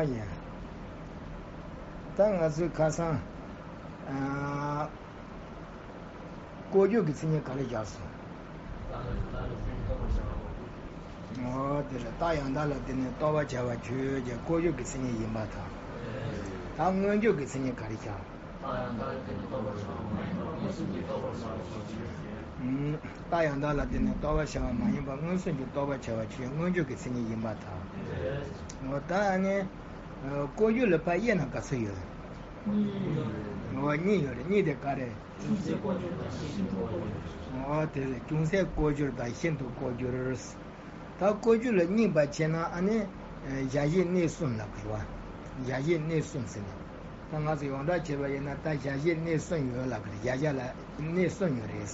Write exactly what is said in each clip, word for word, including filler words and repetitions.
ཡིན། ད་ང་ཚོས་ཁ་སང་། ཨ། ལྐོག་གྱུར་གྱི་མཚན་ཉིད་ག་རེ་བཞག་སོང་། འོ་དེ་རེད། རྟགས་ཡང་དག་ལ་བརྟེན་ནས་རྟོགས་པར་བྱ་བ་ཆོས་ཅན། ལྐོག་གྱུར་གྱི་མཚན་ཉིད་ཡིན་པར་ཐལ། ད་མངོན་གྱུར་གྱི་མཚན་ཉིད་ག་རེ་བཞག། རྟགས་ཡང་དག་ལ་བརྟེན་ནས་རྟོགས་པར་བྱ་བ་མ་ཡིན་པ་མངོན་སུམ་གྱིས་རྟོགས་པར་བྱ་བ་ཆོས་ཅན། མངོན་གྱུར་གྱི་མཚན་ཉིད་ཡིན་པར་ཐལ། འོ་ད་ཨ་ནི། ལྐོག་གྱུར་ལ་ཕར་དབྱེ་ན་ག་ཚོད་ཡོད། འོ་གཉིས་ཡོད་རེད། གཉིས་དེ་ག་རེ། ཅུང་ཟད་ལྐོག་གྱུར་དང་ཤིན་ཏུ་ལྐོག་གྱུར། འོ་དེ་རེད། ཅུང་ཟད་ལྐོག་གྱུར་དང་ཤིན་ཏུ་ལྐོག་གྱུར། ད་ལྐོག་གྱུར་ལ་དབྱེ་བ་ཕྱེ་ན་ཨ་ནི། གཞལ་བྱའི་གནས་གསུམ་ལབ་དགོས་པ། གཞལ་བྱའི་གནས་གསུམ་ཟེར་ནས། ད་ང་ཚོ་ཡོངས་གྲགས་བྱས་པ་ཡིན་ན་ད་གཞལ་བྱའི་གནས་གསུམ་ཡོད་ལབ་དགོས་རེད། གཞལ་བྱ་ལ་གནས་གསུམ་ཡོད་རེད།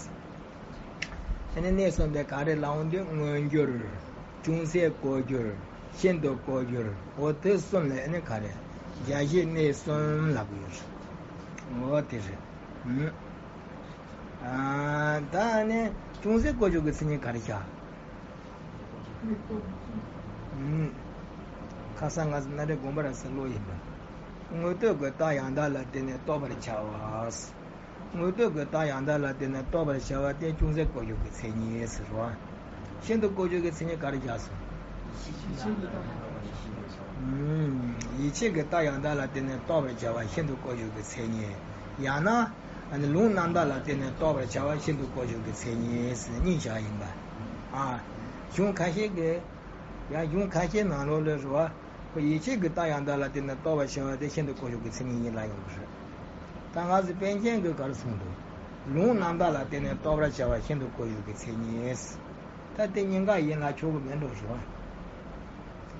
ཨ་ནི་གནས་གསུམ་དེ་ག་རེ་ལབ་འོང་དུས་མངོན་གྱུར། ཅུང་ཟད་ལྐོག་གྱུར། ཤིན་ཏུ་ལྐོག་གྱུར། འོ་དེ་གསུམ་ལ་ཨ་ནི་ག་རེ། གཞལ་བྱའི་གནས་གསུམ་ལབ་དགོས་ཡོད་རེད། འོ་དེ་རེད། ཨ། ད་ནི་ཅུང་ཟད་ལྐོག་གྱུར་གྱི་མཚན་ཉིད་ག་རེ་བཞག། ཁ་སང་ང་ཚོ་སྣ་འདྲེན་དགོངས་པ་རབ་གསལ་ཀློག་ཡིན་པ། དངོས་སྟོབས་ཀྱི་རྟགས་ཡང་དག་ལ་བརྟེན་ནས་རྟོགས་པར་བྱ་བ། དངོས་སྟོབས་ཀྱི་རྟགས་ཡང་དག་ལ་བརྟེན་ནས་རྟོགས་པར་བྱ་བ་དེ་ཅུང་ཟད་ལྐོག་གྱུར་གྱི་མཚན་ཉིད་ཟེར་བ། ཤིན་ཏུ་ལྐོག་གྱུར་གྱི་མཚན་ཉིད་ག་རེ་བཞག་སོང་། ཡིད་ཆེས་ཀྱི་རྟགས་ཡང་དག་ལ་བརྟེན་ནས་རྟོགས་པར་བྱ་བ་ཤིན་ཏུ་ལྐོག་གྱུར་གྱི་མཚན་ཉིད། ཡང་ན། ཨ་ནི་ལུང་རྣམ་དག་ལ་བརྟེན་ནས་རྟོགས་པར་བྱ་བ་ཤིན་ཏུ་ལྐོག་གྱུར་གྱི་མཚན་ཉིད་ཟེར་གཉིས་བཞག་ཡིན་པ། ཨ། གཞུང་ཁ་ཤས་ཀྱི། ཡང་གཞུང་ཁ་ཤས་ནང་ལོགས་ལ་རེད་བ། ཁོ་ཡིད་ཆེས་ཀྱི་རྟགས་ཡང་དག་ལ་བརྟེན་ནས་རྟོགས་པར་བྱ་བ་དེ་ཤིན་ཏུ་ལྐོག་གྱུར་གྱི་མཚན་ཉིད་ཡིན་ལབ་ཡོང་གི་རེད། ད་ང་ཚོ་པཎ་ཆེན་གྱིས་ག་རེ་གསུངས་འདུག། ལུང་རྣམ་དག་ལ་བརྟེན་ནས་རྟོགས་པར་བྱ་བ་ཤིན་ཏུ་ལྐོག་གྱུར་གྱི་མཚན་ཉིད། ད་དེ་གཉིས་ཀ་ཡིན་ལ་ཆོག་གི་མེད་འགྲོ་ཞུ་བ།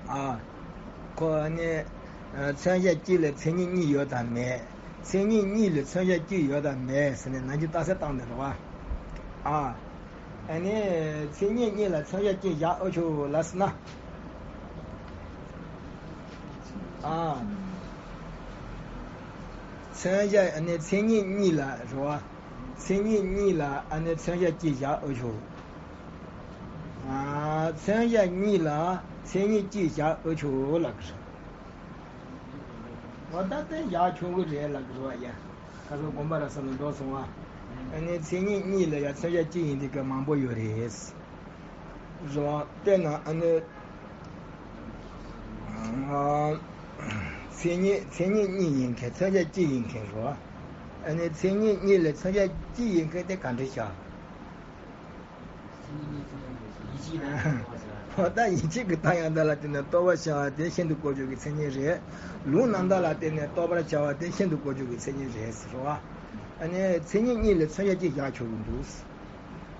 ཨ། ཁོ་ནི། མཚོན་བྱ་གཅིག་ལ་མཚན་ཉིད་གཉིས་ཡོད་དམ་མེད། མཚན་ཉིད་གཉིས་ལ་མཚོན་བྱ་གཅིག་ཡོད་དམ་མེད་ཟེར་ནས་ནམ་རྒྱུན་རྟགས་གསལ་བཏང་ནས་རེད་བ། ཨ། ཨ་ནི། མཚན་ཉིད་གཉིས་ལ་མཚོན་བྱ་གཅིག་བཞག་ཨོ་ཆོ་ལ་ཟེར་ན། ཨ། མཚོན་བྱ་ཨ་ནི་མཚན་ཉིད་གཉིས་ལ་རེད་བ། མཚན་ཉིད་གཉིས་ལ་ཨ་ནི་མཚོན་བྱ་གཅིག་བཞག་ཨོ་ཆོ། ཨ། མཚོན་བྱ་གཉིས་ལ་མཚན་ཉིད་གཅིག་བཞག་ཨོ་ཆོ་ལབ་ཀྱི་རེད། འོ་ད་དེ་བཞག་ཆོག་གི་རེད་ལབ་ཀྱི་རེད་བ་ཡ། ཁ་སང་དགོངས་པ་རབ་གསལ་ལ་འགྲོ་སོང་བ། ཨ་ནི་མཚན་ཉིད་གཉིས་ལ་ཡ་མཚོན་བྱ་གཅིག་ཡིན་དུས་ཀ་མང་པོ་ཡོད་རེད། རེད་བ། དཔེར་ན་ཨ་ནི། ཨ། མཚན་ཉིད་མཚན་ཉིད་གཉིས་ཡིན་མཁན་མཚོན་བྱ་གཅིག་ཡིན་མཁན་རེད་བ། ཨ་ནི་མཚན་ཉིད་གཉིས་ལ་མཚོན་བྱ་གཅིག་ཡིན་མཁན་དེ་ག་འདྲ་བྱ། འོ་ད་ཡིད་ཆེས་ཀྱི་རྟགས་ཡང་དག་ལ་བརྟེན་ནས་རྟོགས་པར་བྱ་བ་དེ་ཤིན་ཏུ་ལྐོག་གྱུར་གྱི་མཚན་ཉིད་རེད། ལུང་རྣམ་དག་ལ་བརྟེན་ནས་རྟོགས་པར་བྱ་བ་དེ་ཤིན་ཏུ་ལྐོག་གྱུར་གྱི་མཚན་ཉིད་རེད་ཟེར་བ། ཨ་ནི་མཚན་ཉིད་གཉིས་ལ་མཚོན་བྱ་གཅིག་བཞག་ཆོག་གི་འདུག།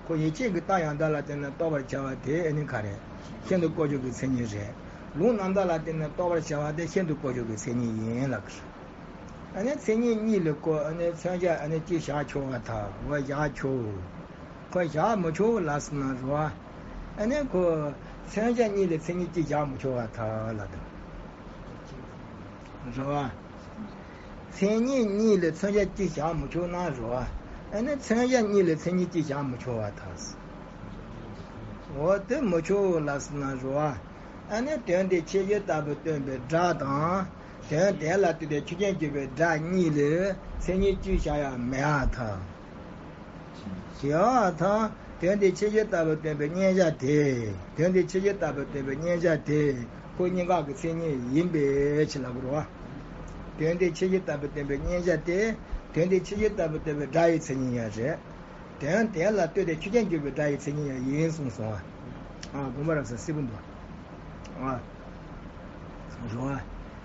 ཁོ་ཡིད་ཆེས་ཀྱི་རྟགས་ཡང་དག་ལ་བརྟེན་ནས་རྟོགས་པར་བྱ་བ་དེ་ཨ་ནི་ག་རེད། ཤིན་ཏུ་ལྐོག་གྱུར་གྱི་མཚན་ཉིད་རེད། ལུང་རྣམ་དག་ལ་བརྟེན་ནས་རྟོགས་པར་བྱ་བ་དེ་ཤིན་ཏུ་ལྐོག་གྱུར་གྱི་མཚན་ཉིད་ཡིན་ལབ་ཀྱི་རེད། ཨ་ནི་མཚན་ཉིད་གཉིས་ལ་ཁོ་ཨ་ནི་མཚོན་བྱ་ཨ་ནི་གཅིག་བཞག་ཆོག་པར་ཐལ། འོ་བཞག་ཆོག། ཁོ་བཞག་མི་ཆོག་ལབ་སོང་ན་རེད་བ། ཨ་ནི་ཁོ་མཚོན་བྱ་གཉིས་ལ་མཚན་ཉིད་གཅིག་བཞག་མི་ཆོག་པར་ཐལ་ལབ་འདུག། རེད་བ། མཚན་ཉིད་གཉིས་ལ་མཚོན་བྱ་གཅིག་བཞག་མི་ཆོག་ན་རེད་བ། ཨ་ནི་མཚོན་བྱ་གཉིས་ལ་མཚན་ཉིད་གཅིག་བཞག་མི་ཆོག་པར་ཐལ། འོ་དེ་མི་ཆོག་ལབ་སོང་ན་རེད་བ། ཨ་ནི་དོན་དེ་ཁྱད་གཞི་ལྟ་བུ་སྟོན་པའི་སྒྲ་དང་། དོན་དེ་ལ་ལྟོས་ཏེ་ཆོས་ཅན་གྱུར་པའི་སྒྲ་གཉིས་ལས་མཚན་ཉིད་གཅིག་བཞག་ཡང་མི་ཡག་ཐལ། ཞེས་པ་དང་དོན་དེ་ཁྱད་གཞི་ལྟ་བུ་སྟོན་པའི་མཉན་བྱ་དེ། དོན་དེ་ཁྱད་གཞི་ལྟ་བུ་སྟོན་པའི་མཉན་བྱ་དེ་ཁོ་གཉིས་ཀ་གི་མཚན་ཉིད་ཡིན་པའི་ཕྱིར་ལབ་དགོས་རེད་བ། དོན་དེ་ཁྱད་གཞི་ལྟ་བུ་སྟོན་པའི་མཉན་བྱ་དེ། དོན་དེ་ཁྱད་གཞི་ལྟ་བུ་སྟོན་པའི་སྒྲ་ཡི་མཚན་ཉིད་ཡང་རེད། དོན་དེ་ལ་ལྟོས་ཏེ་ཆོས་ཅན་གྱུར་པའི་སྒྲ་ཡི་མཚན་ཉིད་ཡང་ཡིན་གསུངས་སོང་བ། ཨ། དགོངས་པ་རབ་གསལ་གསལ་པོ་འདུག། ཨ། རེད་བ།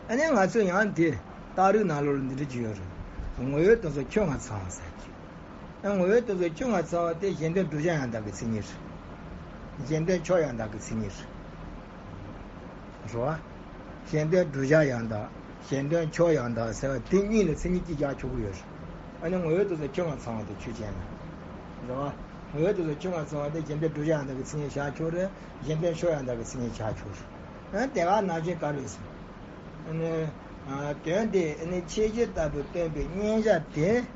ཨ་ནི་ང་ཚོས་ཡང་དེ་རྟགས་རིགས་ནང་ལོགས་ལ་འདི་འདྲ་ཅིག་ཡོད་རེད། ངོ་བོའི་དོན་སོགས་ཁྱོད་ང་ཚང་ཟེར་གྱི། ཨ། ངོ་བོའི་དོན་སོགས་ཁྱོད་ང་ཚང་བ་དེ་གཞན་དོན་བསྒྲུབ་བྱ་ཡང་དག་གི་མཚན་ཉིད་རེད། གཞན་དོན་ཕྱོགས་ཡང་དག་གི་མཚན་ཉིད་རེད། རེད་བ། གཞན་དོན་བསྒྲུབ་བྱ་ཡང་དག། གཞན་དོན་ཕྱོགས་ཡང་དག་ཟེར་བ་དེ་གཉིས་ལ་མཚན་ཉིད་གཅིག་བཞག་ཆོག་གི་ཡོད་རེད། ཨ་ནི་ངོ་བོའི་དོན་སོགས་ཁྱོད་ང་ཚང་བ་དེ་ཆོས་ཅན་ལ། རེད་བ། ངོ་བོའི་དོན་སོགས་ཁྱོད་ང་ཚང་བ་དེ་གཞན་དོན་བསྒྲུབ་བྱ་ཡང་དག་གི་མཚན་ཉིད་བཞག་ཆོག་རེད། གཞན་དོན་ཕྱོགས་ཡང་དག་གི་མཚན་ཉིད་བཞག་ཆོག་རེད། ཨ། དེ་ག་ནང་བཞིན་ག་རེ་ཟེར། ཨ་ནི། ཨ། དོན་དེ་ཨ་ནི་ཁྱད་གཞི་ལྟ་བུ་སྟོན་པའི་མཉན་བྱ་དེ།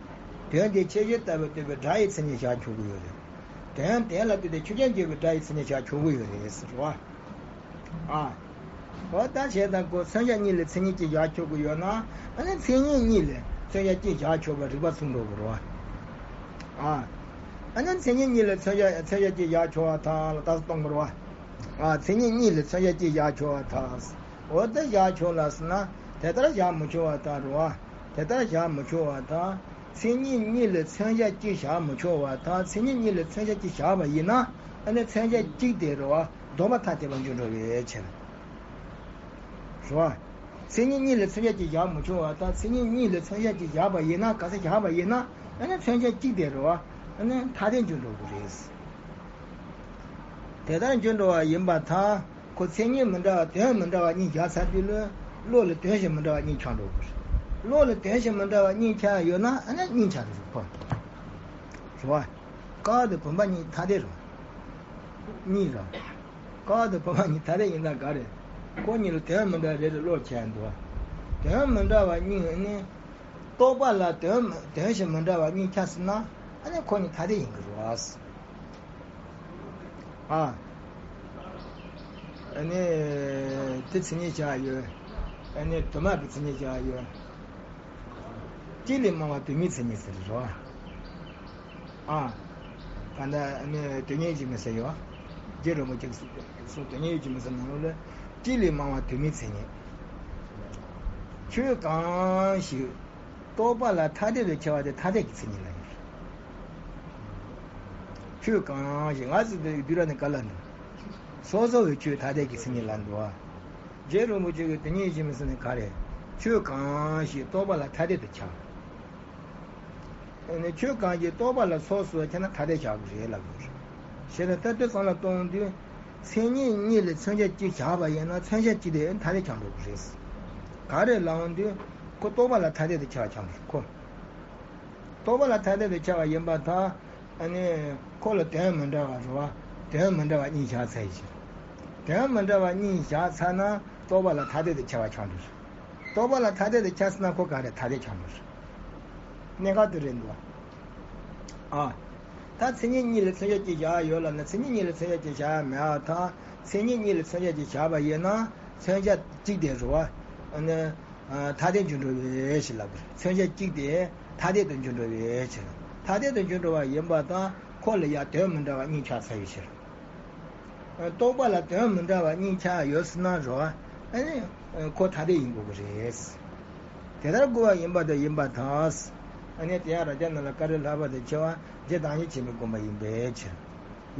དོན་དེ་ཁྱད་གཞི་ལྟ་བུ་སྟོན་པའི་སྒྲ་ཡི་མཚན་ཉིད་བཞག་ཆོག་གི་ཡོད་རེད། དོན་དེ་ལ་ལྟོས་ཏེ་ཆོས་ཅན་གྱུར་པའི་སྒྲ་ཡི་མཚན་ཉིད་བཞག་ཆོག་གི་ཡོད་རེད་ཟེར་བ། ཨ། འོ་ད་བྱས་ད་ཁོ་མཚོན་བྱ་གཉིས་ལ་མཚན་ཉིད་གཅིག་བཞག་ཆོག་གི་ཡོད་ན། ཨ་ནི་མཚན་ཉིད་གཉིས་ལ་མཚོན་བྱ་གཅིག་བཞག་ཆོག་པ་རིགས་པ་མཚུངས་འགྲོ་གི་རེད་བ། ཨ། ཨ་ནི་མཚན་ཉིད་གཉིས་ལ་མཚོན་བྱ་མཚོན་བྱ་གཅིག་བཞག་ཆོག་པ་དང་ལ་ད་གཏོང་གི་རེད་བ། ཨ། མཚན་ཉིད་གཉིས་ལ་མཚོན་བྱ་གཅིག་བཞག་ཆོག་པ་དང་། འོ་དེ་བཞག་ཆོག་ལ་ཟེར་ན། དེ་ལྟར་བཞག་མི་ཆོག་པ་དང་རེད་བ། དེ་ལྟར་བཞག་མི་ཆོག་པ་དང་། མཚན་ཉིད་གཉིས་ལ་མཚོན་བྱ་གཅིག་བཞག་མི་ཆོག་པ་དང་། མཚན་ཉིད་གཉིས་ལ་མཚོན་བྱ་གཅིག་བཞག་པ་ཡིན་ན། ཨ་ནི་མཚོན་བྱ་གཅིག་དེ་རེད་བ། ལྡོག་པ་ཐ་དད་པར་འགྱུར་འགྲོ་བའི་ཕྱིར། རེད་བ། མཚན་ཉིད་གཉིས་ལ་མཚོན་བྱ་གཅིག་བཞག་མི་ཆོག་པ་དང་། མཚན་ཉིད་གཉིས་ལ་མཚོན་བྱ་གཅིག་བཞག་པ་ཡིན་ན། ག་ཚོད་བཞག་པ་ཡིན་ན། ཨ་ནི་མཚོན་བྱ་གཅིག་དེ་རེད་བ། ཨ་ནི་ཐ་དད་འགྱུར་འགྲོ་གི་རེད། དེ་ལྟར་འགྱུར་འགྲོ་བ་ཡིན་པར་ཐལ། ཁོ་མཚན་ཉིད་མི་འདྲ་བ་དོན་མི་འདྲ་བ་གཉིས་བཞག་ཚར་དུས་ལ། བློ་ལ་དོན་བཞིན་མི་འདྲ་བ་གཉིས་ཆགས་འགྲོ་གི་རེད། བློ་ལ་དོན་བཞིན་མི་འདྲ་བ་གཉིས་ཆགས་ཡོད་ན། ཨ་ནི་གཉིས་ཆགས་ཀྱི་རེད་ཁོ། རེད་བ། ཀ་དང་བུམ་པ་གཉིས་ཐ་དད་རེད། གཉིས་རེད། ཀ་དང་བུམ་པ་གཉིས་ཐ་དད་ཡིན་ན་ག་རེད། ཁོ་གཉིས་ལ་དོན་མི་འདྲ་རེ་རེ་བློ་ཆགས་འདུག་དོན་མི་འདྲ་བ་གཉིས་ནི། རྟོག་པ་ལ་དོན་དོན་བཞིན་མི་འདྲ་བ་གཉིས་ཆགས་སོང་ན། ཨ་ནི་ཁོ་གཉིས་ཐ་དད་ཡིན་གྱི་རེད། ཨ། ཨ་ནི་དེ་མཚན་ཉིད་བཞག་ཡོད། ཨ་ནི་དུ་མ་གི་མཚན་ཉིད་བཞག་ཡོད། གཅིག་ལས་མང་བ་དུ་མའི་མཚན་ཉིད་ཟེར་རོ། ཨ། ད་ལྟ་ཨ་ནི་དོན་གཉེར་གྱི་མི་ཟེར་ཡོད། རྗེ་རིན་པོ་ཆེ་གིས་གསུངས། དོན་གཉེར་གྱི་མི་ཟེར་ནང་ལོགས་ལ། གཅིག་ལས་མང་བ་དུ་མའི་མཚན་ཉིད། ཆོས་གང་ཞིག་རྟོག་པ་ལ་ཐ་དད་དུ་འཆར་བ་དེ་ཐ་དད་ཀྱི་མཚན་ཉིད་ལ་ཡིན། ཆོས་གང་ཞིག་ང་ཚོ་འདི་བསྡུས་གྲྭ་ནས་ག་ལ་འདུག་སོ་སོ་བའི་ཆོས་ཐ་དད་ཀྱི་མཚན་ཉིད་ལ་འདུག་བ། རྗེ་རིན་པོ་ཆེ་གིས་དོན་གཉེར་གྱི་མི་ཟེར་ནས་ག་རེ། ཆོས་གང་ཞིག་རྟོག་པ་ལ་ཐ་དད་དུ་འཆར། ཨ་ནི་ཆོས་གང་ཞིག་རྟོག་པ་ལ་སོ་སོར་འཆར་ན་ཐ་དད་ཆགས་ཀྱི་རེད་ལབ་དགོས་རེད། བྱས་ན་ད་ལྟ་བསམ་བློ་གཏོང་དུས། མཚན་ཉིད་གཉིས་ལས་མཚོན་བྱ་གཅིག་བཞག་པ་ཡིན་ན། མཚོན་བྱ་གཅིག་དེ་ཐ་དད་ཆགས་འགྲོ་གི་རེད། ག་རེ་ལབ་དུས། ཁོ་རྟོག་པ་ལ་ཐ་དད་དུ་འཆར་བ་ཆགས་འགྲོ་གི་རེད་ཁོ། རྟོག་པ་ལ་ཐ་དད་དུ་འཆར་བ་ཡིན་པར་ཐལ། ཨ་ནི་ཁོ་ལ་དོན་མི་འདྲ་བ་རེད་བ། དོན་མི་འདྲ་བ་གཉིས་བཞག་ཚར་ཡི་ཕྱིར། དོན་མི་འདྲ་བ་གཉིས་བཞག་ཚར་ན་རྟོག་པ་ལ་ཐ་དད་དུ་འཆར་བ་ཆགས་འགྲོ་གི་རེད། རྟོག་པ་ལ་ཐ་དད་དུ་འཆར་སོང་ན་ཁོ་ག་རེ་ཐ་དད་ཆགས་འགྲོ་གི་རེད། གནད་འགག་དེ་རེད་འདུག་བ། ཨ། ད་མཚན་ཉིད་གཉིས་ལ་མཚོན་བྱ་གཅིག་བཞག་ཡོད་ལབ་ན། མཚན་ཉིད་གཉིས་ལ་མཚོན་བྱ་གཅིག་བཞག་ཡ་མེད་པར་ཐལ། མཚན་ཉིད་གཉིས་ལ་མཚོན་བྱ་གཅིག་བཞག་པ་ཡིན་ན། མཚོན་བྱ་གཅིག་དེ་རེད་བ། ཨ་ནི། ཨ། ཐ་དད་འགྱུར་འགྲོ་བའི་ཕྱིར་ལབ་དགོས། མཚོན་བྱ་གཅིག་དེ་ཐ་དད་དུ་འགྱུར་འགྲོ་བའི་ཕྱིར། ཐ་དད་དུ་འགྱུར་འགྲོ་བ་ཡིན་པ་དང་། ཁོ་ལ་ཡང་དོན་མི་འདྲ་བ་གཉིས་ཆགས་ཚར་བའི་ཕྱིར། རྟོག་པ་ལ་དོན་མི་འདྲ་བ་གཉིས་ཆགས་ཡོད་སྲིད་ན་རོ། ཨ་ནི་ཁོ་ཐ་དད་ཡིན་དགོས་ཀྱི་རེད། དེ་ལྟར་དགོས་པ་ཡིན་པ་དང་ཡིན་པར་ཐལ། ཨ་ནི་དེ་ཡང་རྭ་རྒྱ་ན་ལ་ཀ་རི་ལྷག་པ་དང་ཕྱེ་བ་རྗེ་བདག་ཉིད་ཆེན་པོའི་དགོངས་པ་ཡིན་པའི་ཕྱིར།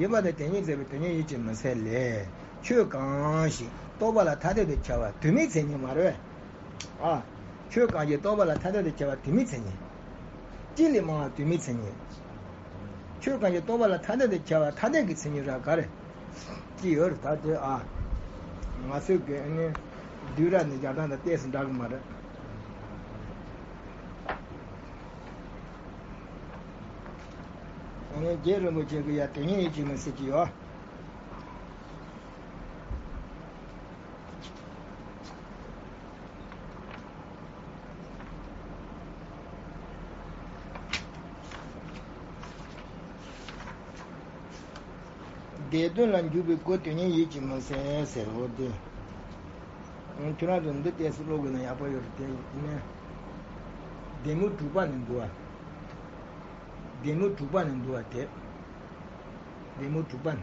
ཡིན་པ་དང་དེ་ཉིད་མཛད་པའི་དོན་གཉེར་ཡིད་ཀྱི་མུན་སེལ་ལས། ཆོས་གང་ཞིག་རྟོག་པ་ལ་ཐ་དད་དུ་འཆར་བ་དུ་མའི་མཚན་ཉིད་མ་རེད། ཨ། ཆོས་གང་ཞིག་རྟོག་པ་ལ་ཐ་དད་དུ་འཆར་བ་དུ་མའི་མཚན་ཉིད། གཅིག་ལས་མང་བ་དུ་མའི་མཚན་ཉིད། ཆོས་གང་ཞིག་རྟོག་པ་ལ་ཐ་དད་དུ་འཆར་བ་ཐ་དད་ཀྱི་མཚན་ཉིད་ར་ག་རེ། ཅི་ཡོད་རེད་ད་དེ་ཨ། ང་ཚོའི་གི་ཨ་ནི་བསྡུས་གྲྭ་ནས་སྦྱར་སྟངས་དང་ཏོག་ཙམ་འདྲ་གི་མ་རེད། ཨ་ནི་རྗེ་རིན་པོ་ཆེ་གི་ཡ་དོན་གཉེར་ཡིད་ཀྱི་མུན་སེལ་གྱི་ཡོད། སྡེ་བདུན་ལ་འཇུག་པའི་སྒོ་དོན་གཉེར་ཡིད་ཀྱི་མུན་སེལ་ཟེར་བ་དེ། ཁྱོད་རང་ཚོ་འདི་ཏོག་ཙམ་ཀློག་དགོས་ན་ཡག་པོ་ཡོད་རེད་དེ་ཡིན་ན། སྡེ་མུ་དྲུག་པ་ནས་འདུག་བ། སྡེ་མུ་དྲུག་པ་ནས་འདུག་བ་དེ། སྡེ་མུ་དྲུག་པ་ནས།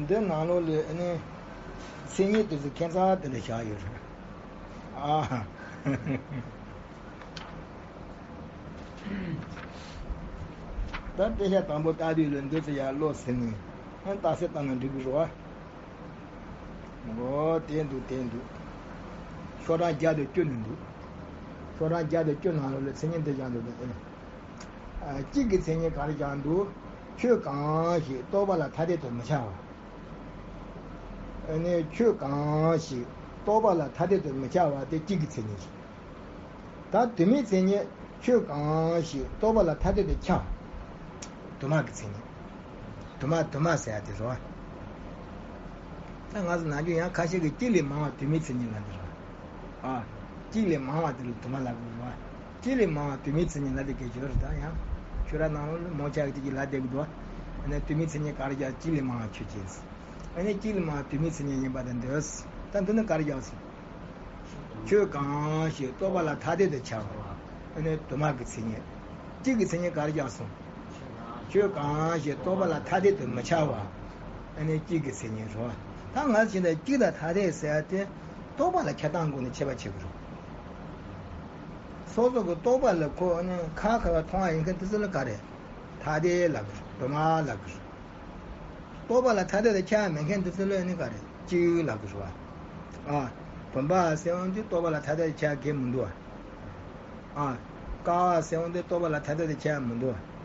འདི་ནང་ལོགས་ལ་ཨ་ནི་མཚན་ཉིད་དེ་ཚོ་ཁྱད་མཚར་དེ་འདྲ་བཞག་ཡོད་རེད། ཨ། ད་དཔེ་ཆ་དང་པོ་ལྟ་དུས་ལ་འདི་ཚོ་ཡར་ཀློག་ཟིན་ནས་ཨ་རྟགས་གསལ་བཏང་ན་འགྲིག་གི་རེད་བ། འོ་དེ་འདུག་དེ་འདུག་ཤོག་གྲངས་བརྒྱ་དང་བཅུ་ནས་འདུག་ཤོག་གྲངས་བརྒྱ་དང་བཅུ་ནང་ལོགས་ལ་མཚན་ཉིད་འདི་བཞག་འདུག་ཨ་ནི། ཨ། གཅིག་གི་མཚན་ཉིད་ག་རེ་བཞག་འདུག་ཆོས་གང་ཞིག་རྟོག་པ་ལ་ཐ་དད་དུ་མི་འཆར་བ། ཨ་ནི་ཆོས་གང་ཞིག་རྟོག་པ་ལ་ཐ་དད་དུ་མི་འཆར་བ་དེ་གཅིག་གི་མཚན་ཉིད་རེད། ད་དུ་མའི་མཚན་ཉིད་ཆོས་གང་ཞིག་རྟོག་པ་ལ་ཐ་དད་དུ་འཆར། དུ་མ་གི་མཚན་ཉིད། དུ་མ་དུ་མ་ཟེར་ཡ་དེ་རེད་བ། ད་ང་ཚོ་ནམ་རྒྱུན་ཡང་ཁ་ཤས་ཀྱིས་གཅིག་ལས་མང་བ་དུ་མའི་མཚན་ཉིད་ལབ་འདི་རེད་བ། ཨ། གཅིག་ལས་མང་བ་དེ་ལ་དུ་མ་ལབ་དགོས་རེད་བ། གཅིག་ལས་མང་བ་དུ་མའི་མཚན་ཉིད་ལབ་དེ་གལ་ཆེ་བ་རེད། ད་ཡང་ཁྱོད་རང་ནང་ལོགས་ལ་མང་ཆེ་གི་དེ་གི་ལབ་བསྡད་ཀྱི་འདུག་བ། ནི་དུས་མིན་མཚན་ཉིད་ག་རེ་རྒྱག་གཅིག་ལས་མང་བ་ཆོས་ཅན། ཨ་ནི་གཅིག་ལས་མང་བ་དུས་མིན་མཚན་ཉིད་ཡིན་པ་དང་འདོད། ད་འདི་ནི་ག་རེ་རྒྱག་སོང་། ཆོས་གང་ཞིག་རྟོག་པ་ལ་ཐ་དད་དུ་ཁྱབ་པ། ཨ་ནི་དུ་མ་གི་མཚན་ཉིད། གཅིག་གི་མཚན་ཉིད་ག་རེ་རྒྱག་སོང་། ཆོས་གང་ཞིག་རྟོག་པ་ལ་ཐ་དད་དུ་མི་ཁྱབ་པ། ཨ་ནི་གཅིག་གི་མཚན་ཉིད་རོ། ད་ང་ཚོ་ད་གཅིག་དང་ཐ་དད་ཟེར་ཡ་དེ་རྟོག་པ་ལ་ཁྱབ་སྟངས་སྒོ་ནས་ཁྱད་པར་ཕྱེ་དགོས་རེད། སོ་སོ་གི་རྟོག་པ་ལ་ཁོ་ཨ་ནི་ཁ་ཁ་བ་མཐོང་བ་ཡིན་མཁན་དེ་ཚོ་ལ་ག་རེ། ཐ་དད་ལབ་དགོས་རེད། དུ་མ་ལབ་དགོས་རེད། རྟོག་པ་ལ་ཐ་དད་དུ་ཁྱབ་མེད་མཁན་དེ་ཚོ་ལ་ནི་ག་རེ་གཅིག་ལབ་དགོས་རེད་བ། ཨ། བུམ་པ་ཟེར་འོང་དུས་རྟོག་པ་ལ་ཐ་དད་དུ་ཁྱབ་གི་མི་འདུག་བ། ཨ། ཀ་བ་ཟེར་འོང་དུས་རྟོག་པ་ལ་ཐ་དད་དུ་ཁྱབ་མི་འདུག་བ།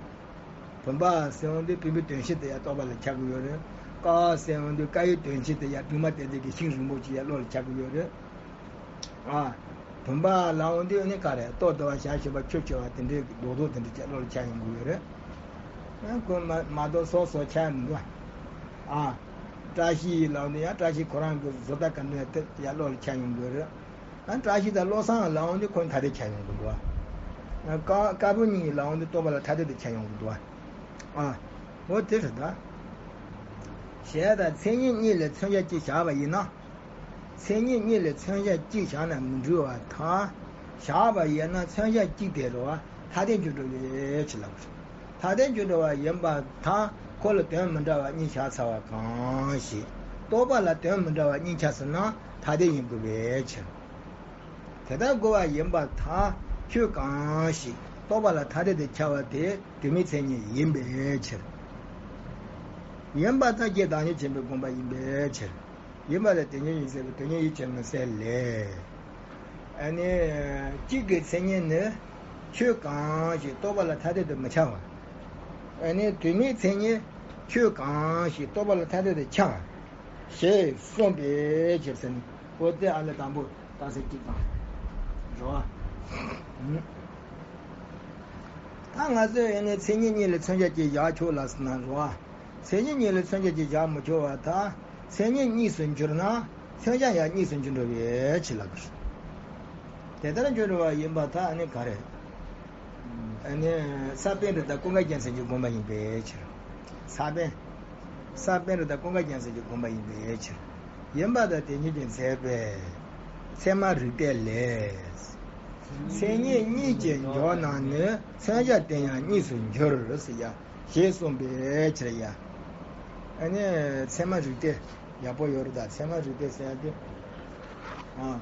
བུམ་པ་ཟེར་འོང་དུས་བུམ་པའི་དོན་སྤྱི་དེ་ཡང་རྟོག་པ་ལ་ཁྱབ་གི་ཡོད་རེད། ཀ་བ་ཟེར་འོང་དུས་ཀ་ཡི་དོན་སྤྱི་དེ་ཡང་སྒྲོན་མ་བསྟན་ཏེ་གི་ཤིང་རིང་པོ་ཅིག་ཡང་བློ་ལ་ཁྱབ་གི་ཡོད་རེད། ཨ། བུམ་པ་ལ་འོང་དུས་ནི་ག་རེ་ལྟོ་ལྟོ་བ་ཞག་ཞུ་བ་ཆུ་ཆུ་བ་དེ་འདྲའི་རྡོག་རྡོག་དེ་འདྲ་ཅིག་བློ་ལ་ཁྱབ་ཡོང་གི་ཡོད་རེད། ཨ། ཁོ་མ་མ་གཏོགས་སོ་སོ་ཁྱབ་མི་འདུག་ཨ། བཀྲ་ཤིས་ལ་འོང་དུས་ཡང་བཀྲ་ཤིས་ཁོ་རང་གི་བཟོ་ལྟ་ག་འདྲ་དེ་ཡང་བློ་ལ་ཁྱབ་ཡོང་གི་ཡོད་རེད། ཨ། བཀྲ་ཤིས་དང་བློ་བཟང་ལ་འོང་དུས་ཁོ་ཐ་དད་ཁྱབ་ཡོང་གི་འདུག་ཨ། ཀ་ཀ་བུ་གཉིས་ལ་འོང་དུས་རྟོག་པ་ལ་ཐ་དད་དུ་ཁྱབ་ཡོང་གི་འདུག་ཨ། འོ་དེ་རེད་ད། ཞེས་དང་མཚན་ཉིད་གཉིས་ལས་མཚོན་བྱ་གཅིག་བཞག་པ་ཡིན་ན། མཚན་ཉིད་གཉིས་ལས་མཚོན་བྱ་གཅིག་བཞག་ན་མི་འགྲིག་པར་ཐལ། བཞག་པ་ཡིན་ན་མཚོན་བྱ་གཅིག་དེ་རེད་བ། ཐ་དད་འགྱུར་འགྲོ་བའི་ཕྱིར་ལབ་པ་རེད། ཐ་དད་འགྱུར་འགྲོ་བ་ཡིན་པར་ཐལ། ཁོ་ལ་དོན་མི་འདྲ་བ་གཉིས་ཆགས་ཚར་བ་གང་ཞིག་རྟོག་པ་ལ་དོན་མི་འདྲ་བ་གཉིས་ཆགས་ཟིན་ན་ཐ་དད་ཡིན་དགོས་པའི་ཕྱིར། དེ་ལྟར་དགོས་པ་ཡིན་པར་ཐལ། ཆོས་གང་ཞིག་རྟོག་པ་ལ་ཐ་དད་དུ་ཁྱབ་པ་དེ་དུས་མིན་མཚན་ཉིད་ཡིན་པའི་ཕྱིར། ཡིན་པར་ཐལ་ཞེས་བདག་ཉིད་ཆེན་པོས་དགོངས་པ་ཡིན་པའི་ཕྱིར། ཡིན་པ་ལ་དེ་ཉིད་ཡིན་ཟེར་བའི་དོན་ཉིད་ཡིད་ཆེས་མི་གསལ་ལས། ཨ་ནི། གཅིག་གི་མཚན་ཉིད་ནི། ཆོས་གང་ཞིག་རྟོག་པ་ལ་ཐ་དད་དུ་མི་ཁྱབ་པ། ཨ་ནི་དུས་མིན་མཚན་ཉིད། ཆོས་གང་ཞིག་རྟོག་པ་ལ་ཐ་དད་དུ་ཁྱབ། ཞེས་གསུངས་པའི་ཕྱིར་ཟེར་ནས་འོ་དེ་ཨ་ལས་དང་པོ་རྟགས་གསལ་གཅིག་དང་། རེད་བ། ད་ང་ཚོས་ཨ་ནི་མཚན་ཉིད་གཉིས་ལས་མཚོན་བྱ་གཅིག་བཞག་ཆོག་ལབ་ཟེར་ན་རེད་བ། མཚན་ཉིད་གཉིས་ལས་མཚོན་བྱ་གཅིག་བཞག་མི་ཆོག་པར་ཐལ། མཚན་ཉིད་གཉིས་སུ་འགྱུར་ན་མཚོན་བྱ་ཡང་གཉིས་སུ་འགྱུར་འགྲོ་བའི་ཕྱིར་ལབ་དགོས། དེ་ལྟར་འགྱུར་བ་ཡིན་པར་ཐལ། ཨ་ནི་ག་རེ། ཨ་ནི་ས་པཎ་གྲུབ་དང་ཀུན་དགའ་རྒྱལ་མཚན་གྱིས་དགོངས་པ་ཡིན་པའི་ཕྱིར། ས་པཎ། ས་པཎ་གྲུབ་དང་ཀུན་དགའ་རྒྱལ་མཚན་གྱིས་དགོངས་པ་ཡིན་པའི་ཕྱིར། ཡིན་པ་དང་དེ་ཉིད་ཀྱིས་མཛད་པའི་ཚད་མ་རིགས་གཏེར་ལས། མཚན་ཉིད་གཉིས་ཀྱི་འཇོག་ན་ནི་མཚོན་བྱ་དེ་ཡང་གཉིས་སུ་འགྱུར་ཟེར་ཡ། ཞེས་གསུངས་པའི་ཕྱིར་ཡ། ཨ་ནི་ཚད་མ་རིགས་གཏེར་ཡག་པོ་ཡོད་རེད་ད། ཚད་མ་རིགས་གཏེར་ཟེར་ཡ་དེ། ཨ།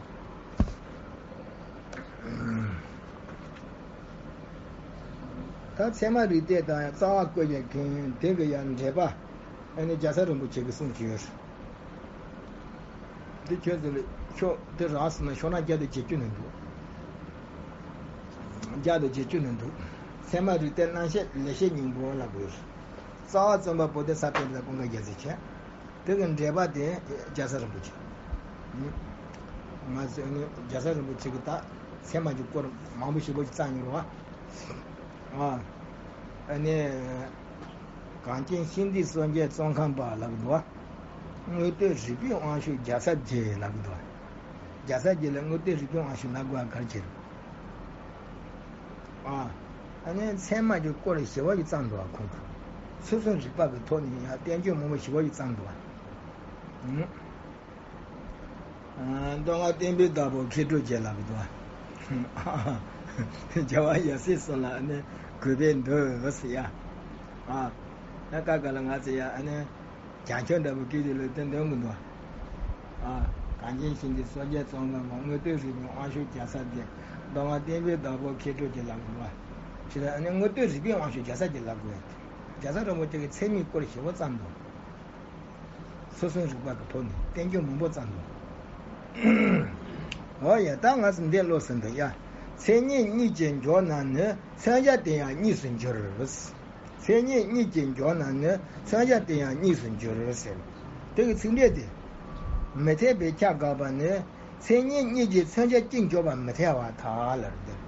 ད་ཚད་མ་རིགས་གཏེར་དང་རྩ་བ་བཀོད་པའི་མཁན་དེ་གི་ཡང་འགྲེལ་པ། ཨ་ནི་རྒྱལ་ཚབ་རིན་པོ་ཆེ་གི་གསུང་གི་ཡོད་རེད། འདི་ཁྱོད་ཚོ་ལ་ཤོག་འདི་རག་སོང་ན་ཤོག་ན་བརྒྱ་དང་བརྒྱད་ཅུ་ནས་འདུག་བརྒྱ་དང་བརྒྱད་ཅུ་ནས་འདུག་ཚད་མ་རིགས་གཏེར་རྣམ་བཤད་ལེགས་བཤད་སྙིང་པོ་ལབ་དགོས། རྩ་བ་རྩོམ་པ་པོ་དེ་ས་པཎ་གྲུབ་དང་ཀུན་དགའ་རྒྱལ་མཚན་བྱས། དེ་གི་འགྲེལ་པ་དེ་རྒྱལ་ཚབ་རིན་པོ་ཆེ། ང་ཚོས་ནི་རྒྱལ་ཚབ་རིན་པོ་ཆེ་གི་ད་ཚད་མ་གི་སྐོར་མང་པོ་ཞེ་པོ་ཞིག་བརྩམས་ཡོད་རེད་བ། ཨ། ཨ་ནི། གངས་ཅན་ཤིང་རྟའི་སྲོལ་འབྱེད་བཙོན་ཁང་པ་ལབ་གི་འདུག་བ། དངོས་བསྟོད་རིག་པའི་དབང་ཕྱུག་རྒྱལ་ཚབ་རྗེ་ལབ་གི་འདུག་བ། རྒྱལ་ཚབ་རྗེ་ལ་དངོས་བསྟོད་རིག་པའི་དབང་ཕྱུག་ལབ་དགོས་པ་ག་རེ་བྱས་རེད། ཨ། ཨ་ནི་ཚད་མ་གི་སྐོར་ཞེ་པོ་ཞིག་བརྩམས་འདུག་བ་ཁོང་གིས། ཚུལ་གསུམ་རིག་པ་གི་ཐོག་ནས་ཡང་བསྟན་བཅོས་མང་པོ་ཞེ་པོ་ཞིག་བརྩམས་འདུག་བ། ཨུམ། མདོ་སྔགས་བསྟན་པའི་བདག་པོ་མཁས་གྲུབ་རྗེ་ལབ་འདུག་རྒྱལ་བ་ཡབ་སྲས་གསུམ་ལ་ནི་གུས་པས་འདུད་ཟེར་ཡ། ཨ། ན་ཀ་ཀ་ལ་ང་ཚོ་ཡ་ཨ་ནི་བྱང་ཆུབ་འདྲ་པོ་སྐྱེས་དུས་ལ་དེ་འདོན་གི་འདུག་ཨ། གངས་ཅན་ཤིང་རྟའི་སྲོལ་འབྱེད་བཙོན་ཁང་པ། དངོས་བསྟོད་རིག་པའི་དབང་ཕྱུག་རྒྱལ་ཚབ་རྗེ། མདོ་སྔགས་བསྟན་པའི་བདག་པོ་མཁས་གྲུབ་རྗེ་ལབ་འདུག་ཨ། ཞེས་ཨ་ནི་དངོས་བསྟོད་རིག་པའི་དབང་ཕྱུག་རྒྱལ་ཚབ་རྗེ་ལབ་དགོས། རྒྱལ་ཚབ་རིན་པོ་ཆེ་གིས་ཚད་མའི་སྐོར་ཞེ་པོ་བརྩམས་འདུག་ཚུལ་གསུམ་རིག་པ་གི་ཐོག་ནས་བསྟན་བཅོས་མང་པོ་བརྩམས་འདུག་འོ་ཡ། ད་ང་ཚོ་འདི་ཀློག་ཟིན་འདུག་ཡ། མཚན་ཉིད་གཉིས་ཀྱི་འཇོག་ན་ནི་མཚོན་བྱ་དེ་ཡང་གཉིས་སུ་འགྱུར། མཚན་ཉིད་གཉིས་ཀྱི་འཇོག་ན་ནི་མཚོན་བྱ་དེ་ཡང་གཉིས་སུ་འགྱུར་ཟེར། དེ་གི་ཚིག་འགྲེལ་དེ། མི་འཐད་པའི་ཁྱབ་དགག་པ་ནི། མཚན་ཉིད་གཉིས་ཀྱི་མཚོན་བྱ་གཅིག་འཇོག་པ་མི་འཐད་པར་ཐལ་ལབ་རེད།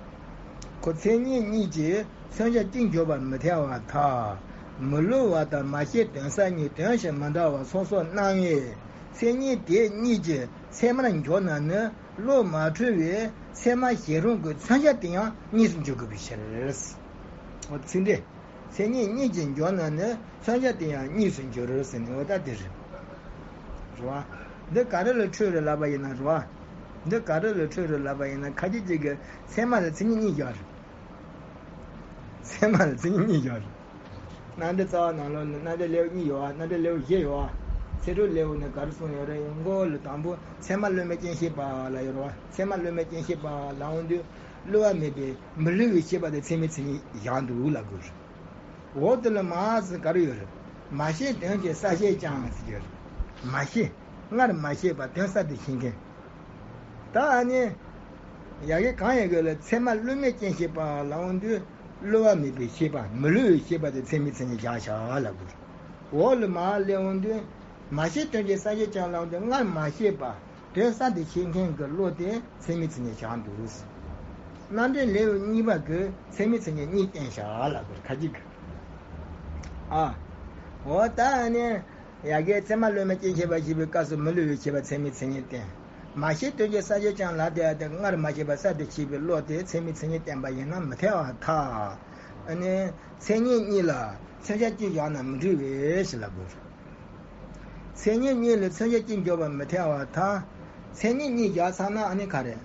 ཁོ་མཚན་ཉིད་གཉིས་ཀྱི་མཚོན་བྱ་གཅིག་འཇོག་པ་མི་འཐད་པར་ཐལ། མི་སླུ་བ་དང་མ་སྐྱེས་དོན་ཟབ་གཉིས་དོན་བཞིན་མི་འདྲ་བ་སོ་སོར་སྣང་བས་མཚན་ཉིད་དེ་གཉིས་ཀྱི་ཚད་མར་འཇོག་ན་ནི་བློ་མ་འཁྲུལ་བས་ཚད་མ་གཞན་རུང་གི་མཚོན་བྱ་དེ་ཡང་གཉིས་སུ་འགྱུར་དགོས་པའི་ཕྱིར། འོ་ཚིག་འགྲེལ། མཚན་ཉིད་གཉིས་ཀྱིས་འཇོག་ན་ནི་མཚོན་བྱ་དེ་ཡང་གཉིས་སུ་འགྱུར་ཟེར་ནས་འོ་ད་དེ་རེད། རེད་བ། འདི་ག་རེ་ལ་འཕྲོས་རེད་ལབ་པ་ཡིན་ན་རེད་བ། འདི་ག་རེ་ལ་འཕྲོས་རེད་ལབ་པ་ཡིན་ན་ཁ་ཅིག་ཅིག་གིས་ཚད་མ་ལ་མཚན་ཉིད་གཉིས་བཞག་རེད། ཚད་མ་ལ་མཚན་ཉིད་གཉིས་བཞག་རེད། རྣམ་འགྲེལ་རྩ་བ་ནང་ལོགས་ནས་རྣམ་འགྲེལ་ལེའུ་གཉིས་ཡོད་བ། རྣམ་འགྲེལ་ལེའུ་བཞི་ཡོད་བ། ཚིག་འཕྲོས་ལེའུ་ནས་ག་རེ་གསུངས་ཡོད་རེད། མགོ་ལ་དང་པོ་ཚད་མ་བསླུ་མེད་རྐྱེན་ཤེས་པ་ལ་ཡོད་རེད་བ། ཚད་མ་བསླུ་མེད་རྐྱེན་ཤེས་པ་ལ་འོང་དུས་བསླུ་བ་མེད་པའི་མི་བསླུ་བའི་ཤེས་པ་དེ་ཚད་མའི་མཚན་ཉིད་བཞག་འདུག་ལབ་དགོས་རེད། འོག་དེ་ལ་མ་ཟེར་ག་རེ་ཡོད་རེད། མ་ཤེས་དོན་གྱི་གསལ་བྱེད་ཀྱང་ཟེར་གྱི་རེད། མ་ཤེས། སྔར་མ་ཤེས་པ་དོན་གསལ་དུ་ཤེས་མཁན། ད་ཨ་ནི། ཡ་གི་གང་ཡིན་གི་ལ་ཚད་མ་བསླུ་མེད་རྐྱེན་ཤེས་པ་ལ་འོང་དུས་བསླུ་བ་མེད་པའི་ཤེས་པ་མི་བསླུ་བའི་ཤེས་པ་དེ་ཚད་མའི་མཚན་ཉིད་བཞག་བཞག་ལབ་དགོས། འོག་ལ་མ་ལས་འོང་དུས་མ་ཤེས་དོན་གྱི་གསལ་བྱེད་ཀྱང་ལ་འོང་དུས་སྔར་མ་ཤེས་པ་དོན་གསལ་དུ་ཤེས་མཁན་གྱི་བློ་དེ་ཚད་མའི་མཚན་ཉིད་བཞག་འདུག་རྣམ་འགྲེལ་ལེའུ་གཉིས་པ་གི་ཚད་མའི་མཚན་ཉིད་གཉིས་བསྟན་བཞག་ལབ་དགོས་ཁ་ཅིག་གི་ཨ། འོ་ད་ཨ་ནི། ཡ་གིས་ཚད་མ་བསླུ་མེད་རྐྱེན་ཤེས་པ་ཞེས་པའི་སྐབས་སུ་མི་བསླུ་བའི་ཤེས་པ་ཚད་མའི་མཚན་ཉིད་བསྟན། མ་ཤེས་དོན་གྱི་གསལ་བྱེད་ཀྱང་ལ་དེ་ཡང་དེ་སྔར་མ་ཤེས་པ་གསལ་དུ་བྱེད་པའི་བློ་དེ་ཚད་མའི་མཚན་ཉིད་བསྟན་པ་ཡིན་ན་མི་འཐད་པར་ཐལ། ཨ་ནི། མཚན་ཉིད་གཉིས་ལ་མཚོན་བྱ་གཅིག་བཞག་ན་མི་འགྲིག་པས་ཞེས་ལབ་དགོས། མཚན་ཉིད་གཉིས་ལ་མཚོན་བྱ་གཅིག་འཇོག་པ་མི་འཐད་པར་ཐལ། མཚན་ཉིད་གཉིས་བཞག་ཚར་ན་ཨ་ནི་ག་རེ།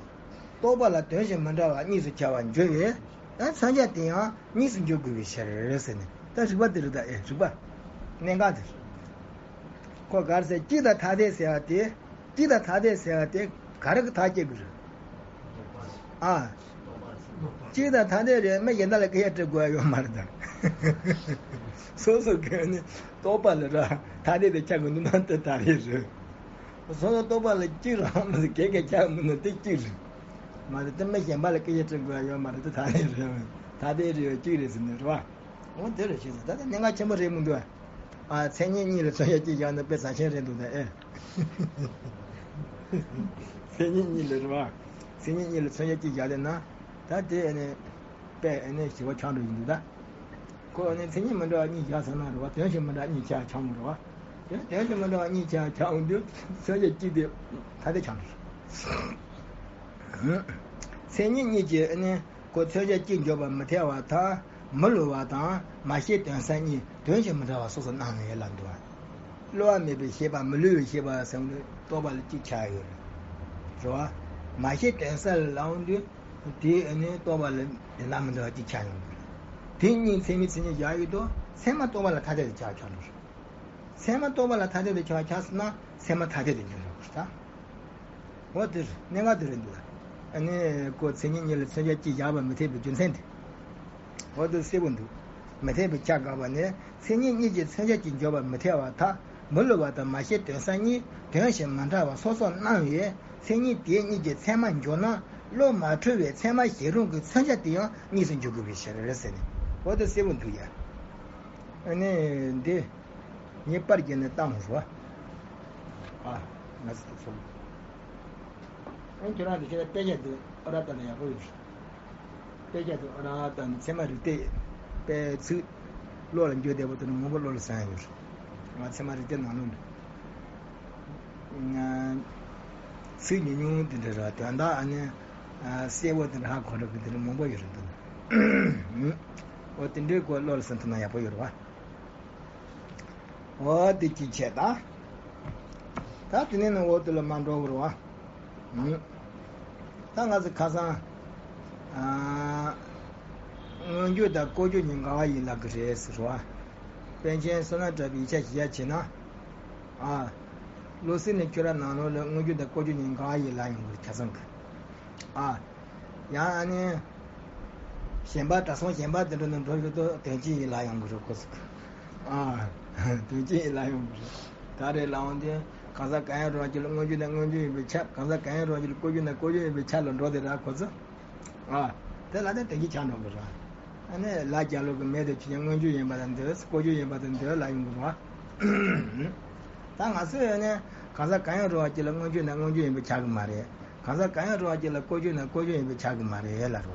རྟོག་པ་ལ་དོན་གཞན་མི་འདྲ་བ་གཉིས་སུ་བྱ་བར་འགྱུར་བས། ཡང་མཚོན་བྱ་དེ་ཡང་གཉིས་སུ་འགྱུར་དགོས་པའི་ཕྱིར་ཟེར་ནས་ད་རིགས་པ་དེ་རེད་ད་ཨེ་རིགས་པ། གནད་འགག་དེ་རེད། ཁོ་ག་རེ་ཟེར་གཅིག་དང་ཐ་དད་ཟེར་བ་དེ། གཅིག་དང་ཐ་དད་ཟེར་བ་དེ་ག་རེ་གི་ཐག་བཅད་དགོས་རེད། ཨ། གཅིག་དང་ཐ་དད་རེད་མི་གཞན་དག་ལ་སྐད་ཆ་དྲི་དགོས་ཡ་ཡོད་མ་རེད་ད། སོ་སོ་གི་ནི་རྟོག་པ་ལ་ར་ཐ་དད་དུ་ཆགས་དགོས་འདུག་ན་དེ་ཐ་དད་རེད། སོ་སོ་རྟོག་པ་ལ་གཅིག་རང་མི་འདུག་གེ་གེ་ཆགས་མི་འདུག་དེ་གཅིག་རེད། མ་རེད་དེ་མི་གཞན་པ་ལ་སྐད་ཆ་དྲི་དགོས་ཡ་ཡོད་མ་རེད་དེ་ཐ་དད་རེད། ཐ་དད་རེད་གཅིག་རེད་ཟེར་ནས་རེད་བ། འོ་དེ་རེད་ཤེས་ཟེར་ད་ལྟ་གནད་འགག་ཆེན་པོ་རེད་མི་འདུག་ཨ། མཚན་ཉིད་གཉིས་ལ་མཚོན་བྱ་གཅིག་བཞག་ན་དཔེ་ཟ་ཆེན་རེད་འདུག་ད་ཨེ། མཚན་ཉིད་གཉིས་ལ་རེད་བ། མཚན་ཉིད་གཉིས་ལ་མཚོན་བྱ་གཅིག་བཞག་ལས་ན། ད་དེ་ཨེ་ནས། དཔེ་ཨེ་ནས་ཞི་བ་ཆགས་འགྲོ་ཡིན་འདུག་ད། ཁོ་ནི་མཚན་ཉིད་མི་འདྲ་བ་གཉིས་བཞག་ཚར་ན་རེད་བ། དོན་གཞན་མི་འདྲ་གཉིས་ཆ་ཆགས་མི་རེད་བ། དེ་དོན་གཞན་མི་འདྲ་བ་གཉིས་ཆ་ཆགས་འོང་དུས་མཚོན་བྱ་གཅིག་དེ་ཐ་དད་ཆགས་འགྲོ། མཚན་ཉིད་གཉིས་ཀྱི་ནི་ཁོ་མཚོན་བྱ་གཅིག་འཇོག་པ་མི་འཐད་པར་ཐལ། མི་བསླུ་བ་དང་མ་ཤེས་དོན་གསལ་གཉིས་དོན་གཞན་མི་འདྲ་བ་སོ་སོར་སྣང་ངེས་ལ་འདུག་བ། བསླུ་བ་མེད་པའི་ཤེས་པ་མི་བསླུ་བའི་ཤེས་པ་ཟེར་བ་ནི་རྟོག་པ་ལ་གཅིག་ཆགས་ཡོད་རེད། རེད་བ། མ་ཤེས་དོན་གསལ་ལ་འོང་དུས། དེའི་ཨ་ནི་རྟོག་པ་ལ་དེ་འདྲ་མི་འདྲ་བ་གཅིག་ཆགས་ཡོང་གི་རེད། དེ་གཉིས་ཚད་མའི་མཚན་ཉིད་བཞག་ཡོད་དོ། ཚད་མ་རྟོག་པ་ལ་ཐ་དད་དུ་ཆགས་ཆགས་འགྲོ་རེད། ཚད་མ་རྟོག་པ་ལ་ཐ་དད་དུ་ཆགས་ཆགས་སོང་ན་ཚད་མ་ཐ་དད་དུ་འགྱུར་འགྲོ་གི་རེད་ད། འོ་དེ་རེད་གནད་འགག་དེ་རེད་འདུག་ཨ་ནི་ཁོ་མཚན་ཉིད་གཉིས་ལ་མཚོན་བྱ་གཅིག་བཞག་པ་མི་འཐད་པའི་རྒྱུ་མཚན་དེ། འོ་དེ་གསལ་པོ་འདུག་མི་འཐད་པའི་ཆ་དགག་པ་ནི། མཚན་ཉིད་གཉིས་ཀྱི་མཚོན་བྱ་གཅིག་འཇོག་པ་མི་འཐད་པར་ཐལ། མི་བསླུ་བ་དང་མ་ཤེས་དོན་གསལ་གཉིས་དོན་གཞན་མི་འདྲ་བ་སོ་སོར་སྣང་བས་མཚན་ཉིད་དེ་གཉིས་ཀྱི་ཚད་མ་འཇོག་ན་བློ་མ་འཁྲུལ་བའི་ཚད་མ་གཞན་རུང་གི་མཚོན་བྱ་དེ་ཡང་གཉིས་སུ་འཇོག་དགོས་པའི་ཕྱིར་ཟེར་ནས་འོ་དེ་གསལ་པོ་འདུག་ཡ། ཨ་ནི་འདི་ངས་པར་བརྒྱབ་ནས་བཏང་རོགས། ཨ་ང་ཚོ་དེ་ཚོ་ཨ་ཁྱོད་རང་གི་ཁྱེད་དཔེ་ཆ་འདི་ཨ་ར་ལྟ་ན་ཡག་པོ་ཡོད་རེད། དཔེ་ཆ་དེ་ཨ་ར་ལྟ་ནས་ཚད་མ་རིགས་གཏེར་དཔེ་ཚིག་བློ་ལ་འཇོག་བདེ་པོ་དེ་ནི་མང་པོ་བློ་ལ་ཟིན་ཡོད་རེད། ང་ཚད་མ་རིགས་གཏེར་ནང་ལོགས་ནས་ཚིག་ཉུང་ཉུང་དེ་འདྲ་རེད། དོན་དག་ཨ་ནི་གསལ་པོ་དེ་འདྲ་ཧ་གོ་འགྲོ་གི་དེ་འདྲ་མང་པོ་ཡོད་རེད་འདུག་འོ་དེ་འདྲའི་སྐོར་བློ་ལ་ཟིན་ཐུབ་ན་ཡག་པོ་ཡོད་རེད་བ། འོ་དེ་གཅིག་བྱས་ད། ད་དེ་ནས་ནི་འོ་དེ་ལ་མ་འགྲོ་བར་བ། ད་ང་ཚོ་ཁ་སང་། མངོན་བརྗོད་དང་ལྐོག་གྱུར་གཉིས་འགལ་བ་ཡིན་ལབ་ཀྱི་རེད་ཟེར་བ། པཎ་ཆེན་བསོད་ནམས་གྲགས་པའི་ཡིག་ཆ་ཞིབ་ཆ་བྱས་ན། ཨ། བློ་གསལ་ནས་ཁྱོད་རང་ནང་ལོགས་ལ་མངོན་བརྗོད་དང་ལྐོག་གྱུར་གཉིས་འགལ་བ་ཡིན་ལབ་ཡོང་གི་རེད་ཆ་ཚང་གི། ཨ། ཡང་ཨ་ནི། གཞན་པ་དྲ་སྲོང་གཞན་པ་དེ་འདྲ་ནི་འགྲོ་ཡོད་དོ་དོན་གཅིག་ཡིན་ལབ་ཡོང་གི་རེད་ཁོ་ཚོ་གི། ཨ། དོན་གཅིག་ཡིན་ལབ་ཡོང་གི་རེད། ད་རེས་ལབ་འོང་དུས་གང་ཟག་གང་ཡང་རུང་བ་གཅིག་ལ་མངོན་བརྗོད་དང་མངོན་བརྗོད་ཡིན་པའི་ཆ། གང་ཟག་གང་ཡང་རུང་བ་གཅིག་ལ་ལྐོག་གྱུར་དང་ལྐོག་གྱུར་ཡིན་པའི་ཆ་ལ་འགྲོ་དེ་ར་ཁོ་ཚོ། ཨ། དེ་ལ་དེ་དོན་གཅིག་ཆགས་འགྲོ་གི་རེད། ཨ་ནི་ལ་རྒྱ་ལོ་གི་མེ་དེ་ཆུ་ཆེན་མངོན་བརྗོད་ཡིན་པ་དང་འདོད། ལྐོག་གྱུར་ཡིན་པ་དང་འདོད་ལབ་ཡོང་གི་རེད་བ། ད་ང་ཚོས་ནི་གང་ཟག་གང་ཡང་རུང་བ་གཅིག་ལ་མངོན་བརྗོད་ན་མངོན་བརྗོད་ཡིན་པས་ཁྱབ་གི་མ་རེད། གང་ཟག་གང་ཡང་རུང་བ་གཅིག་ལ་ལྐོག་གྱུར་ན་ལྐོག་གྱུར་ཡིན་པས་ཁྱབ་གི་མ་རེད་ལབ་རེད་བ།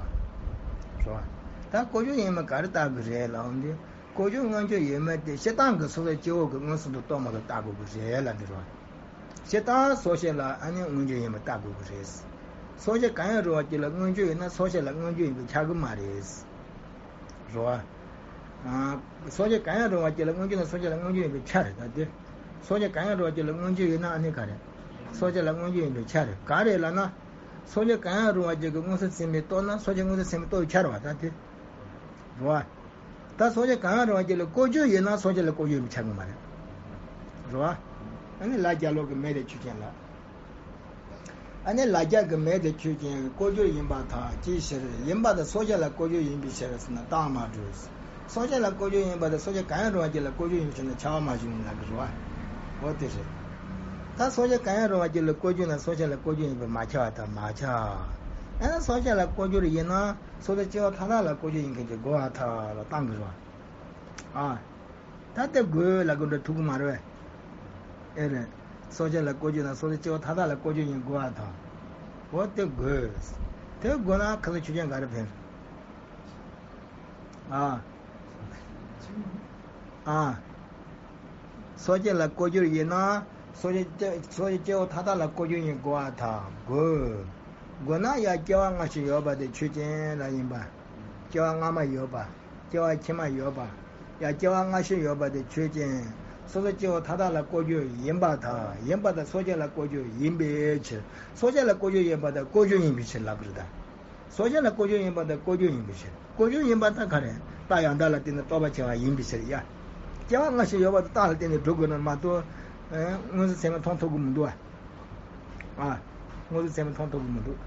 རེད་བ། ད་ལྐོག་གྱུར་ཡིན་མིན་ག་རེ་བརྟག་དགོས་རེད་ལབ་འོང་དུས། ལྐོག་གྱུར་མངོན་གྱུར་ཡོད་མེད་དེ་སྤྱིར་བཏང་གི་སོ་སོའི་སྐྱེ་བོ་གི་མངོན་སུམ་དུ་རྟོགས་མ་ཐུབ་བརྟག་དགོས་ཀྱི་རེད་ལབ་འདི་རེད་བ། སྤྱིར་བཏང་སོ་སྐྱེ་ལ་ཨ་ནི་མངོན་གྱུར་ཡིན་པ་བརྟག་དགོས་ཀྱི་རེད། སོ་སྐྱེ་གང་ཡང་རུང་བ་གཅིག་ལ་མངོན་གྱུར་ཡོད་ན་སོ་སྐྱེ་ལ་མངོན་གྱུར་ཡིན་པས་ཁྱབ་ཀྱི་མ་རེད། རེད་བ། སོ་སྐྱེ་གང་ཡང་རུང་བ་ཅིག་ལ་མངོན་གྱུར་ན་སོ་སྐྱེ་ལ་མངོན་གྱུར་ཡིན་པའི་ཆ་རེད་ད་དེ། སོ་སྐྱེ་གང་ཡང་རུང་བ་ཅིག་ལ་མངོན་གྱུར་ཡོད་ན་ཨ་ནི་ག་རེད། སོ་སྐྱེ་ལ་མངོན་གྱུར་ཡིན་པའི་ཆ་རེད། ག་རེ་ལབ་ན། སོ་སྐྱེ་གང་ཡང་རུང་བ་ཅིག་གི་མངོན་སུམ་ཚད་མས་རྟོགས་ན་སོ་སྐྱེ་མངོན་སུམ་ཚད་མས་རྟོགས་པའི་ཆ་རེད་བ་ད་དེ། རེད་བ། ད་སོ་སྐྱེ་གང་ཡང་རུང་བ་ཅིག་ལ་བཀོལ་སྤྱོད་ཡོད་ན་སོ་སྐྱེ་ལ་བཀོལ་སྤྱོད་ཡིན་པའི་ཆ་གི་མ་རེད། རེད་བ། ཨ་ནི་ལ་རྒྱ་ལོག་གི་མེ་དེ་ཆོས་ཅན་ལ། ཨ་ནི་ལ་རྒྱ་གི་མེ་དེ་ཆོས་ཅན་བཀོལ་སྤྱོད་ཡིན་པར་ཐལ། ཅིའི་ཕྱིར། ཡིན་པར་ཐལ། སོ་སྐྱེ་ལ་བཀོལ་སྤྱོད་ཡིན་པའི་ཕྱིར་ཟེར་ན་རྟགས་མ་གྲུབ། སོ་སྐྱེ་ལ་བཀོལ་སྤྱོད་ཡིན་པར་ཐལ། སོ་སྐྱེ་གང་ཡང་རུང་བ་ཅིག་ལ་བཀོལ་སྤྱོད་ཡིན་པའི་ཕྱིར་ན་ཁྱབ་པ་མ་བྱུང་ལབ་ཀྱི་རེད་བ། འོ་དེ་རེད། ད་སོ་སྐྱེ་གང་ཡང་རུང་བ་ཅིག་ལ་བཀོལ་སྤྱོད་ན་སོ་སྐྱེ་ལ་བཀོལ་སྤྱོད་ཡིན་པས་མ་ཁྱབ་པར་ཐལ། མ་ཁྱབ། ཡང་ན་སོ་སྐྱེ་ལ་བཀོལ་སྤྱོད་ཡིན་ན་སོ་སོ་སྐྱེ་བོ་མཐའ་དག་ལ་བཀོལ་སྤྱོད་ཡིན་མཁན་གྱི་རྒོལ་བར་ཐལ་ལ་བཏང་གི་རེད་བ། ཨ། ད་དེ་རྒོལ་ལ་རྒོལ་འདྲ་ཐུག་གི་མ་རེད་པས། ཨེ་རེད། སོ་སྐྱེ་ལ་བཀོལ་སྤྱོད་ན་སོ་སོ་སྐྱེ་བོ་མཐའ་དག་ལ་བཀོལ་སྤྱོད་ཡིན་རྒོལ་བར་ཐལ། འོ་དེ་རྒོལ། དེ་རྒོལ་ན་ཁ་སང་ཆོས་ཅན་ག་རེ་ཕན། ཨ། ཨ། སོ་སྐྱེ་ལ་བཀོལ་སྤྱོད་ཡིན་ན། སོ་སྐྱེ་སྐྱེ་སོ་སྐྱེ་སྐྱེ་བོ་མཐའ་དག་ལ་བཀོལ་སྤྱོད་ཡིན་རྒོལ་བར་ཐལ། རྒོལ། རྒོལ་ན་ཡང་སྐྱེ་བ་སྔ་ཕྱི་ཡོད་པ་དེ་ཆོས་ཅན་ལ་ཡིན་པ། སྐྱེ་བ་སྔ་མ་ཡོད་པ། སྐྱེ་བ་ཕྱི་མ་ཡོད་པ། ཡང་སྐྱེ་བ་སྔ་ཕྱི་ཡོད་པ་དེ་ཆོས་ཅན། སོ་སོ་སྐྱེ་བོ་མཐའ་དག་ལ་བཀོལ་སྤྱོད་ཡིན་པར་ཐལ། ཡིན་པར་ཐལ། སོ་སྐྱེ་ལ་བཀོལ་སྤྱོད་ཡིན་པའི་ཕྱིར། སོ་སྐྱེ་ལ་བཀོལ་སྤྱོད་ཡིན་པར་ཐལ། བཀོལ་སྤྱོད་ཡིན་པའི་ཕྱིར་ལབ་ཀྱི་རེད་ད། སོ་སྐྱེ་ལ་བཀོལ་སྤྱོད་ཡིན་པར་ཐལ། བཀོལ་སྤྱོད་ཡིན་པའི་ཕྱིར། བཀོལ་སྤྱོད་ཡིན་པར་ཐལ་ག་རེ། རྟགས་ཡང་དག་ལ་བརྟེན་ནས་རྟོགས་པར་བྱ་བ་ཡིན་པའི་ཕྱིར་ཡ། སྐྱེ་བ་སྔ་ཕྱི་ཡོད་པ་དེ་རྟགས་ལ་བརྟེན་ནས་སྒྲུབ་དགོས་ན་མ་གཏོགས། ཨེ། མངོན་སུམ་ཚད་མས་མཐོང་ཐུབ་ཀྱི་མི་འདུག་ཨ། ཨ། མངོན་སུམ་ཚད་མས་མཐོང་ཐུབ་ཀྱི་མི་འདུག་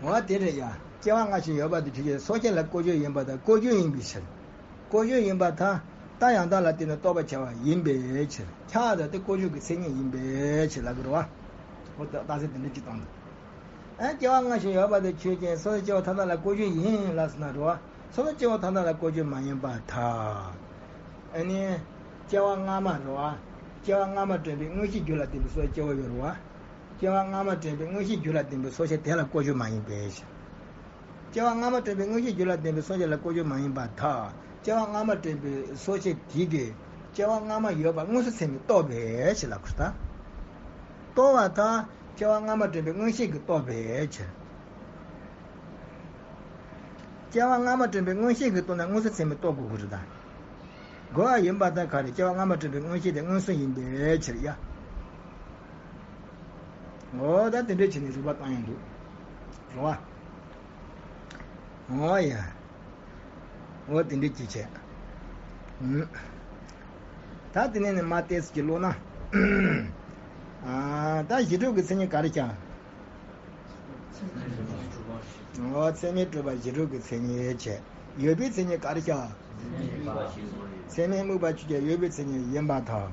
འོ་དེ་རེད་ཡ། སྐྱེ་བ་སྔ་ཕྱི་ཡོད་པ་དེ་ཆོས་ཅན། སོ་སྐྱེ་ལ་བཀོལ་སྤྱོད་ཡིན་པར་ཐལ། བཀོལ་སྤྱོད་ཡིན་པའི་ཕྱིར། བཀོལ་སྤྱོད་ཡིན་པར་ཐལ། རྟགས་ཡང་དག་ལ་བརྟེན་ནས་རྟོགས་པར་བྱ་བ་ཡིན་པའི་ཕྱིར། ཁྱབ་པར་ཐལ་དེ་བཀོལ་སྤྱོད་ཀྱི་མཚན་ཉིད་ཡིན་པའི་ཕྱིར་ལབ་ཀྱི་རེད་བ། འོ་ད་རྟགས་གསལ་དེ་འདྲ་ཅིག་བཏང་འདུག་ཨ། སྐྱེ་བ་སྔ་ཕྱི་ཡོད་པ་དེ་ཆོས་ཅན། སོ་སོ་སྐྱེ་བོ་མཐའ་དག་ལ་བཀོལ་སྤྱོད་ཡིན་ལབ་སོང་ན་རེད་བ། སོ་སོ་སྐྱེ་བོ་མཐའ་དག་ལ་བཀོལ་སྤྱོད་མ་ཡིན་པར་ཐལ། ཨ་ནི། སྐྱེ་བ་སྔ་མ་རེད་བ། སྐྱེ་བ་སྔ་མ་དྲན་པའི་མངོན་ཤེས་རྒྱུད་ལ་ལྡན་པའི་སོ་སོ་སྐྱེ་བོ་ཡོད་རེད་བ། སྐྱེ་བ་སྔ་མ་དྲན་པའི་མངོན་ཤེས་རྒྱུད་ལ་ལྡན་པའི་སོ་སྐྱེ་དེ་ལ་བཀོལ་སྤྱོད་མ་ཡིན་པའི་ཕྱིར། སྐྱེ་བ་སྔ་མ་དྲན་པའི་མངོན་ཤེས་རྒྱུད་ལ་ལྡན་པའི་སོ་སྐྱེ་ལ་བཀོལ་སྤྱོད་མ་ཡིན་པར་ཐལ། སྐྱེ་བ་སྔ་མ་དྲན་པའི་སོ་སྐྱེ་དེ་གིས་སྐྱེ་བ་སྔ་མ་ཡོད་པ་མངོན་སུམ་ཚད་མས་རྟོགས་པའི་ཕྱིར་ལབ་དགོས་ད། རྟོགས་པར་ཐལ། སྐྱེ་བ་སྔ་མ་དྲན་པའི་མངོན་ཤེས་ཀྱིས་རྟོགས་པའི་ཕྱིར། སྐྱེ་བ་སྔ་མ་དྲན་པའི་མངོན་ཤེས་ཀྱིས་རྟོགས་ན་མངོན་སུམ་ཚད་མས་རྟོགས་དགོས་ཀྱི་རེད་ད། རྒོལ་བ་ཡིན་པར་ཐལ་ག་རེ། སྐྱེ་བ་སྔ་མ་དྲན་པའི་མངོན་ཤེས་དེ་མངོན་སུམ་ཡིན་པའི་ཕྱིར་ཡ། འོ་ད་དེ་འདྲ་བྱས་ནས་རིགས་པ་བཏང་ཡང་འདུག་རེད་བ། འོ་ཡ། འོ་དེ་འདྲ་ཅིག་བྱས། ཨུམ། ད་དེ་ནས་ནི་མ་ཏོག་ཙམ་ཅིག་ཀློག་ན། ཨ། ད་གཞི་གྲུབ་ཀྱི་མཚན་ཉིད་ག་རེ་བྱ། འོ། ཚད་མས་གྲུབ་པ་གཞི་གྲུབ་ཀྱི་མཚན་ཉིད་བྱས། ཡོད་པའི་མཚན་ཉིད་ག་རེ་བྱ། ཚད་མས་དམིགས་པ་ཆོས་ཅན། ཡོད་པའི་མཚན་ཉིད་ཡིན་པར་ཐལ།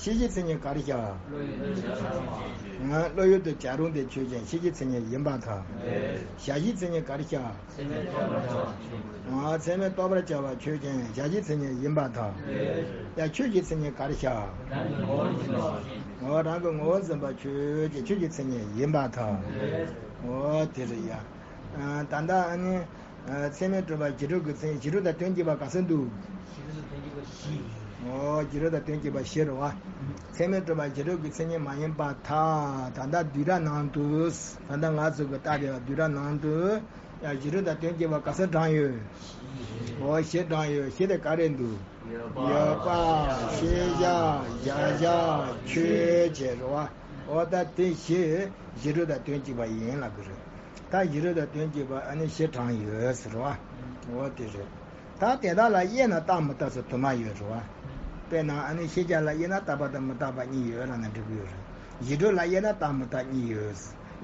ཤེས་བྱའི་མཚན་ཉིད་ག་རེ་བྱ། བློ་ཡུལ་དུ་བྱ་རུང་དེ་ཆོས་ཅན། ཤེས་བྱའི་མཚན་ཉིད་ཡིན་པར་ཐལ། བྱ་བྱེད་མཚན་ཉིད་ག་རེ་བྱ། ཚད་མས་རྟོགས་པར་བྱ་བ་ཆོས་ཅན། བྱ་བྱེད་མཚན་ཉིད་ཡིན་པར་ཐལ། ཡང་ཆོས་ཀྱི་མཚན་ཉིད་ག་རེ་བྱ། རང་གི་ངོ་བོ་འཛིན་པ་ཆོས་ཅན། ཆོས་ཀྱི་མཚན་ཉིད་ཡིན་པར་ཐལ། འོ་དེ་རེད་ཡ། ད་ལྟ་ཨ་ནི། ཚད་མས་གྲུབ་པ་གཞི་གྲུབ་ཀྱི་མཚན། གཞི་གྲུབ་དང་དོན་གཅིག་པ་ག་ཚོད་འདུག་འོ། གཞི་གྲུབ་དང་དོན་གཅིག་པ་བཞི་རེད་བ། ཚད་མས་གྲུབ་པ་གཞི་གྲུབ་ཀྱི་མཚན་ཉིད་མ་ཡིན་པར་ཐལ། ད་ལྟ་བསྡུས་གྲྭ་ནང་དུ། ད་ལྟ་ང་ཚོ་གི་ལྟ་བསྡད་པ་བསྡུས་གྲྭ་ནང་དུ། ཡང་གཞི་གྲུབ་དང་དོན་གཅིག་པ་ག་ཚོད་བགྲངས་ཡོད། འོ། བཞི་བགྲངས་ཡོད། བཞི་དེ་ག་རེ་འདུག་ཡོད་པ། ཤེས་བྱ། བྱ་བྱེད། ཆོས་ཅན་རེད་བ། འོ་ད་དེ་བཞི་གཞི་གྲུབ་དང་དོན་གཅིག་པ་ཡིན་ལབ་ཀྱི་རེད། ད་གཞི་གྲུབ་དང་དོན་གཅིག་པ་ཨ་ནི་བཞི་བགྲངས་ཡོད་ཟེར་བ། འོ་དེ་རེད། ད་དེ་དག་ལ་དབྱེ་ན་རྟག་མི་རྟག་སོགས་དུ་མ་ཡོད་རེད་བ། དཔེར་ན་ཨ་ནི་ཤེས་བྱ་ལ་དབྱེ་ན་རྟག་པ་དང་མི་རྟག་པ་གཉིས་ཡོད་ལབ་ན་འགྲིག་གི་ཡོད་རེད། གཞི་གྲུབ་ལ་དབྱེ་ན་རྟག་མི་རྟག་གཉིས་ཡོད།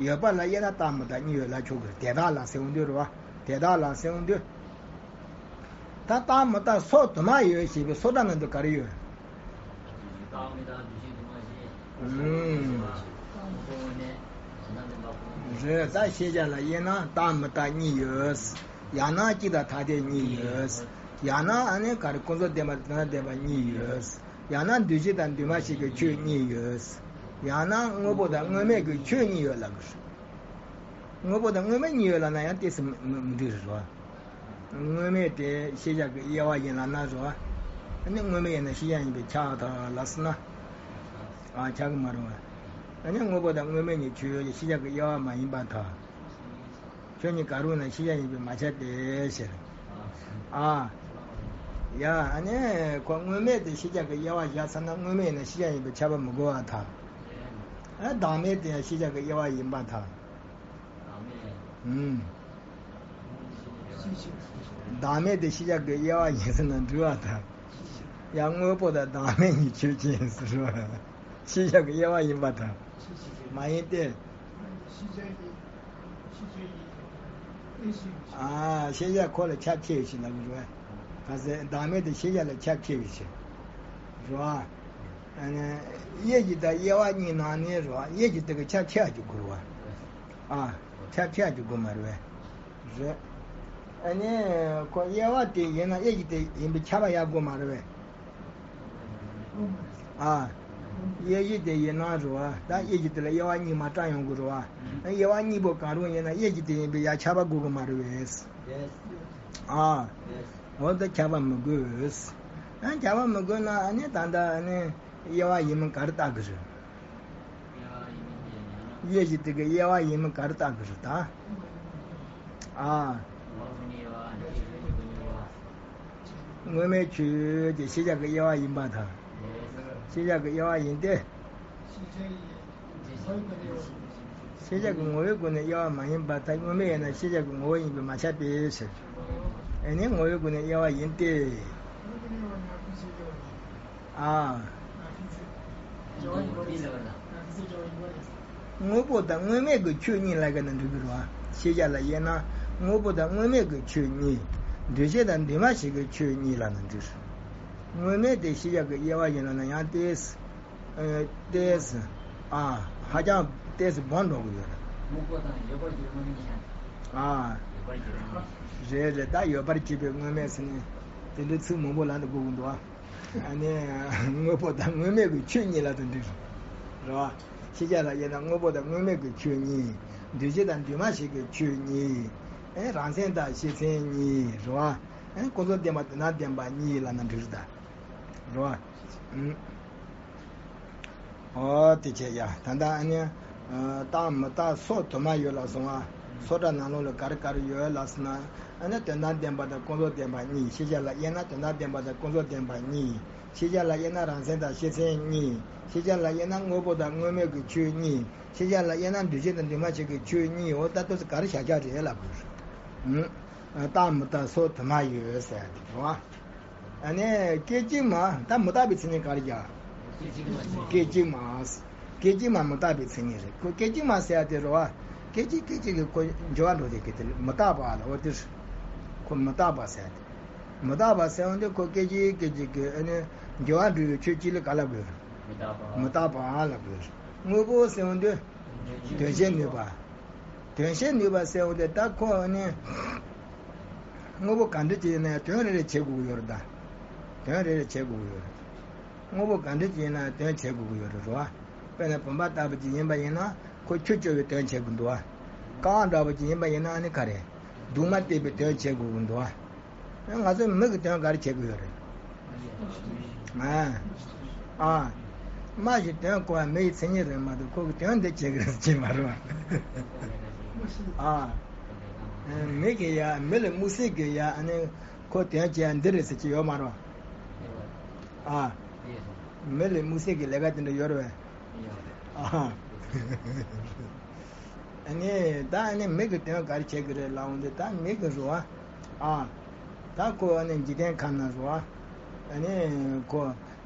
ཡོད་པ་ལ་དབྱེ་ན་རྟག་མི་རྟག་གཉིས་ཡོད་ལབ་ཆོག་གི་རེད། དེ་དག་ལ་ཟེར་འོང་དུས་རེད་བ། དེ་དག་ལ་ཟེར་འོང་དུས། ད་རྟག་མི་རྟག་སོགས་དུ་མ་ཡོད་ཞེས་པའི་སོགས་སྒྲ་ནང་དུ་ག་རེ་ཡོད། རྟག་མི་རྟག་འདུ་བྱེད་དུ་མ་ཞེས། ཨུམ། རེད། ད་ཤེས་བྱ་ལ་དབྱེ་ན་རྟག་མི་རྟག་གཉིས་ཡོད། ཡང་ན་སྤྱི་དང་ཐ་དད་གཉིས་ཡོད། ཡང་ན་ཨ་ནི་ག་རེ་ཀུན་རྫོབ་བདེན་པ་དང་བདེན་པ་གཉིས་ཡོད། ཡང་ན་འདུས་བྱས་དང་འདུས་མ་བྱས་ཀྱི་ཆོས་གཉིས་ཡོད། ཡང་ན་དངོས་པོ་དང་དངོས་མེད་ཀྱི་ཆོས་གཉིས་ཡོད་ལབ་དགོས། དངོས་པོ་དང་དངོས་མེད་གཉིས་ཡོད་ལབ་ན་ཡང་ཏོག་ཙམ་མི་མི་འགྲིག་རེད་བ། དངོས་མེད་དེ་ཤེས་བྱ་གི་དབྱེ་བ་ཡིན་ལབ་ན་རེད་བ། ཨ་ནི་དངོས་མེད་ཡིན་ན་ཤེས་བྱ་ཡིན་པས་ཁྱབ་པར་ཐལ་ལབ་སོང་ན། ཨ། ཁྱབ་ཀྱི་མ་རེད་བ། ཨ་ནི་དངོས་པོ་དང་དངོས་མེད་གཉིས་ཆོས་ཅན། ཤེས་བྱ་གི་དབྱེ་བ་མ་ཡིན་པར་ཐལ། ཆོས་ཉིད་གང་རུང་ན་ཤེས་བྱ་ཡིན་པས་མ་ཁྱབ་པའི་ཕྱིར། ཨ། ཡ། ཨ་ནི་ཁོ་དངོས་མེད་དེ་ཤེས་བྱ་གི་དབྱེ་བ་བཞག་ཚར་ན་དངོས་མེད་ཡིན་ན་ཤེས་བྱ་ཡིན་པས་ཁྱབ་པ་མི་དགོས་པར་ཐལ། ཨ། བདག་མེད་དེ་ཡང་ཤེས་བྱ་གི་དབྱེ་བ་ཡིན་པར་ཐལ། ཨུམ། བདག་མེད་དེ་ཤེས་བྱ་གི་དབྱེ་བ་ཡིན་ཟེར་ན་འགྲིག་པར་ཐལ། ཡང་དངོས་པོ་དང་བདག་མེད་གཉིས་ཆོས་ཅན་ཟེར་བ། ཤེས་བྱ་གི་དབྱེ་བ་ཡིན་པར་ཐལ། མ་ཡིན་ཏེ། ཨ། ཤེས་བྱ་ཁོ་ལ་ཁྱབ་ཆེ་བའི་ཕྱིར་ལབ་དགོས་རེད། ག་ཟེར། བདག་མེད་དེ་ཤེས་བྱ་ལ་ཁྱབ་ཆེ་བའི་ཕྱིར། རེད་བ། ཨ་ནི། དབྱེ་གཞི་དང་དབྱེ་བ་གཉིས་ནང་ནས་རེད་བ། དབྱེ་གཞི་དེ་གི་ཁྱབ་ཆེ་བ་ཅིག་དགོས་རེད་བ། ཨ། ཁྱབ་ཆེ་བ་ཅིག་དགོས་མ་རེད་བས། རེད། ཨ་ནི། ཁོ་དབྱེ་བ་དེ་ཡིན་ན་དབྱེ་གཞི་དེ་ཡིན་པས་ཁྱབ་པ་ཡང་དགོས་མ་རེད་བས། ཨ། དབྱེ་གཞི་དེ་ཡིན་ན་རེད་བ། ད་དབྱེ་གཞི་དེ་ལ་དབྱེ་བ་གཉིས་མ་བཀྲམ་ཡོང་གི་རེད་བ། དབྱེ་བ་གཉིས་པོ་གང་རུང་ཡིན་ན་དབྱེ་གཞི་དེ་ཡིན་པས་ཡང་ཁྱབ་པ་དགོས་ཀྱི་མ་རེད་བས། ཨ། འོ་ད་ཁྱབ་པ་མི་དགོས། ཨ། ཁྱབ་པ་མི་དགོས་ན་ཨ་ནི་ད་ལྟ་ཨ་ནི་དབྱེ་བ་ཡིན་མིན་ག་རེ་བརྟག་གི་རེད། དབྱེ་གཞི་དེ་གི་དབྱེ་བ་ཡིན་མིན་ག་རེ་བརྟག་གི་རེད་ད། ཨ། དངོས་མེད་ཆོས་ཅན། ཤེས་བྱ་གི་དབྱེ་བ་ཡིན་པར་ཐལ། ཤེས་བྱ་གི་དབྱེ་བ་ཡིན་ཏེ། ཤེས་བྱ་གི་ངོ་བོའི་སྒོ་ནས་དབྱེ་བ་མ་ཡིན་པར་ཐལ། དངོས་མེད་ཡིན་ན་ཤེས་བྱ་གི་ངོ་བོ་ཡིན་པས་མ་ཁྱབ་པའི་ཕྱིར། ཨ་ནི་ངོ་བོའི་སྒོ་ནས་དབྱེ་བ་ཡིན་ཏེ། ཨ། དངོས་པོ་དང་དངོས་མེད་ཀྱི་ཆོས་གཉིས་ལབ་ཀྱི་ན་འགྲིག་གི་རེད་བ། ཤེས་བྱ་ལ་དབྱེ་ན་དངོས་པོ་དང་དངོས་མེད་ཀྱི་ཆོས་གཉིས། འདུས་བྱས་དང་འདུས་མ་བྱས་ཀྱི་ཆོས་གཉིས་ལབ་ན་འགྲིག་དངོས་མེད་དེ་ཤེས་བྱ་གི་དབྱེ་བ་ཡིན་ལབ་ན་ཡང་ཏོག་ཙམ། ཨ། ཏོག་ཙམ། ཨ། ཧ་ཅང་ཏོག་ཙམ་སྦོམ་འགྲོ་གི་ཡོད་རེད། དངོས་པོ་དང་ཡོད་པར་གྱུར་པའི་དངོས་མེད་ཀྱི་ཆ། ཨ། ཡོད་པར་གྱུར་པའི་དངོས་མེད་ཀྱི་ཆ། རེད་རེད། ད་ཡོད་པར་གྱུར་པའི་དངོས་མེད་ཟེར་ནས་དེ་འདྲའི་ཚིག་མང་པོ་ལབ་ན་དགོས་ཀྱི་འདུག་ཨ། ཨ་ནི། དངོས་པོ་དང་དངོས་མེད་ཀྱི་ཆོས་གཉིས་ལབ་དང་འགྲིག་རེད་བ། ཤེས་བྱ་ལ་དབྱེ་ན་དངོས་པོ་དང་དངོས་མེད་ཀྱི་ཆོས་གཉིས། འདུས་བྱས་དང་འདུས་མ་བྱས་ཀྱི་ཆོས་གཉིས། ཨེ། རང་མཚན་དང་བྱེད་མཚན་གཉིས་རེད་བ། ཨེ། ཀུན་རྫོབ་བདེན་པ་དོན་དམ་བདེན་པ་གཉིས་ལབ་ན་འགྲིག་རེད་ད། རེད་བ། ཨུམ། ཨོ་དེ་བྱས་ཡ། ད་ལྟ་ཨ་ནི། ཨ། རྟག་མི་རྟག་སོགས་དུ་མ་ཡོད་ལ་སོང་བ། སོ་སྒྲ་ནང་ལོགས་ལ་ག་རེ་ག་རེ་ཡོད་ལ་ཟེར་ན། ཨ་ནི་དོན་དམ་བདེན་པ་དང་ཀུན་རྫོབ་བདེན་པ་གཉིས། ཤེས་བྱ་ལ་དབྱེ་ན་དོན་དམ་བདེན་པ་དང་ཀུན་རྫོབ་བདེན་པ་གཉིས། ཤེས་བྱ་ལ་དབྱེ་ན་རང་མཚན་དང་བྱེད་མཚན་གཉིས། ཤེས་བྱ་ལ་དབྱེ་ན་དངོས་པོ་དང་དངོས་མེད་ཀྱི་ཆོས་གཉིས། ཤེས་བྱ་ལ་དབྱེ་ན་འདུས་བྱས་དང་འདུས་མ་བྱས་ཀྱི་ཆོས་གཉིས། འོ་ད་ལྟོས་ག་རེ་བཞག་བཞག་རེད་ལབ་དགོས། ཨུམ། རྟག་མི་རྟག་སོགས་དུ་མ་ཡོད་ཟེར་ཡ་དེ་རེད་བ། ཨ་ནི་སྐད་ཅིག་མ། ད་མི་རྟག་པའི་མཚན་ཉིད་ག་རེ་རྒྱག་སྐད་ཅིག་མ། སྐད་ཅིག་མ་མི་རྟག་པའི་མཚན་ཉིད་རེད། ཁོ་སྐད་ཅིག་མ་ཟེར་ཡ་དེ་རེད་བ། སྐད་ཅིག་སྐད་ཅིག་གིས་ཁོ་འགྱུར་བ་འགྲོ་དེ་སྐད་དེ་མི་རྟག་པ་ལ། འོ་དེ་ཁོ་མི་རྟག་པ་ཟེར་ཡ་དེ། མི་རྟག་པ་ཟེར་འོང་དུས་ཁོ་སྐད་ཅིག་སྐད་ཅིག་གིས་ཨ་ནི་འགྱུར་བ་འགྲོ་བའི་ཆོས་ཅིག་ལ་ག་ལབ་དགོས། མི་རྟག་པ་ལབ་དགོས། དངོས་པོ་ཟེར་འོང་དུས་དོན་བྱེད་ནུས་པ། དོན་བྱེད་ནུས་པ་ཟེར་འོང་དུས་ད་ཁོ་ཨ་ནི། དངོས་པོ་ག་འདྲ་ཅིག་ཡིན་ན་ཡང་དོན་རེ་རེ་བྱེད་དགོས་ཀྱི་ཡོད་རེད་ད། དོན་རེ་རེ་བྱེད་དགོས་ཀྱི་ཡོད་རེད། དངོས་པོ་ག་འདྲ་ཅིག་ཡིན་ན་ཡང་དོན་བྱེད་དགོས་ཀྱི་ཡོད་རེད་རོ། དཔེར་ན་བུམ་པ་ལྟ་བུ་ཅིག་ཡིན་པ་ཡིན་ན་ཁོ་ཆུ་སྐྱོར་བའི་དོན་བྱེད་དགོས་འདུག་བ། ཀ་བ་འདྲ་བོ་ཅིག་ཡིན་པ་ཡིན་ན་ཨ་ནི་ག་རེ། གདུང་མ་བཏེགས་པའི་དོན་བྱེད་དགོས་ཀྱི་འདུག་བ། ང་ཚོས་མི་གི་དོན་ག་རེ་བྱེད་དགོས་ཡོད་རེད། ཨ། ཨ། སྨྲ་ཞིང་དོན་གོ་བ་མི་ཡི་མཚན་ཉིད་རེད་མ་གཏོགས་ཁོ་གི་དོན་འདི་བྱེད་ཀྱི་རེད་ཟེར་གྱི་མ་རེད་བ། ཨ། མི་གི་ཡ་མི་ལ་དམིགས་བསལ་གྱི་ཡ་ཨ་ནི་ཁོ་དོན་བྱེད་ཡ་འདི་རེད་ཟེར་གྱི་ཡོད་མ་རེད་བ། ཨ། མི་ལ་དམིགས་བསལ་གྱི་ལས་ཀ་དེ་འདྲ་ཡོད་རེད་བས། ཨ། ཨ་ནི་ད་ཨ་ནི་མི་གི་དོན་ག་རེ་བྱེད་ཀྱི་རེད་ལབ་འོང་དུས་ད་མི་གི་རེད་བ། ཨ། ད་ཁོ་ཨ་ནི་འཇིག་རྟེན་ཁམས་ན་རེད་བ། ཨ་ནི་ཁོ་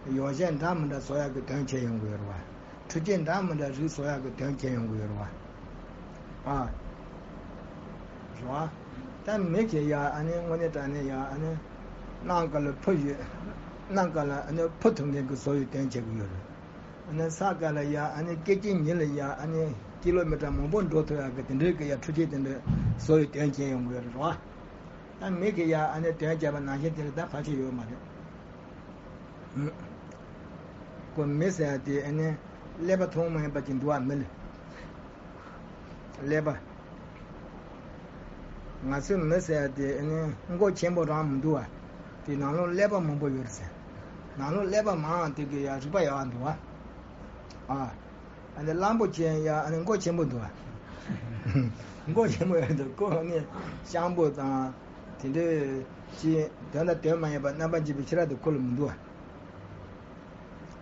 ཡོ་བྱད་འདྲ་མི་འདྲ་བཟོ་ཡག་གི་དོན་བྱེད་ཡོང་གི་ཡོད་རེད་བ། འཕྲུལ་ཆས་འདྲ་མི་འདྲ་རིགས་བཟོ་ཡག་གི་དོན་བྱེད་ཡོང་གི་ཡོད་རེད་བ། ཨ། རེད་བ། ད་མི་གི་ཡ་ཨ་ནི་དངོས་གནས་དྲང་གནས་ཡ་ཨ་ནི། གནམ་སྐབས་ལ་འཕུར་ཡོད། གནམ་སྐབས་ལ་ཨ་ནི་འཕུར་ཐུབ་མཁན་གྱི་བཟོ་ཡི་དོན་བྱེད་ཀྱི་ཡོད་རེད། ཨ་ནི་ས་སྐབས་ལ་ཡ་ཨ་ནི་སྐད་ཅིག་ཉིད་ལ་ཡ་ཨ་ནི་ཀི་ལོ་མི་ཊར་མང་པོ་འགྲོ་ཐུབ་ཡག་གི་དེ་འདྲའི་གི་ཡ་འཕྲུལ་ཆས་དེ་འདྲ་བཟོ་ཡི་དོན་བྱེད་ཡོང་གི་ཡོད་རེད་བ། ད་མི་གི་ཡ་ཨ་ནི་དོན་བྱས་པ་ནང་བཞིན་དེ་ལ་ད་ཕལ་ཆེར་ཡོད་མ་རེད། ཁོ་མི་ཟེར་ཡ་དེ་ཨ་ནི་ཀླད་པ་ཐུན་མོང་མ་ཡིན་པ་ཅིག་འདུག་བ་མི་ལ། ཀླད་པ། ང་ཚོའི་མི་ཟེར་ཡ་དེ་ཨ་ནི་མགོ་ཆེན་པོ་རང་མི་འདུག་བ། དེ་ནང་ལོགས་ཀླད་པ་མང་པོ་ཡོད་རེད་ཟེར། ནང་ལོགས་ཀླད་པ་མང་དེ་གི་ཡ་རིག་པ་ཡག་འདུག་བ། ཨ། ཨ་ནི་གླང་པོ་ཆེ་ཡ་ཨ་ནི་མགོ་ཆེན་པོ་འདུག་བ། མགོ་ཆེན་པོ་ཡོད་འདུག་ཁོ་ནི་ཤམ་བུ་དང་དེ་འདྲའི་ཅི་དོན་དང་དོན་མ་ཡིན་པ་རྣམ་པར་འབྱེད་པའི་ཤེས་རབ་དེ་ཁོ་ལ་མི་འདུག་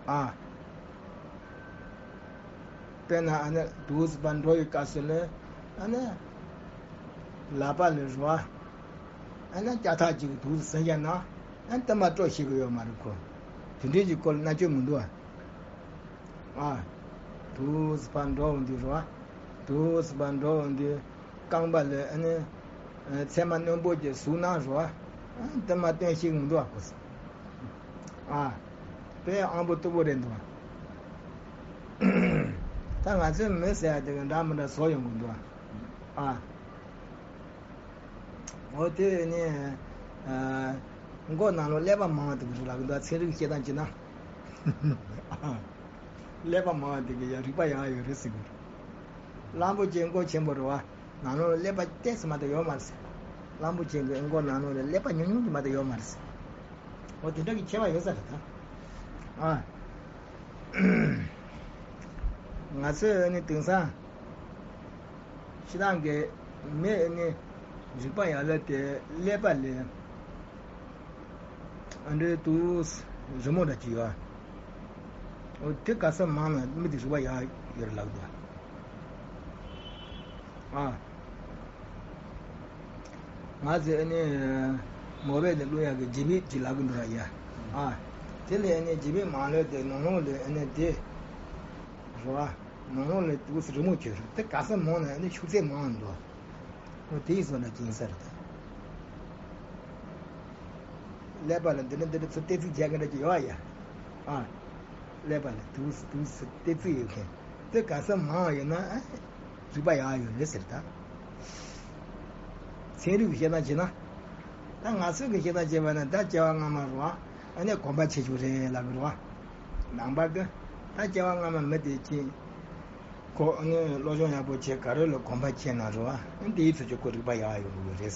ཨ། དཔེར་ན་ཨ་ནི་དུག་སེལ་བ་འགྲོ་བའི་སྐབས་སུ་ལ་ཨ་ནི་ལག་པ་ལ་རུ་བ་ཨ་ནི་སྐྱ་ཐག་ཅིག་གིས་དུག་སེལ་བཞག་ན་ཨ་ནི་དེ་མ་སྤྲོ་ཤེས་ཀྱི་ཡོད་མ་རེད་ཁོ། དེ་འདྲའི་ཅིག་ཁོ་ལ་མནར་གཅོད་མི་འདུག་ཨ། ཨ། དུག་སེལ་བ་འགྲོ་འོང་དུས་རུ་བ། དུག་སེལ་བ་འགྲོ་འོང་དུས་རྐང་པ་ལ་ཨ་ནི་ཚེར་མ་རྣོན་པོ་ཅིག་ཟུག་ན་རུ་བ། ཨ་དེ་མ་སྟོན་ཤེས་ཀྱི་མི་འདུག་ཨ་ཁོ། ཨ། དཔེ་ཨང་པོ་སྟུག་པོ་རེད་འདུག་ཨ། ད་ང་ཚོའི་མི་ཟེར་ཡ་དེ་ག་འདྲ་མི་འདྲ་བཟོ་ཡོང་གི་འདུག་ཨ། ཨ། འོ་དེ་ནི་ཨ། མགོ་ནང་ལོགས་ཀླད་པ་མང་བ་དེ་གི་རེད་ལབ་གི་འདུག་ཚན་རིག་བཤད་སྟངས་བྱས་ན། ཀླད་པ་མང་བ་དེ་གི་ཡང་རིག་པ་ཡག་ཡོད་རེད་ཟེར་གི་རེད། གླང་པོ་ཆེ་མགོ་ཆེན་པོ་རེད་བ། ནང་ལོགས་ཀླད་པ་ཏོག་ཙམ་མ་གཏོགས་ཡོད་མ་རེད་ཟེར། གླང་པོ་ཆེ་གི་མགོ་ནང་ལོགས་ལ་ཀླད་པ་ཉུང་ཉུང་ཅིག་མ་གཏོགས་ཡོད་མ་རེད་ཟེར། འོ་དེ་འདྲ་གི་ཁྱད་པར་ཡོད་ས་རེད་ད། ཨ། ང་ཚོས་ནི་དེང་སང་། སྤྱིར་བཏང་གི་མི་ནི་རིག་པ་ཡག་ལ་དེ་ཀླད་པ་ལས་ཨ་འདྲའི་དུ་རི་མོ་འདྲ་ཅིག་ཡོད། འོ་དེ་ག་ས་མང་ན་མི་དེ་རིག་པ་ཡག་ཡོད་རེད་ལབ་འདུག་ཨ། ང་ཚོས་ཨ་ནི་མོ་བས་ནི་བླུག་ཡག་གི་ལྗིད་པིག་ཅིག་ལབ་གི་འདུག་ཡ། ཨ། དེ་ལས་ཨ་ནི་ལྗིད་པིག་མང་ལོས་དེ་ནང་ལོགས་ལས་ཨ་ནི་དེ་རེད་བ། ནང་ལོགས་ལ་དུག་སེལ་རི་མོ་བྱོས་རེད་དེ་ག་ས་མང་ན་ཨ་ནི་ཤུགས་ཚད་མང་འདུག་འོ་དེ་ཡི་བཟོ་འདྲ་ཅིག་ཡིན་ས་རེད་ད། ཀླད་པ་ལ་འདི་འདྲ་འདི་འདྲ་ཚོ་ཏོག་ཙམ་རྒྱག་གི་འདྲ་ཅིག་ཡོད་ཡ། ཨ། ཀླད་པ་ལ་དུག་སེལ་དུག་སེལ་ཏོག་ཙམ་ཡོད་མཁན་དེ་ག་ས་མང་ཡོད་ན་ཨ། རིག་པ་ཡག་ཡོད་རེད་ཟེར་ད། ཚན་རིག་གི་བཤད་སྟངས་བྱས་ན། ད་ང་ཚོའི་གི་བཤད་སྟངས་བྱས་པ་ན་ད་སྐྱེ་བ་སྔ་མ་རུ་བ། ཨ་ནི་གོམས་པ་ཆེ་ཆུང་རེད་ལབ་གི་རུ་བ། ནང་པ་གི། ད་སྐྱེ་བ་སྔ་མ་མི་དེ་ཅི། ཁོ་ཨ་ནི་བློ་སྦྱོང་ཡག་པོ་བྱས་ག་རེ་ལ་གོམས་པ་ཆེ་ན་རུ་བ། ཨ་ནི་དེའི་ཚོད་ཀྱི་ཁོ་རིག་པ་ཡག་ཡོང་གི་ཡོད་རེད།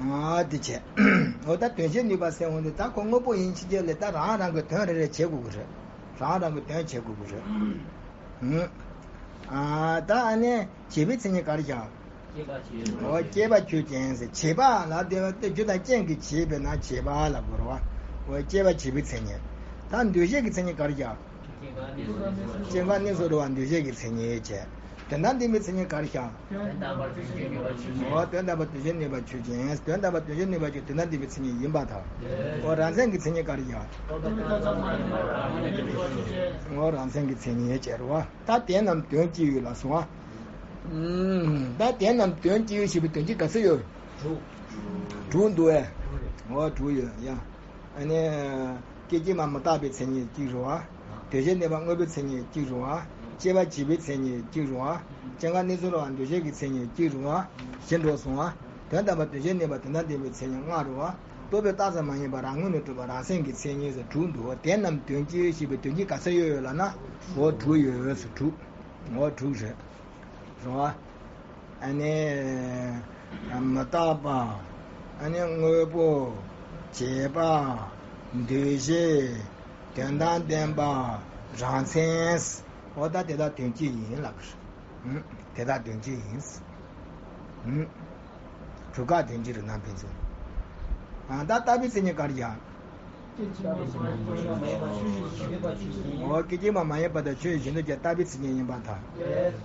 ཨ་དེ་བྱས། འོ་ད་དོན་བྱེད་ནུས་པ་ཟེར་འོང་དུས་ད་ཁོ་དངོས་པོ་ཡིན་ཕྱིན་ཆད་ལས་ད་རང་རང་གི་དོན་རེ་རེ་བྱེད་དགོས་ཀྱི་རེད། རང་རང་གི་དོན་བྱེད་དགོས་ཀྱི་རེད། ཨ་ད་ཨ་ནི་བྱེད་པའི་མཚན་ཉིད་ག་རེ་བྱ། འོ་སྐྱེད་པ་ཆོས་ཅན་ཟེར་བྱེད་པ་ལ་དེ་བ་དེ་རྒྱུ་དང་རྐྱེན་གྱིས་བྱས་པས་ན་བྱེད་པ་ལ་གོ་རེད་བ། འོ་སྐྱེད་པ་བྱེད་པའི་མཚན་ཉིད། ད་འདུ་བྱེད་ཀྱི་མཚན་ཉིད་ག་རེ་བྱ། སྐྱེ་འགག་གནས་སུ་འགྲོ་བ་འདུ་བྱེད་ཀྱི་མཚན་ཉིད་བྱས། དོན་དམ་བདེན་པའི་མཚན་ཉིད་ག་རེ་བྱ། དོན་དམ་པར་འདུ་བྱེད་ནུས་པ་ཆོས་ཅན། འོ་དོན་དམ་པར་འདུ་བྱེད་ནུས་པ་ཆོས་ཅན། དོན་དམ་པར་འདུ་བྱེད་ནུས་པ་ཆོས་དོན་དམ་བདེན་པའི་མཚན་ཉིད་ཡིན་པར་ཐལ། འོ་རང་མཚན་གྱི་མཚན་ཉིད་ག་རེ་བྱ། རྟོག་པའི་རྟགས་ཙམ་མ་ཡིན་པར་རང་མཚན་གྱི་ཆོས་ཅན། འོ་རང་མཚན་གྱི་མཚན་ཉིད་བྱས་རེད་བ། ད་དེ་རྣམས་དོན་སྤྱི་ཡོད་ལ་སོང་བ། ད་དེ་རྣམས་དོན་སྤྱི་ཡོད་ཞེས་པའི་དོན་སྤྱི་ག་ཚོད་ཡོད། དྲུག་འདུག་བས། འོ་དྲུག་ཡོད་ཡ། ཨ་ནི། སྐད་ཅིག་མ་མི་རྟག་པའི་མཚན་ཉིད་གཅིག་རེད་བ། དོན་བྱེད་ནུས་པ་དངོས་པོའི་མཚན་ཉིད་གཅིག་རེད་བ། སྐྱེད་པ་བྱེད་པའི་མཚན་ཉིད་གཅིག་རེད་བ། སྐྱེ་འགག་གནས་སུ་འགྲོ་བ་འདུ་བྱེད་ཀྱི་མཚན་ཉིད་གཅིག་རེད་བ། བཞི་འགྲོ་སོང་བ། དོན་དམ་པར་དོན་བྱེད་ནུས་པ་དོན་དམ་བདེན་པའི་མཚན་ཉིད་ལྔ་རེད་བ། རྟོག་པའི་རྟགས་ཙམ་མ་ཡིན་པར་རང་ངོས་ནས་གྲུབ་པ་རང་མཚན་གྱི་མཚན་ཉིད་ཟེར་དྲུག་འདུག་བ། དེ་རྣམས་དོན་སྤྱི་ཞེས་པའི་དོན་སྤྱི་ག་ཚོད་ཡོད་ཡོད་ལབ་ན། འོ་དྲུག་ཡོད་ཟེར་དྲུག་འོ་དྲུག་རེད། རེད་བ། ཨ་ནི། མི་རྟག་པ། ཨ་ནི་དངོས་པོ། བྱེད་པ། འདུ་བྱེད། དོན་དམ་བདེན་པ། རང་མཚན། འོ་ད་དེ་དག་དོན་སྤྱི་ཡིན་ལབ་ཀྱི་རེད། དེ་དག་དོན་སྤྱི་ཡིན། དྲུག་ཀ་དོན་སྤྱི་རེད་ན་ཕན་ཚུན། ད་རྟག་པའི་མཚན་ཉིད་ག་རེ་བྱ། འོ་སྐད་ཅིག་མ་མ་ཡིན་པ་དང་ཆོས་བཞིན་དུ་ཀྱང་རྟག་པའི་མཚན་ཉིད་ཡིན་པར་ཐལ།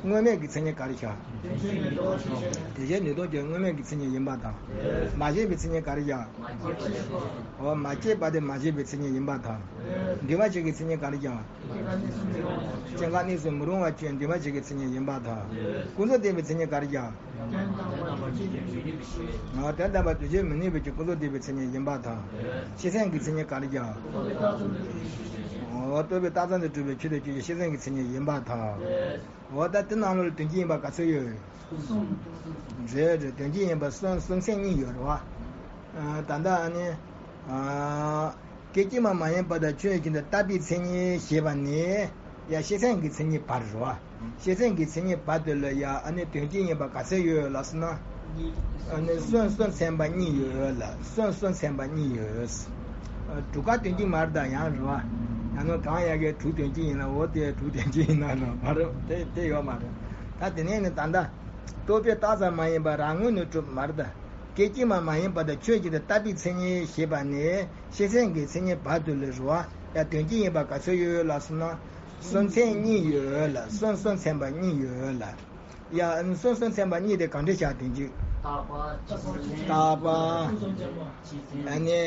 དངོས་མེད་ཀྱི་མཚན་ཉིད་ག་རེ་བྱ། དོན་བྱེད་ནུས་སྟོབས་ཀྱང་དངོས་མེད་ཀྱི་མཚན་ཉིད་ཡིན་པར་ཐལ། མ་སྐྱེས་པའི་མཚན་ཉིད་ག་རེ་བྱ། འོ་མ་སྐྱེས་པ་དེ་མ་སྐྱེས་པའི་མཚན་ཉིད་ཡིན་པར་ཐལ། འདུས་མ་བྱས་ཀྱི་མཚན་ཉིད་ག་རེ་བྱ། སྐྱེ་འགག་གནས་སུ་མི་རུང་བ་ཆོས་འདུས་མ་བྱས་ཀྱི་མཚན་ཉིད་ཡིན་པར་ཐལ། ཀུན་རྫོབ་བདེན་པའི་མཚན་ཉིད་ག་རེ་བྱ། དོན་དམ་པར་འདུ་བྱེད་མི་ནུས་པའི་ཕྱིར་ཀུན་རྫོབ་བདེན་པའི་མཚན་ཉིད་ཡིན་པར་ཐལ། ཤེས་ཚད་ཀྱི་མཚན་ཉིད་ག་རེ་བྱ། རྟོག་པའི་རྟགས་ཙམ་དུ་གྲུབ་པའི་ཆོས་དེ་ཆོས་ཅན། ཤེས་ཚད་ཀྱི་མཚན་ཉིད་ཡིན་པར་ཐལ། འོ་ད་དེ་ནང་ལོགས་ལ་དོན་སྤྱི་ཡིན་པ་ག་ཚོད་ཡོད། རེད་རེད། དོན་སྤྱི་ཡིན་པ་གསུམ་གསུམ་ཚན་གཉིས་ཡོད་རེད་བ། ད་ལྟ་ཨ་ནི། སྐད་ཅིག་མ་མ་ཡིན་པ་དང་ཆོས་བཞིན་དུ་རྟག་པའི་མཚན་ཉིད་ཞེས་པ་ནི། ཡ་ཤེས་ཚད་ཀྱི་མཚན་ཉིད་བར་རོ། ཤེས་ཚད་ཀྱི་མཚན་ཉིད་བར་དུ་ལ་ཡ་ཨ་ནི་དོན་སྤྱི་ཡིན་པ་ག་ཚོད་ཡོད་ལགས་སོ་ན། ཨ་ནི་སོན་སོན་ཚན་པ་གཉིས་ཡོད་ལ་སོན་སོན་ཚན་པ་གཉིས་ཡོད། དྲུག་ཀ་དོན་སྤྱི་མར་དང་ཡང་རོ། ད་ནི་གང་ཡ་གི་དྲུག་དོན་གཅིག་ཡིན་ན། འོ་དེ་དྲུག་དོན་གཅིག་ཡིན་ན་ནི་མ་རེད། དེ་དེ་ཡོད་མ་རེད། ད་དེ་ནས་ནི་ད་ལྟ་རྟོག་པས་བཏགས་ཙམ་མ་ཡིན་པར་རང་ངོས་ནས་གྲུབ་མ་རེད། ད་སྐད་ཅིག་མ་མ་ཡིན་པར་དང་ཆོས་ཅན་དུ་བཏགས་པའི་མཚན་ཉིད་ཞེས་པ་ནི་ཤེས་ཚད་ཀྱི་མཚན་ཉིད་བར་དུ་ལ་རུ་བ། ཡང་དོན་གཅིག་ཡིན་པ་ག་ཚོད་ཡོད་ལ་སོང་ན། སུམ་ཚན་གཉིས་ཡོད་ལ། སུམ་སུམ་ཚན་པ་གཉིས་ཡོད་ལ། ཡ། སོ་སོ་ཚན་པ་གཉིས་དེ་གང་འདྲ་བཞག་དེ་འཇུག་བརྟག་པ། བརྟག་པ། ཨ་ནི།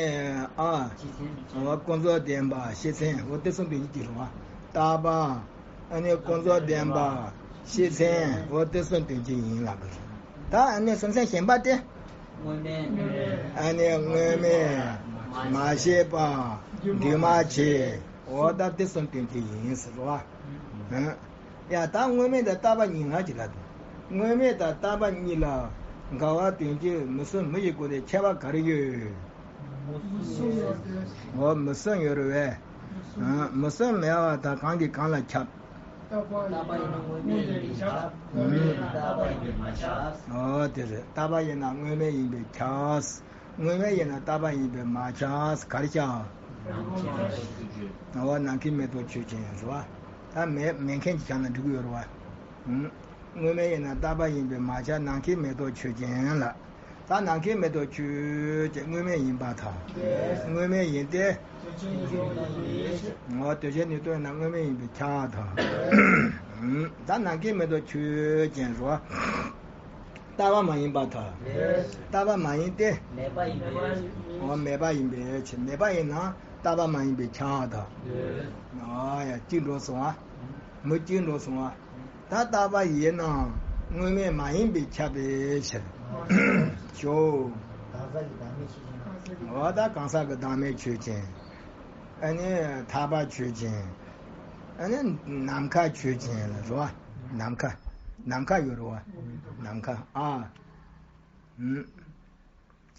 ཨ། ཀུན་རྫོབ་བདེན་པ་ཤེས་ཚད། འོ་དེ་གསུམ་དོན་གཅིག་རེད་བ། བརྟག་པ། ཨ་ནི་ཀུན་རྫོབ་བདེན་པ་ཤེས་ཚད། འོ་དེ་གསུམ་དོན་གཅིག་ཡིན་ལབ་དགོས། ད་ཨ་ནི་སོ་སོ་གཞན་པ་དེ། ཨ་ནི་དངོས་མེད། མ་ཤེས་པ། འདུས་མ་བྱས། འོ་ད་དེ་གསུམ་དོན་གཅིག་ཡིན་ཟེར་བ། ཡ། ད་དངོས་མེད་དང་བརྟག་པ་གཉིས་ལ་ཅི་ལ་དང་། དངོས་མེད་དང་བརྟག་པ་གཉིས་ལ་འགལ་བ་དོན་གཅིག་མུ་གསུམ་མུ་ཡི་སྒོ་ནས་ཁྱད་པར་ག་རེ་ཡོད། འོ་མུ་གསུམ་ཡོད་རེད་བས། མུ་གསུམ་མེད་པ་དང་གང་གིས་གང་ལ་ཁྱབ། བརྟག་པ་ཡིན་ན་དངོས་མེད་ཡིན་པས་ཁྱབ། དངོས་མེད་ཡིན་ན་བརྟག་པ་ཡིན་པས་མ་ཁྱབ། འོ་དེ་རེད། བརྟག་པ་ཡིན་ན་དངོས་མེད་ཡིན་པས་ཁྱབ། དངོས་མེད་ཡིན་ན་བརྟག་པ་ཡིན་པས་མ་ཁྱབ། ག་རེ་ཁྱབ། འོ་ནམ་མཁའི་མེ་ཏོག་ཆོས་ཅན་རེད་བ། ད་མེད་མེད་མཁན་གྱི་ཁྱབ་ན་འགྲིག་གི་ཡོད་རེད་བ། དངོས་མེད་ཡིན་ན་བརྟག་པ་ཡིན་པས་མ་ཁྱབ། ནམ་མཁའི་མེ་ཏོག་ཆོས་ཅན་ལ། ད་ནམ་མཁའི་མེ་ཏོག་ཆོས་ཅན་དངོས་མེད་ཡིན་པར་ཐལ། དངོས་མེད་ཡིན་ཏེ། འོ་དོན་གཞན་ནུས་སྟོབས་ཡིན་ན་དངོས་མེད་ཡིན་པས་ཁྱབ་པར་ཐལ། ད་ནམ་མཁའི་མེ་ཏོག་ཆོས་ཅན་རེད་བ། བརྟག་པ་མ་ཡིན་པར་ཐལ། བརྟག་པ་མ་ཡིན་ཏེ། འོ་མེད་པ་ཡིན་པའི་ཕྱིར། མེད་པ་ཡིན་ན་བརྟག་པ་མ་ཡིན་པས་ཁྱབ་པར་ཐལ། ཨ་ཡ། གཅིག་འགྲོ་སོང་ཨ། མུ་གཅིག་འགྲོ་སོང་ཨ། ད་བརྟག་པ་ཡིན་ན་དངོས་མེད་མ་ཡིན་པས་ཁྱབ་པའི་ཕྱིར། ཞོ། འོ་ད་གང་ཟག་གི་བདག་མེད་ཆོས་ཅན། ཨ་ནི་ཐར་པ་ཆོས་ཅན། ཨ་ནི་ནམ་མཁའ་ཆོས་ཅན་ལ་རེད་བ། ནམ་མཁའ། ནམ་མཁའ་ཡོད་རེད་བ། ནམ་མཁའ་ཨ།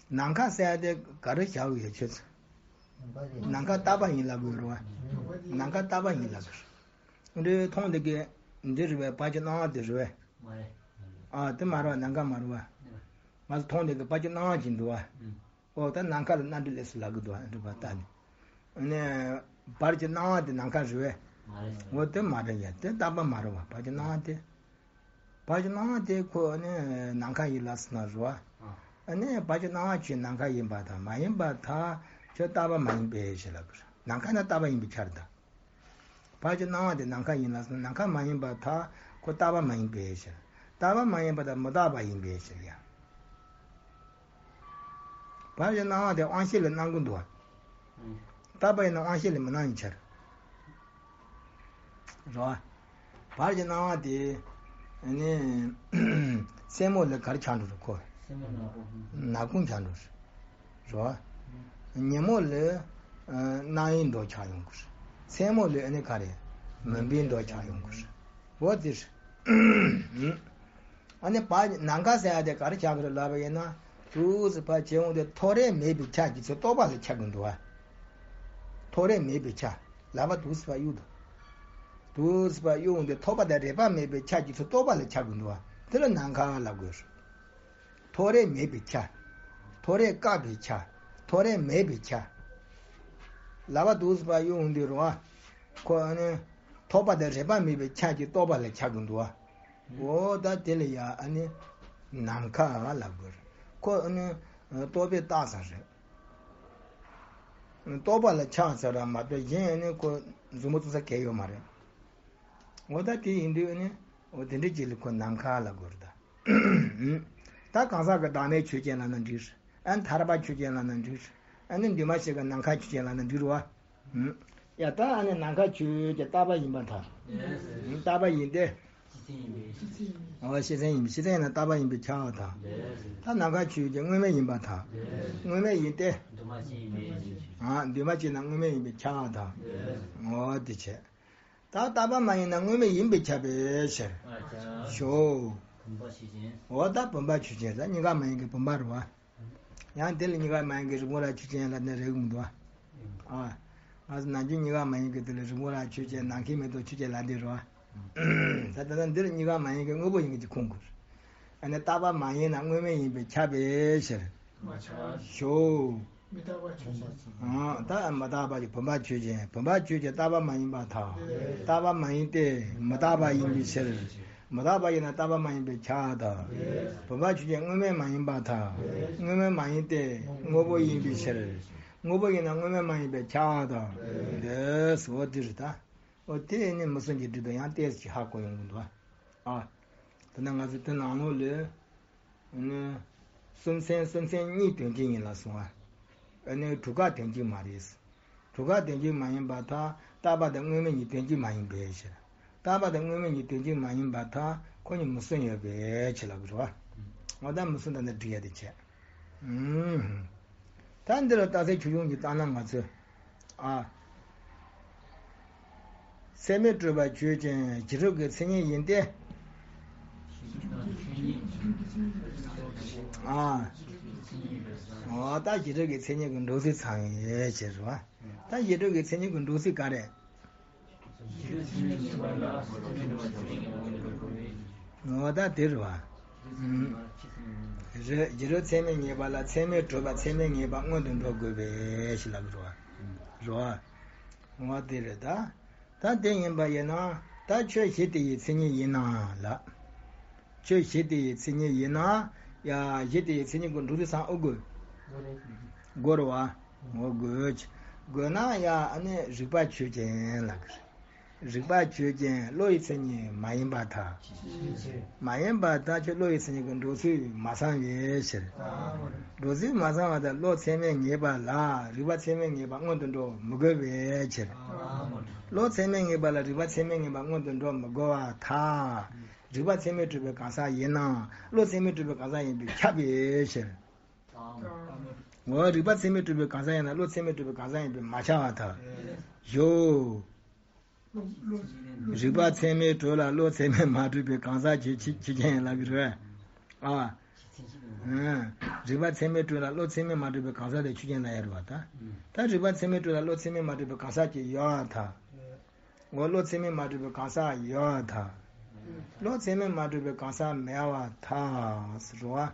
ནམ་མཁའ་ཟེར་ཡ་དེ་ག་རེ་བཞག་ཡོད་ཆོས་ཚོ། ནམ་མཁའ་བརྟག་པ་ཡིན་ལབ་དགོས་རེད་བ། ནམ་མཁའ་བརྟག་པ་ཡིན་ལབ་དགོས། འདི་མཐོང་དེ་གི་འདི་རེད་བས། བར་གྱི་སྣང་བ་དེ་རེད་བས། ཨ་དེ་མ་རེད་བ། ནམ་མཁའ་མ་རེད་བ། ང་ཚོ་མཐོང་དེ་གི་བར་གྱི་སྣང་བ་ཅིག་འདུག་བ། ཨོ་ད་ནམ་མཁའ་ལ་སྣ་འདྲེ་ལས་སུ་ལབ་གི་འདུག་བ། འདྲེ་བ་ལྟ་ནས། ནས་བར་གྱི་སྣང་བ་དེ་ནམ་མཁའ་རེད་བས། འོ་དེ་མ་རེད་ཡ། དེ་བརྟག་པ་མ་རེད་བ། བར་གྱི་སྣང་བ་དེ། བར་གྱི་སྣང་བ་དེ་ཁོ་ནི་ནམ་མཁའ་ཡིན་ལབ་སོང་ན་རེད་བ། ཨ་ནི་བར་གྱི་སྣང་བ་ཆོས་ནམ་མཁའ་ཡིན་པར་ཐལ། མ་ཡིན་པར་ཐལ། ཁྱོད་བརྟག་པ་མ་ཡིན་པའི་ཕྱིར་ལབ་དགོས། ནམ་མཁའ་ན་བརྟག་པ་ཡིན་པའི་ཕྱིར་དང་། བར་གྱི་སྣང་བ་དེ་ནམ་མཁའ་ཡིན་ལབ་སོང་ན་ནམ་མཁའ་མ་ཡིན་པར་ཐལ། ཁོ་བརྟག་པ་མ་ཡིན་པའི་ཕྱིར། བརྟག་པ་མ་ཡིན་པ་དང་མི་རྟག་པ་ཡིན་པའི་ཕྱིར་ཡང་། བར་གྱི་སྣང་བ་དེ་དབང་ཤེས་ལ་སྣང་གི་འདུག་བ། བརྟག་པ་ཡིན་ན་དབང་ཤེས་ལ་མི་སྣང་བའི་ཕྱིར། རེད་བ། བར་གྱི་སྣང་བ་དེ་ནི་སེན་མོ་ལ་ག་རེ་ཆགས་འགྲོ་རེད་ཁོ། སེན་མོ་ནག་པོ། ནག་ཁུང་ཆགས་འགྲོ་རེད། རེད་བ། ཉིན་མོ་ལ་ཨ་རྣམ་གཡེང་མདོག་ཆགས་ཡོང་གི་རེད། མཚན་མོ་ལ་ཨ་ནི་ག་རེ་མུན་པའི་མདོག་ཆགས་ཡོང་གི་རེད། འོ་དེ་རེད། ཨ་ནི་བར་ནམ་མཁའ་ཟེར་ཡ་དེ་ག་རེ་ཆགས་ཀྱི་རེད་ལབ་པ་ཡིན་ན། དུས་སུ་བར་བྱེད་འོང་དུས་ཐོ་རེ་མེད་པའི་ཆ་རྒྱུ་མཚན་རྟོག་པ་ལ་ཆགས་ཀྱི་འདུག་བ། ཐོ་རེ་མེད་པའི་ཆ། ལག་པ་དུས་སུ་བར་གཡུག་དང་། དུས་སུ་བར་གཡུག་འོང་དུས་ཐོགས་པ་དང་རེག་པ་མེད་པའི་ཆ་རྒྱུ་མཚན་རྟོག་པ་ལ་ཆགས་ཀྱི་འདུག་བ། དེ་ལ་ནམ་མཁའ་ལབ་དགོས། ཐོ་རེ་མེད་པའི་ཆ། ཐོ་རེ་བཀག་པའི་ཆ། ཐོ་རེ་མེད་པའི་ཆ། ལག་པ་དུས་སུ་བར་གཡུག་འོང་དུས་རུང་བ། ཁོ་ཨ་ནི་ཐོགས་པ་དང་རེག་པ་མེད་པའི་ཆ་རྒྱུ་རྟོག་པ་ལ་ཆགས་ཀྱི་འདུག་བ། འོ་ད་དེ་ལ་ཡ་ཨ་ནི་ནམ་མཁའ་ལབ་དགོས་རེད། ཁོ་ཨ་ནི་རྟོག་པས་བཏགས་ས་རེད། རྟོག་པ་ལ་ཆགས་ས་ར་མ་གཏོགས་གཞན་ཨ་ནི་ཁོ་མཛུབ་མོ་བཙུགས་ས་གང་ཡོད་མ་རེད། འོ་ད་དེ་ཡིན་དུས་ཨ་ནི་འོ་དེ་འདྲ་ཅིག་ལ་ཁོ་ནམ་མཁའ་ལབ་དགོས་རེད་ད། ད་གང་ཟག་གི་བདག་མེད་ཆོས་ཅན་ལབ་ན་འགྲིག་རེད། ཨ་ནི་ཐར་པ་ཆོས་ཅན་ལབ་ན་འགྲིག་རེད། ཨ་ནི་འདུས་མ་བྱས་ཀྱི་ནམ་མཁའ་ཆོས་ཅན་ལབ་ན་འགྲིག་རེད་བ། ཡ་ད་ཨ་ནི་ནམ་མཁའ་ཆོས་ཀྱི་བརྟག་པ་ཡིན་པར་ཐལ། བརྟག་པ་ཡིན་ཏེ། འོ་ཤེས་ཚད་ཡིན་པས། ཤེས་ཚད་ཡིན་ན་བརྟག་པ་ཡིན་པས་ཁྱབ་པར་ཐལ། ད་ནམ་མཁའ་ཆོས་ཀྱི་དངོས་མེད་ཡིན་པར་ཐལ། དངོས་མེད་ཡིན་ཏེ། ཨ་འདུས་མ་བྱས་ན་དངོས་མེད་ཡིན་པས་ཁྱབ་པར་ཐལ། འོ་དེ་བྱས། ད་བརྟག་པ་མ་ཡིན་ན་དངོས་མེད་ཡིན་པས་ཁྱབ་པའི་ཕྱིར། ཞོ། འོ་ད་བུམ་པ་ཆོས་ཅན། ད་གཉིས་ཀ་མ་ཡིན་གྱི་བུམ་པ་རེད་བ། ཡང་དེ་ལ་གཉིས་ཀ་མ་ཡིན་གྱི་རིགས་མོ་ར་ཆོས་ཅན་ལབ་ནས་རེག་མི་འདུག་ཨ། ང་ཚོ་ནམ་རྒྱུན་གཉིས་ཀ་མ་ཡིན་གྱི་དེ་ལ་རིགས་མོ་ར་ཆོས་ཅན། ནམ་མཁའི་མེ་ཏོག་ཆོས་ཅན་ལབ་འདི་རེད་བ། ད་ལྟ་ན་འདིར་གཉིས་ཀ་མ་ཡིན་གྱི་དངོས་པོ་ཡིན་གྱི་ཅིག་ཁུངས་དགོས། ཨ་ནི་བརྟག་པ་མ་ཡིན་ན་དངོས་མེད་ཡིན་པས་ཁྱབ་པའི་ཕྱིར། ཞོ། མི་རྟག་པ་ཆོས་ཅན། ཨང་། ད་མི་རྟག་པ་ཆོས། བུམ་པ་ཆོས་ཅན། བུམ་པ་ཆོས་ཅན་རྟག་པ་མ་ཡིན་པར་ཐལ། རྟག་པ་མ་ཡིན་ཏེ། མི་རྟག་པ་ཡིན་པའི་ཕྱིར། མི་རྟག་པ་ཡིན་ན་རྟག་པ་མ་ཡིན་པས་ཁྱབ་པར་ཐལ། བུམ་པ་ཆོས་ཅན་དངོས་མེད་མ་ཡིན་པར་ཐལ། དངོས་མེད་མ་ཡིན་ཏེ། དངོས་པོ་ཡིན་པའི་ཕྱིར། དངོས་པོ་ཡིན་ན་དངོས་མེད་མ་ཡིན་པས་ཁྱབ་པར་ཐལ། འདི་འོ་དེ་རེད་ད། འོ་དེ་ནི་མུ་གསུམ་གྱིས་འགྲིག་འདུག། ཡང་ཏོག་ཙམ་ཧ་གོ་ཡོང་གི་འདུག་ཨ། ཨ། ད་ནི་ང་ཚོ་དེ་ནང་ལོགས་ལ། ཨ་ནི། སེམས་ཅན་སེམས་ཅན་གཉིས་དོན་གཅིག་ཡིན་ལ་གསུངས་པ། ཨ་ནི་དྲུག་ཀ་དོན་གཅིག་མ་རེད། དྲུག་ཀ་དོན་གཅིག་མ་ཡིན་པར་ཐལ། རྟག་པ་དང་དངོས་མེད་གཉིས་དོན་གཅིག་མ་ཡིན་པའི་ཕྱིར། རྟག་པ་དང་དངོས་མེད་གཉིས་དོན་གཅིག་མ་ཡིན་པར་ཐལ། ཁོ་གཉིས་མུ་གསུམ་ཡོད་པའི་ཕྱིར་ལབ་དགོས་རེད་བ། འོ་ད་མུ་གསུམ་ད་ནི་འགྲིག་ཡ་དེ་བྱས། ཨུམ། ད་འདི་ལ་རྟགས་གསལ་ཁྱུག་ཆུང་གིས་བཏང་ན་ང་ཚོས། ཨ། ཚད་མས་གྲུབ་པ་ཆོས་ཅན་རྗེས་གྲུབ་ཀྱི་མཚན་ཉིད་ཡིན་ཏེ། ཨ། འོ་ད་རྗེས་གྲུབ་ཀྱི་མཚན་ཉིད་ཀྱི་འགྲོ་ཚུལ་ཚང་བའི་ཕྱིར་རོ། ད་རྗེས་གྲུབ་ཀྱི་མཚན་ཉིད་ཀྱི་འགྲོ་ཚུལ་ག་རེ། འོ་ད་དེ་རེད་བ། རེད། རྗེས་གྲུབ་ཚད་མས་ངེས་པ་ལ་ཚད་མས་གྲུབ་པ་ཚད་མས་ངེས་པ་སྔོན་དུ་འགྲོ་དགོས་པའི་ཕྱིར་ལབ་རོ། རོ། འོ་དེ་རེད་ད། ད་དེ་ཡིན་པ་ཡིན་ན། ད་ཆོས་གཞི་དེ་ཡི་མཚན་ཉིད་ཡིན་ན་ལ། ཆོས་གཞི་དེ་ཡི་མཚན་ཉིད་ཡིན་ན། ཡ། གཞི་དེ་ཡི་མཚན་ཉིད་ཀྱི་འགྲོ་དུས་སང་ཨོ་དགོས། དགོས་རེད་བ། འོ་དགོས། དགོས་ན་ཡ་ཨ་ནི་རིགས་པ་ཆོས་ཅན་ལབ་གི་རེད། རིགས་པ་ཆོས་ཅན་བློ་ཡི་མཚན་ཉིད་མ་ཡིན་པར་ཐལ། མ་ཡིན་པར་ཐལ་ཆོས་བློ་ཡི་མཚན་ཉིད་ཀྱི་འགྲོ་ཚུལ་མ་ཚང་བའི་ཕྱིར། འགྲོ་ཚུལ་མ་ཚང་བ་དང་བློ་ཚད་མས་ངེས་པ་ལ་རིགས་པ་ཚད་མས་ངེས་པ་སྔོན་དུ་འགྲོ་མི་དགོས་པའི་ཕྱིར། བློ་ཚད་མས་ངེས་པ་ལ་རིགས་པ་ཚད་མས་ངེས་པ་སྔོན་དུ་འགྲོ་མི་དགོས་པར་ཐལ། རིགས་པ་ཚད་མས་གྲུབ་པའི་གང་ཟག་ཡིན་ནའང་བློ་ཚད་མས་གྲུབ་པའི་གང་ཟག་ཡིན་པས་ཁྱབ་པའི་ཕྱིར། འོ་རིགས་པ་ཚད་མས་གྲུབ་པའི་གང་ཟག་ཡིན་ན་བློ་ཚད་མས་གྲུབ་པའི་གང་ཟག་ཡིན་པས་མ་ཁྱབ་པར་ཐལ། ཞོ། རིགས་པ་ཚད་མས་གྲུབ་ལ་བློ་ཚད་མས་མ་གྲུབ་པའི་གང་ཟག་ཅིག་ཅིག་ཅིག་ཅན་ལབ་ཀྱི་རེད། ཨ། རིགས་པ་ཚད་མས་གྲུབ་ལ་བློ་ཚད་མས་མ་གྲུབ་པའི་གང་ཟག་དེ་ཆོས་ཅན་ལབ་ཡ་རེད་བ་ད། ད་རིགས་པ་ཚད་མས་གྲུབ་ལ་བློ་ཚད་མས་མ་གྲུབ་པའི་གང་ཟག་ཅིག་ཡོད་པར་ཐལ། འོ་བློ་ཚད་མས་མ་གྲུབ་པའི་གང་ཟག་ཡོད་པར་ཐལ། བློ་ཚད་མས་མ་གྲུབ་པའི་གང་ཟག་མེད་པར་ཐལ་ཟེར་བ།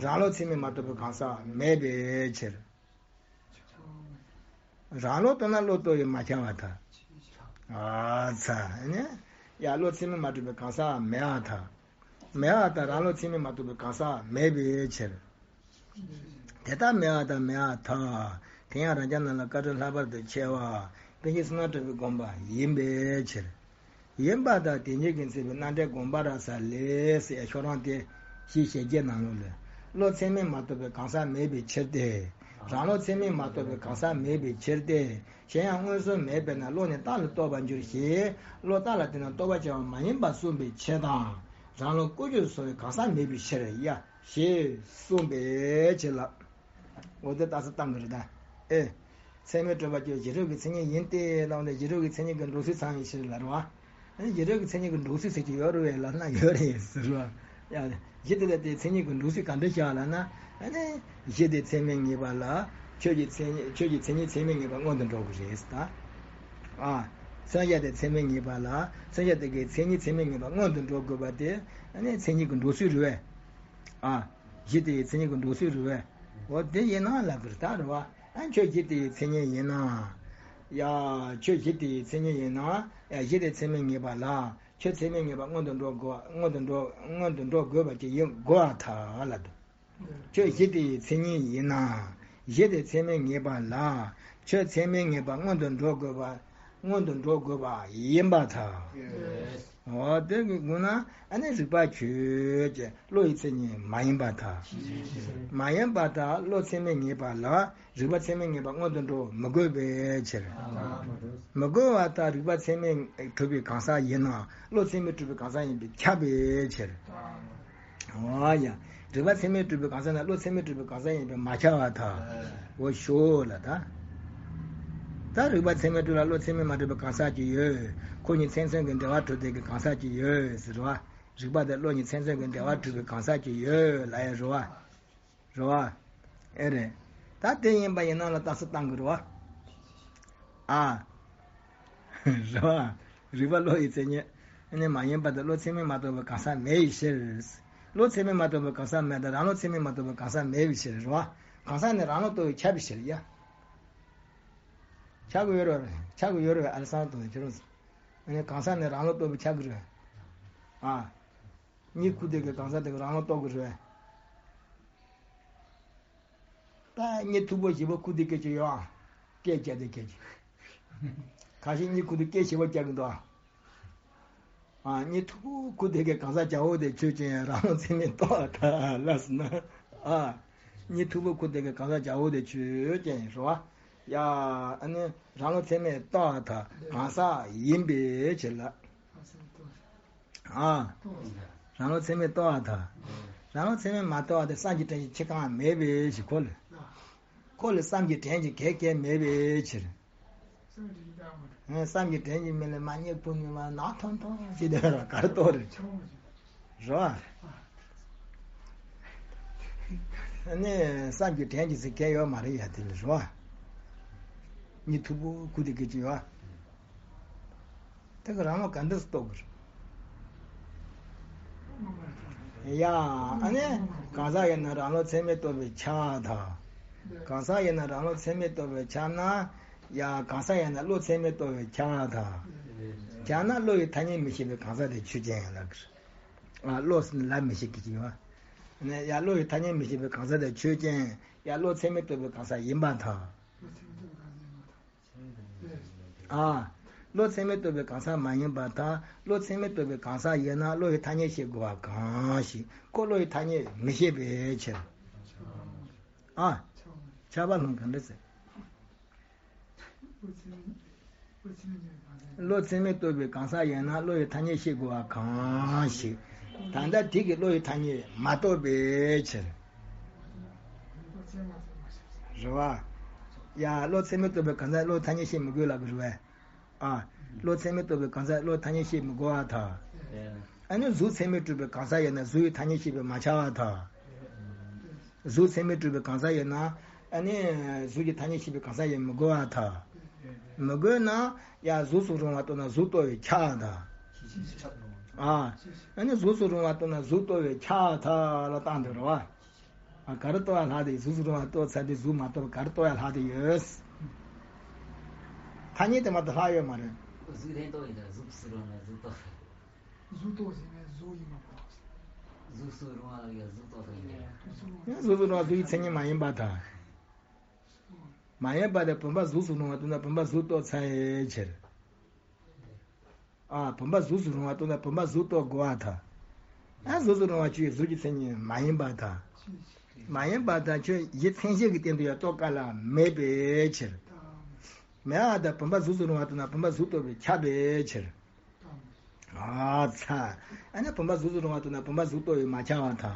རང་བློ་ཚད་མས་མ་གྲུབ་པའི་གང་ཟག་མེད་པའི་ཕྱིར། རང་བློ་ལྟོས་ན་བློ་ལྟོས་པས་མ་ཁྱབ་པར་ཐལ། ཨ་ཚ་ནི། ཡ་བློ་ཚད་མས་མ་གྲུབ་པའི་གང་ཟག་མེད་པར་ཐལ། མེད་པར་ཐལ་རང་བློ་ཚད་མས་མ་གྲུབ་པའི་གང་ཟག་མེད་པའི་ཕྱིར། དེ་ལྟར་མེད་པར་ཐལ་མེད་པར་ཐལ། དེ་ཡང་རང་རྐྱ་རྣམས་ལ་དཀར་སྤྲོས་ལྷག་པར་དུ་ཆེ་བ། པཎ་ཆེན་བསོད་ནམས་གྲགས་པའི་དགོངས་པ་ཡིན་པའི་ཕྱིར། ཡིན་པར་ཐལ་དེ་ཉིད་ཀྱིས་མཚོན་པའི་རྣམ་འགྲེལ་དགོངས་པ་རབ་གསལ་ལས་ཟེར་ཡ་ཤོག་གྲངས་དེ་བཞི་ཞེ་བརྒྱད་ནང་ལོགས་ལ། བློ་ཚད་མས་མ་གྲུབ་པའི་གང་ཟག་མེད་པའི་ཕྱིར་ཏེ། རང་བློ་ཚད་མས་མ་གྲུབ་པའི་གང་ཟག་མེད་པའི་ཕྱིར་ཏེ། གཞན་ཡང་མངོན་སུམ་མེད་པས་ན་བློ་ནི་རྟག་ལ་རྟོགས་པར་འགྱུར་ཞེས་བློ་རྟག་ལ་བརྟེན་ནས་རྟོགས་པར་བྱ་བ་མ་ཡིན་པར་གསུངས་པའི་ཕྱིར་དང་། རང་བློ་ཀུན་སྤྱོད་སུ་བསོད་པའི་གང་ཟག་མེད་པའི་ཕྱིར་ཡ། ཞེས་གསུངས་པའི་ཕྱིར་ལ། འོ་དེ་རྟགས་གསལ་བཏང་གི་རེད་ད། ཨེ། ཚད་མས་གྲུབ་པ་ཀྱང་རྗེས་གྲུབ་ཀྱི་མཚན་ཉིད་ཡིན་ཏེ་ལབ་ནས་རྗེས་གྲུབ་ཀྱི་མཚན་ཉིད་ཀྱི་འགྲོ་ཚུལ་ཚང་བའི་ཕྱིར་ལ་རེད་བ། ཨེ་རྗེས་གྲུབ་ཀྱི་མཚན་ཉིད་ཀྱི་འགྲོ་ཚུལ་ཟེར་གྱི་ཡོད་རེད་བས་ལབ་ན་ཡོད་རེད་ཟེར་བ། ཡ། གཞི་དེ་ལ་དེའི་མཚན་ཉིད་ཀྱི་འགྲོ་ཚུལ་ག་འདྲ་བཞག་ལབ་ན། ཨ་ནི། གཞི་དེ་ཚད་མས་ངེས་པ་ལ། ཆོས་ཀྱི་མཚན་ཉིད་ཆོས་ཀྱི་མཚན་ཉིད་ཚད་མས་ངེས་པ་སྔོན་དུ་འགྲོ་དགོས་རེད་ད། ཨ། མཚོན་བྱ་དེ་ཚད་མས་ངེས་པ་ལ། མཚོན་བྱ་དེ་གའི་མཚན་ཉིད་ཚད་མས་ངེས་པ་སྔོན་དུ་འགྲོ་དགོས་པ་དེ། ཨ་ནི་མཚན་ཉིད་ཀྱི་འགྲོ་ཚུལ་རེད་བས། ཨ། གཞི་དེ་ཡི་མཚན་ཉིད་ཀྱི་འགྲོ་ཚུལ་རེད་བས། འོ་དེ་ཡིན་ན་ལབ་དགོས་རེད་ད་རེད་བ། ཨ་ཁྱོད་གཞི་དེ་ཡི་མཚན་ཉིད་ཡིན་ན། ཡ། ཁྱོད་གཞི་དེ་ཡི་མཚན་ཉིད་ཡིན་ན། ཡ་གཞི་དེ་ཚད་མས་ངེས་པ་ལ། ཁྱོད་ཚད་མས་ངེས་པ་སྔོན་དུ་འགྲོ་དགོས། སྔོན་དུ་འགྲོ་སྔོན་དུ་འགྲོ་དགོས་པ་ཅིག་ཡིན་དགོས་པར་ཐལ་ལབ་འདུག་ཁྱོད་གཞི་དེ་ཡི་མཚན་ཉིད་ཡིན་ན། གཞི་དེ་ཚད་མས་ངེས་པ་ལ། ཁྱོད་ཚད་མས་ངེས་པ་སྔོན་དུ་འགྲོ་དགོས་པ། སྔོན་དུ་འགྲོ་དགོས་པ་ཡིན་པར་ཐལ། འོ་དེ་གི་དགོངས་ན་ཨ་ནི་རིགས་པ་ཆོས་ཅན་བློ་ཡི་མཚན་ཉིད་མ་ཡིན་པར་ཐལ། མ་ཡིན་པར་ཐལ་བློ་ཚད་མས་ངེས་པ་ལ། རིགས་པ་ཚད་མས་ངེས་པ་སྔོན་དུ་འགྲོ་མི་དགོས་པའི་ཕྱིར། མི་དགོས་པར་ཐལ་རིགས་པ་ཚད་མས་གྲུབ་པའི་གང་ཟག་ཡིན་ནའང་བློ་ཚད་མས་གྲུབ་པའི་གང་ཟག་ཡིན་པས་ཁྱབ་པའི་ཕྱིར། འོ་ཡ། རིགས་པ་ཚད་མས་གྲུབ་པའི་གང་ཟག་ན་བློ་ཚད་མས་གྲུབ་པའི་གང་ཟག་ཡིན་པས་མ་ཁྱབ་པར་ཐལ། འོ་ཞོ་ལ་ད། ད་རིགས་པ་ཚད་མས་གྲུབ་ལ་བློ་ཚད་མས་མ་གྲུབ་པའི་གང་ཟག་ཅིག་ཡོད། ཁོ་གཉིས་མཚན་མཚོན་གྱི་འབྲེལ་བ་གྲུབ་བསྡད་ཀྱི་གང་ཟག་ཅིག་ཡོད་ཟེར་བ། རིགས་པ་དང་བློ་གཉིས་མཚན་མཚོན་གྱི་འབྲེལ་བ་གྲུབ་པའི་གང་ཟག་ཅིག་ཡོད་ལབ་ཡ་རེད་བ། རེད་བ། ཨེ་རེད། ད་དེ་ཡིན་པ་ཡིན་ན་ལ་རྟགས་གསལ་བཏང་དགོས་རེད་བ། ཨ། རེད་བ། རིགས་པ་བློ་ཡི་མཚན་ཉིད། ཨ་ནི་མ་ཡིན་པ་དང་བློ་ཚད་མས་མ་གྲུབ་པའི་གང་ཟག་མེད་པའི་ཕྱིར། བློ་ཚད་མས་མ་གྲུབ་པའི་གང་ཟག་མེད་དང་རང་བློ་ཚད་མས་མ་གྲུབ་པའི་གང་ཟག་མེད་པའི་ཕྱིར་རེད་བ། གང་ཟག་ནི་རང་ལ་རྟོགས་པའི་ཁྱབ་པའི་ཕྱིར་ཡ། ཁྱབ་ཀྱི་ཡོད་རེད། ཁྱབ་ཀྱི་ཡོད་རེད། ཨ་ལ་སང་དང་ཁྱོད་རང་། ཨ་ནི་གང་ཟག་ནི་རང་ལ་རྟོགས་པའི་ཁྱབ་ཀྱི་རེད། ཨ། གཉིད་ཁུག་དེ་གའི་གང་ཟག་དེ་ག་རང་ལ་རྟོགས་ཀྱི་རེད། ད་གཉིད་མཐུག་པོ་ཞེ་པོ་ཁུག་དེ་སྐད་ཅིག་ཡོད་ཨ། སྐད་རྒྱག་དེ་སྐད་ཅིག་ཁ་ཤས་གཉིད་ཁུག་དེ་སྐད་ཞེ་པོ་རྒྱག་གི་འདུག་ཨ། ཨ། གཉིད་མཐུག་པོ་ཁུག་དེ་གའི་གང་ཟག་བྱ་བོ་དེ་ཆོས་ཅན། རང་ལུགས་ཚད་མས་རྟོགས་པར་ཐལ་ལབ་སོང་ན། ཨ། གཉིད་མཐུག་པོ་ཁུག་དེ་གའི་གང་ཟག་བྱ་བོ་དེ་ཆོས་ཅན་རེད་བ། ཡ། ཨ་ནི་རང་ལུགས་ཚད་མས་རྟོགས་པར་ཐལ། གང་ཟག་ཡིན་པའི་ཕྱིར་ལ། ཨ། རང་ལུགས་ཚད་མས་རྟོགས་པར་ཐལ། རང་ལུགས་ཚད་མས་མ་རྟོགས་པ་དེ་བསམ་གྱིས་དྲན་གྱི་ཕྱིར་གང་མེད་པའི་ཕྱིར་ཁོ་ལ། ཁོ་ལ་བསམ་གྱིས་དྲན་གྱི་གེགས་གེགས་མེད་པའི་ཕྱིར། ཨེ། བསམ་གྱིས་དྲན་གྱི་མི་ལ་མ་གཉིད་ཁུག་ནས་མ་ནག་ཐོམ་ཐོམ་ཞིག་དེ་ར་གར་གཏོགས་རེད། རེད་བ། ཨ་ནི་བསམ་གྱིས་དྲན་གྱི་ཟེར་གེགས་ཡོད་མ་རེད་ཡ། དེ་ལ་རེད་བ། གཉིད་མཐུག་པོ་ཁུག་དེ་གའི་ཅི་ཡོད། དེ་ག་རང་ལ་ག་འདྲ་སེ་རྟོགས་ཀྱི་རེད། ཡ། ཨ་ནི་གང་ཟག་ཡིན་ན་རང་ལུགས་ཚད་མས་རྟོགས་པས་ཁྱབ་པར་ཐལ། གང་ཟག་ཡིན་ན་རང་ལུགས་ཚད་མས་རྟོགས་པས་ཁྱབ་ན། ཡ། གང་ཟག་ཡིན་ན་བློ་ཚད་མས་རྟོགས་པས་ཁྱབ་པར་ཐལ། ཁྱབ་ན་བློ་ཡི་ཐ་སྙད་མི་ཤེས་པའི་གང་ཟག་དེ་ཆོས་ཅན་ཡིན་ལབ་ཀྱི་རེད། ཨ། བློ་ཟེར་ན་ལབ་མི་ཤེས་ཀྱི་ཅི་ཡོད། ཨ་ནི་ཡ། བློ་ཡི་ཐ་སྙད་མི་ཤེས་པའི་གང་ཟག་དེ་ཆོས་ཅན། ཡ། བློ་ཚད་མས་རྟོགས་པའི་གང་ཟག་ཡིན་པར་ཐལ། ཨ། བློ་ཚད་མས་རྟོགས་པའི་གང་ཟག་མ་ཡིན་པར་ཐལ། བློ་ཚད་མས་རྟོགས་པའི་གང་ཟག་ཡིན་ན་བློ་ཡི་ཐ་སྙད་ཤེས་དགོས་པ་གང་ཞིག་ཁོ་བློ་ཡི་ཐ་སྙད་མི་ཤེས་པའི་ཕྱིར། ཨ། ཁྱབ་པ་ལྷུང་གང་འདྲ་ཟེར། བློ་ཚད་མས་རྟོགས་པའི་གང་ཟག་ཡིན་ན་བློ་ཡི་ཐ་སྙད་ཤེས་དགོས་པ་གང་ཞིག་ད་ལྟ་དེ་གི་བློ་ཡི་ཐ་སྙད་མ་རྟོགས་པའི་ཕྱིར། རེད་བ། ཡ། བློ་ཚད་མས་རྟོགས་པའི་གང་ཟག་བློ་ཐ་སྙད་ཤེས་མི་དགོས་ལབ་ཀྱི་རེད་བས། ཨ། བློ་ཚད་མས་རྟོགས་པའི་གང་ཟག་བློ་ཐ་སྙད་ཤེས་མི་དགོས་པར་ཐལ། ཨ་ནི་གཟུགས་ཚད་མས་གྲུབ་པའི་གང་ཟག་ཡིན་ན་གཟུགས་ཀྱི་ཐ་སྙད་ཤེས་པས་མ་ཁྱབ་པར་ཐལ། གཟུགས་ཚད་མས་གྲུབ་པའི་གང་ཟག་ཡིན་ན། ཨ་ནི་གཟུགས་ཀྱི་ཐ་སྙད་ཤེས་པའི་གང་ཟག་ཡིན་མི་དགོས་པར་ཐལ། མི་དགོས་ན། ཡ། གཟུགས་སུ་རུང་བ་རྟོགས་ན་གཟུགས་རྟོགས་པས་ཁྱབ་པར་ཐལ། ཨ། ཨ་ནི་གཟུགས་སུ་རུང་བ་རྟོགས་ན་གཟུགས་རྟོགས་པས་ཁྱབ་པར་ཐལ་ལ་བཏང་འདུག་རེད་བ། ཨ། ག་རེ་རྟོགས་པ་ལྷག་དེ། གཟུགས་སུ་རུང་བ་རྟོགས་ཚར་དུས་གཟུགས་མ་རྟོགས་པ་ག་རེ་རྟོགས་ཡ་ལྷག་དེ་ཡོད། ཐ་སྙད་དེ་མ་གཏོགས་ལྷག་ཡོད་མ་རེད། གཟུགས་ལྷན་ཐོག་ཡིན་ད་གཟུགས་སུ་རུང་ན་གཟུགས་རྟོགས། གཟུགས་རྟོགས་ཟེར་ནས་གཟུགས་ཡིན་མ་གཏོགས། གཟུགས་སུ་རུང་བ་ལ་ཡང་གཟུགས་རྟོགས་ཐུབ་ཡིན། ཡང་གཟུགས་སུ་རུང་བ་གཟུགས་ཀྱི་མཚན་ཉིད་མ་ཡིན་པར་ཐལ། མ་ཡིན་པ་དེ་བུམ་པ་གཟུགས་སུ་རུང་བ་ལྟར་ན་བུམ་པ་གཟུགས་རྟོགས་ཚར་བའི་ཕྱིར། ཨ། བུམ་པ་གཟུགས་སུ་རུང་བ་ལྟར་ན་བུམ་པ་གཟུགས་རྟོགས་དགོས་པར་ཐལ། ཨ། གཟུགས་སུ་རུང་བ་ཆོས་ཅན། གཟུགས་ཀྱི་མཚན་ཉིད་མ་ཡིན་པར་ཐལ། མ་ཡིན་པར་ཐལ། ཁྱོད་གཞི་མཚན་གཞི་གི་སྟེང་དུ་ཡང་རྟོགས་དཀའ་ལ་མེད་པའི་ཕྱིར། མེད་པར་ཐལ། བུམ་པ་གཟུགས་སུ་རུང་བ་ལྟར་ན་བུམ་པ་གཟུགས་རྟོགས་པས་ཁྱབ་པའི་ཕྱིར། ཨ་ཚ། ཨ་ནི་བུམ་པ་གཟུགས་སུ་རུང་བ་ལྟར་ན་བུམ་པ་གཟུགས་རྟོགས་པས་མ་ཁྱབ་པར་ཐལ།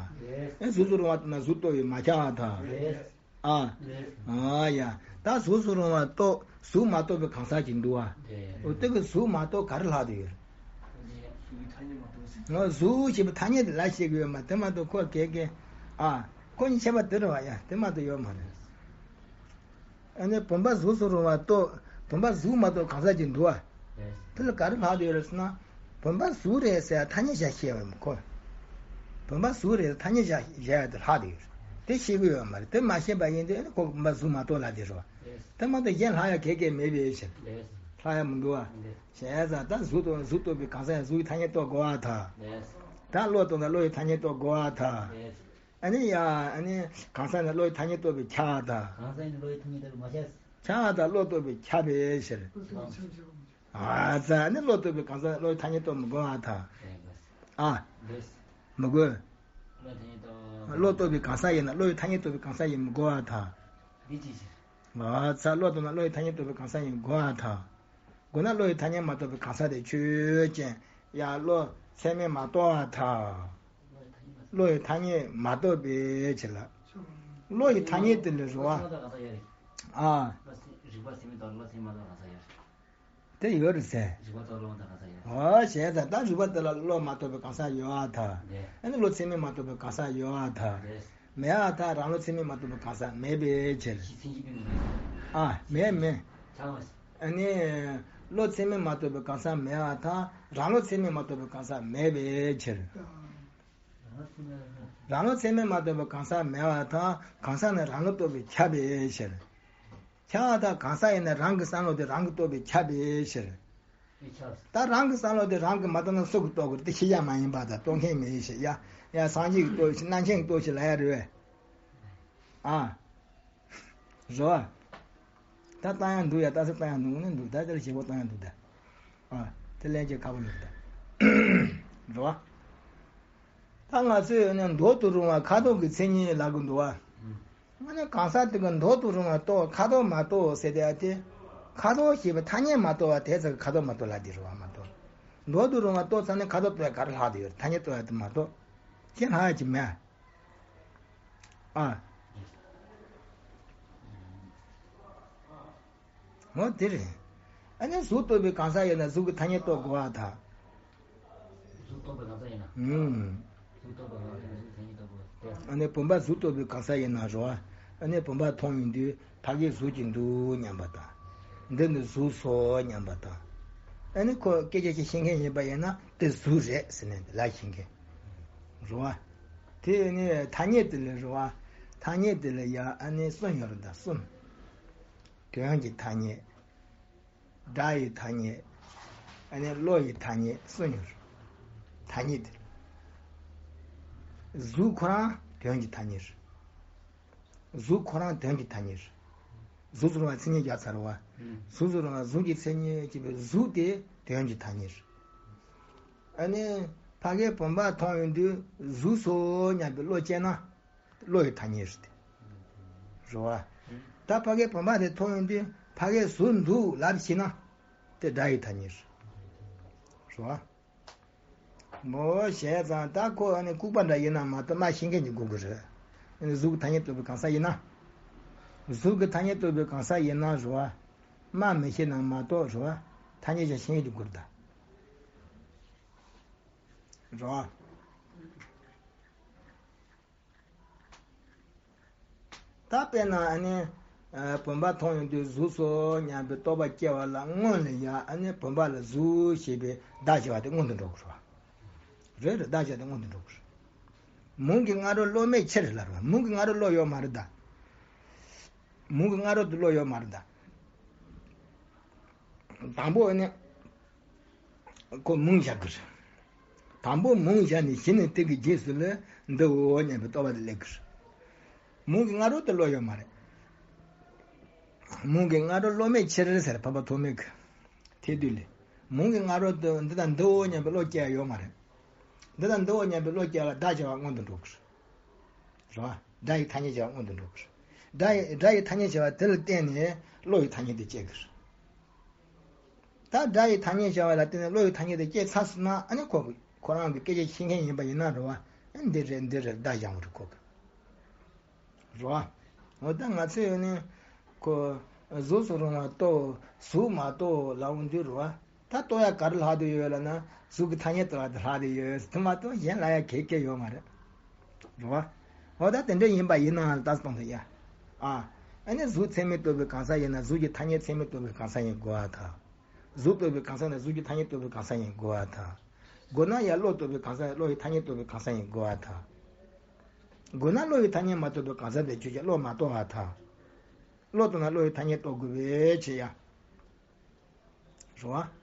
ཨ། གཟུགས་སུ་རུང་བ་ལྟར་ན་གཟུགས་རྟོགས་པས་མ་ཁྱབ་པར་ཐལ། ཨ། ཨ་ཡ། ད་གཟུགས་སུ་རུང་བ་རྟོགས། གཟུགས་མ་རྟོགས་པའི་གང་ཟག་ཅིག་འདུག་བ། འོ་དེ་གི་གཟུགས་མ་རྟོགས་ག་རེ་ལྷག་དེ་ཡོད། ང་གཟུགས་ཞེས་པའི་ཐ་སྙད་དེ་ལ་ཤེས་ཀྱི་ཡོད་མ། དེ་མ་གཏོགས་ཁོ་གེ་གེ། ཨ། ཁོ་གཉིས་ཁྱད་པར་དེ་རེད་བ་ཡ། དེ་མ་གཏོགས་ཡོད་མ་རེད། ཨ་ནི་བུམ་པ་གཟུགས་སུ་རུང་བ་རྟོགས། བུམ་པ་གཟུགས་མ་རྟོགས་གང་ཟག་ཅིག་འདུག་བ། དེ་ལ་ག་རེ་ལྷག་དེ་ཡོད་རེད་ཟེར་ན། བུམ་པ་གཟུགས་རེད་ཟེར་ཐ་སྙད་བཞག་ཤེས་པ་མི་ཁོ། བུམ་པ་གཟུགས་རེད་ཐ་སྙད་བཞག་བཞག་ཡ་དེ་ལྷག་དེ་ཡོད་རེད། དེ་ཤེས་ཀྱི་ཡོད་མ་རེད། དེ་མ་ཤེས་པ་ཡིན་དུས་ཁོ་བུམ་པ་གཟུགས་མ་རྟོགས་ལ་དེ་རེད་བ། དེ་མ་གཏོགས་གཞན་ལྷག་ཡ་གེ་གེ་མེད་པའི་ཕྱིར། ལྷག་ཡ་མི་འདུག་བ། བྱས་ཙང་ད་གཟུགས་རྟོགས། གཟུགས་རྟོགས་པའི་གང་ཟག་ཡང་གཟུགས་ཀྱི་ཐ་སྙད་རྟོགས་དགོས་པར་ཐལ། ད་བློ་རྟོགས་ན་བློ་ཡི་ཐ་སྙད་རྟོགས་དགོས་པར་ཐལ། ཨ་ནི་ཡ། ཨ་ནི་གང་ཟག་ནི་བློ་ཡི་ཐ་སྙད་རྟོགས་པས་ཁྱབ་པར་ཐལ། གང་ཟག་ནི་བློ་ཡི་ཐ་སྙད་རྟོགས་པས་མ་ཁྱབ། ཁྱབ་པར་ཐལ། བློ་རྟོགས་པས་ཁྱབ་པའི་ཕྱིར། ཨ་ཙ། ཨ་ནི་བློ་རྟོགས་པའི་གང་ཟག་བློ་ཡི་ཐ་སྙད་རྟོགས་མི་དགོས་པར་ཐལ། ཨ། མི་དགོས། བློ་རྟོགས་པའི་གང་ཟག་ཡིན་ན་བློ་ཡི་ཐ་སྙད་རྟོགས་པའི་གང་ཟག་ཡིན་མི་དགོས་པར་ཐལ། ཨ་ཙ། བློ་རྟོགས་ན་བློ་ཡི་ཐ་སྙད་རྟོགས་པའི་གང་ཟག་ཡིན་དགོས་པར་ཐལ། དགོས་ན་བློ་ཡི་ཐ་སྙད་མ་རྟོགས་པའི་གང་ཟག་དེ་ཆོས་ཅན། ཡང་བློ་ཚད་མས་མ་རྟོགས་པར་ཐལ། བློ་ཡི་ཐ་སྙད་མ་རྟོགས་པའི་ཕྱིར་ལ། བློ་ཡི་ཐ་སྙད་དེ་ལ་རུང་བ། ཨ། རིགས་པ་ཚད་མས་རྟོགས་བློ་ཚད་མས་མ་རྟོགས་གང་ཟག་ཡོད། དེ་ཡོད་རེད་ཟེར། རིགས་པ་རྟོགས་བློ་མ་རྟོགས་གང་ཟག་ཡོད། འོ་བྱས་ཙང་ད་རིགས་པ་དེ་ལ་བློ་མ་རྟོགས་པའི་གང་ཟག་ཡོད་པར་ཐལ། ཨ་ནི་བློ་ཚད་མས་མ་རྟོགས་པའི་གང་ཟག་ཡོད་པར་ཐལ། མེད་པར་ཐལ། རང་བློ་ཚད་མས་མ་རྟོགས་པའི་གང་ཟག་མེད་པའི་ཕྱིར། ཨ། མེད་མེད། ཨ་ནི་བློ་ཚད་མས་མ་རྟོགས་པའི་གང་ཟག་མེད་པར་ཐལ། རང་བློ་ཚད་མས་མ་རྟོགས་པའི་གང་ཟག་མེད་པའི་ཕྱིར། རང་བློ་ཚད་མས་མ་རྟོགས་པའི་གང་ཟག་མེད་པར་ཐལ། གང་ཟག་ནི་རང་བློ་རྟོགས་པས་ཁྱབ་པའི་ཕྱིར། ཁྱབ་པར་ཐལ། གང་ཟག་ཡིན་ན་རང་གི་བསམ་བློ་དེ་རང་གིས་རྟོགས་པས་ཁྱབ་པའི་ཕྱིར། ད་རང་གི་བསམ་བློ་དེ་རང་གིས་མ་རྟོགས་ན་སུ་གིས་རྟོགས་དགོས་རེད། དེ་ཤེས་ཡ་མ་ཡིན་པར་ཐལ། རྟོགས་མཁན་མེད་ཕྱིར། ཡ་ཡ་སངས་རྒྱས་ཀྱིས་རྟོགས་ཤིག་རྣམ་མཁྱེན་གྱིས་རྟོགས་ཤིག་ལབ་ཡ་རེད་པས། ཨ། རེད་པ། ད་བཏང་ཡ་འདུག་ཡ། ད་ས་བཏང་ཡ་འདུག་ནི་འདུག་ད་དེ་ལ་བྱེད་པོ་བཏང་ཡ་འདུག་ད། ཨ། དེ་ལན་གྱི་ཁ་བོ་ལོག་ད། རེད་པ། ད་ང་ཚོས་ནི་མདོག་ཏུ་རུང་བ་ཁ་དོག་གི་མཚན་ཉིད་ལབ་གི་འདུག་པ། ང་ནི་གང་ཟག་དེ་གི་མདོག་ཏུ་རུང་བ་རྟོགས། ཁ་དོག་མ་རྟོགས་ཟེར་དེ་ཡ་དེ། ཁ་དོག་ཞེས་པའི་ཐ་སྙད་མ་རྟོགས་པ་དེ་ཚོ་གི་ཁ་དོག་མ་རྟོགས་ལབ་དེ་རེད་པ། མ་རྟོགས། མདོག་ཏུ་རུང་བ་རྟོགས་ཚར་ནས་ཁ་དོག་རྟོགས་ཡ་ག་རེ་ལྷག་དེ་ཡོད། ཐ་སྙད་རྟོགས་ཡ་དེ་མ་གཏོགས། ཁྱེད་ལྷག་ཡ་ཅིག་མེད། ཨ། འོ་དེ་རེད། ཨ་ནི་གཟུགས་རྟོགས་པའི་གང་ཟག་ཡིན་ན་གཟུགས་ཀྱི་ཐ་སྙད་རྟོགས་དགོས་པར་ཐལ། གཟུགས་རྟོགས་པའི་གང་ཟག་ཡིན་ན། ཨུམ། གཟུགས་རྟོགས་པའི་གང་ཟག་ཡིན་ན་གཟུགས་ཐ་སྙད་རྟོགས་དགོས་པར་ཐལ། ཨ་ནི་བུམ་པ་གཟུགས་རྟོགས་པའི་གང་ཟག་ཡིན་ན་རེད་པ། ཨ་ནི་བུམ་པ་མཐོང་ཡོང་དུས་ཕ་གིར་གཟུགས་ཅིག་འདུག་སྙམ་པ་དང་། འདི་ནི་གཟུགས་སོ་སྙམ་པ་དང་། ཨ་ནི་ཁོ་སྐད་ཆ་ཞིག་ཤེས་མཁན་ཡིན་པ་ཡིན་ན་དེ་གཟུགས་རེད་ཟེར་ནས་ལབ་ཤེས་མཁན། རེད་པ། དེ་ནི་ཐ་སྙད་དེ་ལ་རེད་པ། ཐ་སྙད་དེ་ལ་ཡ་ཨ་ནི་གསུམ་ཡོད་རེད་ད། གསུམ། དོན་གྱི་ཐ་སྙད། སྒྲ་ཡི་ཐ་སྙད། ཨ་ནི་བློ་ཡི་ཐ་སྙད་གསུམ་ཡོད་རེད། ཐ་སྙད་དེ། གཟུགས་ཁོ་རང་དོན་གྱི་ཐ་སྙད་རེད། གཟུགས་ཁོ་རང་དོན་གྱི་ཐ་སྙད་རེད། གཟུགས་སུ་རུང་བ་མཚན་ཉིད་བརྒྱབ་ཚར་བ། ཨུམ། གཟུགས་སུ་རུང་བ་གཟུགས་ཀྱི་མཚན་ཉིད་ཅེས་པའི་གཟུགས་དེ་དོན་གྱི་ཐ་སྙད་རེད། ཨ་ནི་ཕ་གིར་བུམ་པ་མཐོང་ཡོང་དུས་གཟུགས་སོ་སྙམ་པའི་བློ་སྐྱེས་ན། བློ་ཡི་ཐ་སྙད་རེད་དེ། རེད་པ། ད་ཕ་གིར་བུམ་པ་དེ་མཐོང་ཡོང་དུས་ཕ་གིར་གཟུགས་འདུག་ལབ་ཤེས་ན། དེ་སྒྲ་ཡི་ཐ་སྙད་རེད། རེད་པ། མོ་བྱས་ཙང་ད་ཁོ་ཨ་ནི་ལྐུགས་པ་འདྲ་ཡིན་ན་མ་གཏོགས་སྨྲ་ཤེས་མཁན་གྱི་དགོས་ཀྱི་རེད། ཨ་ནི་གཟུགས་ཀྱི་ཐ་སྙད་རྟོགས་པའི་གང་ཟག་ཡིན་ན། གཟུགས་ཀྱི་ཐ་སྙད་རྟོགས་པའི་གང་ཟག་ཡིན་ན་རེད་པ། སྨྲ་མི་ཤེས་ན་མ་གཏོགས་རེད་པ། ཐ་སྙད་ཀྱང་ཤེས་མཁན་གྱི་དགོས་རེད་ད། རེད་པ། ད་དཔེར་ན་ཨ་ནི། ཨ། བུམ་པ་མཐོང་ཡོང་དུས་གཟུགས་སོ་སྙམ་པའི་རྟོག་པ་སྐྱེ་བ་ལ་སྔོན་ལ་ཡ་ཨ་ནི་བུམ་པ་ལ་གཟུགས་ཞེས་པའི་བརྡ་བྱས་པ་དེ་སྔོན་དུ་འགྲོ་དགོས་རེད་པ། རེད་རེད། བརྡ་བྱས་དེ་སྔོན་དུ་འགྲོ་དགོས་རེད། མུན་གྱི་སྔ་རོལ་བློ་མེད་ཕྱིར་ལབ་རེད་པ། མུན་གྱི་སྔ་རོལ་བློ་ཡོད་མ་རེད་ད། མུན་གྱི་སྔ་རོལ་དུ་བློ་ཡོད་མ་རེད་ད། དང་པོ་ཨ་ནི། ཁོ་མུན་བཞག་གི་རེད། དང་པོ་མུན་བཞག་ནས་གཞི་ནས་དེ་གི་རྗེས་སུ་ལ་འདི་འོ་སྙམ་པའི་རྟོག་པ་དེ་སླེབས་གི་རེད། མུན་གྱི་སྔ་རོལ་དུ་བློ་ཡོད་མ་རེད། མུན་གྱི་སྔ་རོལ་བློ་མེད་ཕྱིར་ཟེར། འཕགས་པ་ཐོགས་མེད་ཀྱིས་ཐེག་བསྡུས་ལས། མུན་གྱི་སྔ་རོལ་དུ་འདི་དང་འདི་འོ་སྙམ་པའི་བློ་སྐྱེ་ཡ་ཡོད་མ་རེད། འདི་དང་འདི་འོ་སྙམ་པའི་བློ་སྐྱེ་བ་ལ་བརྡ་བྱས་པ་སྔོན་དུ་འགྲོ་གི་རེད། རེད་པ། སྒྲ་ཡི་ཐ་སྙད་བྱས་པ་སྔོན་དུ་འགྲོ་གི་རེད། སྒྲ་ཡི་སྒྲ་ཡི་ཐ་སྙད་བྱས་པ་དེ་ལ་བརྟེན་ནས་བློ་ཡི་ཐ་སྙད་དེ་སྐྱེ་གི་རེད། ད་སྒྲ་ཡི་ཐ་སྙད་བྱས་པ་ལ་བརྟེན་ནས་བློ་ཡི་ཐ་སྙད་དེ་སྐྱེས་ཚར་སོང་ན་ཨ་ནི་ཁོ་ཁོ་རང་གི་སྐད་ཆ་ཤེས་མཁན་ཡིན་པ་ཡིན་ན་རེད་པ། ཨ་འདི་རེད་འདི་རེད་བརྡ་བཞག་པ་རེད་ཁོ་གི། རེད་པ། འོ་ད་ང་ཚོས་ནི་ཁོ་གཟུགས་སུ་རུང་བ་རྟོགས། གཟུགས་མ་རྟོགས་ལབ་འོང་དུས་རེད་པ། ད་རྟོགས་ཡ་ག་རེ་ལྷག་བསྡད་ཡོད་ལབ་ན་གཟུགས་ཀྱི་ཐ་སྙད་རྟོགས་ཡ་དེ་ལྷག་བསྡད་ཡོད། དེ་མ་གཏོགས་གཞན་ལབ་ཡ་གང་ཡང་ཡོད་མ་རེད། རེད་པ། འོ་ད་དེ་འདྲ་ཡིན་པ་ཡིན་ན་ལ་ད་གཏོང་ཐུབ་ཡ། ཨ། ཨ་ནི་གཟུགས་ཚད་མས་རྟོགས་པའི་གང་ཟག་ཡིན་ན་གཟུགས་ཀྱི་ཐ་སྙད་ཚད་མས་རྟོགས་པའི་གང་ཟག་ཡིན་དགོས་པར་ཐལ། གཟུགས་རྟོགས་པའི་གང་ཟག་ན་གཟུགས་ཀྱི་ཐ་སྙད་རྟོགས་པའི་གང་ཟག་ཡིན་དགོས་པར་ཐལ། དགོས་ན་ཡང་བློ་རྟོགས་པའི་གང་ཟག་བློ་ཡི་ཐ་སྙད་རྟོགས་པའི་གང་ཟག་ཡིན་དགོས་པར་ཐལ། དགོས་ན་བློ་ཡི་ཐ་སྙད་མ་རྟོགས་པའི་གང་ཟག་དེ་ཁྱོད་ཀྱིས་བློ་མ་རྟོགས་པར་ཐལ། བློ་རྟོགས་ན་བློ་ཡི་ཐ་སྙད་རྟོགས་དགོས་པའི་ཕྱིར་ཡ། རེད་པ།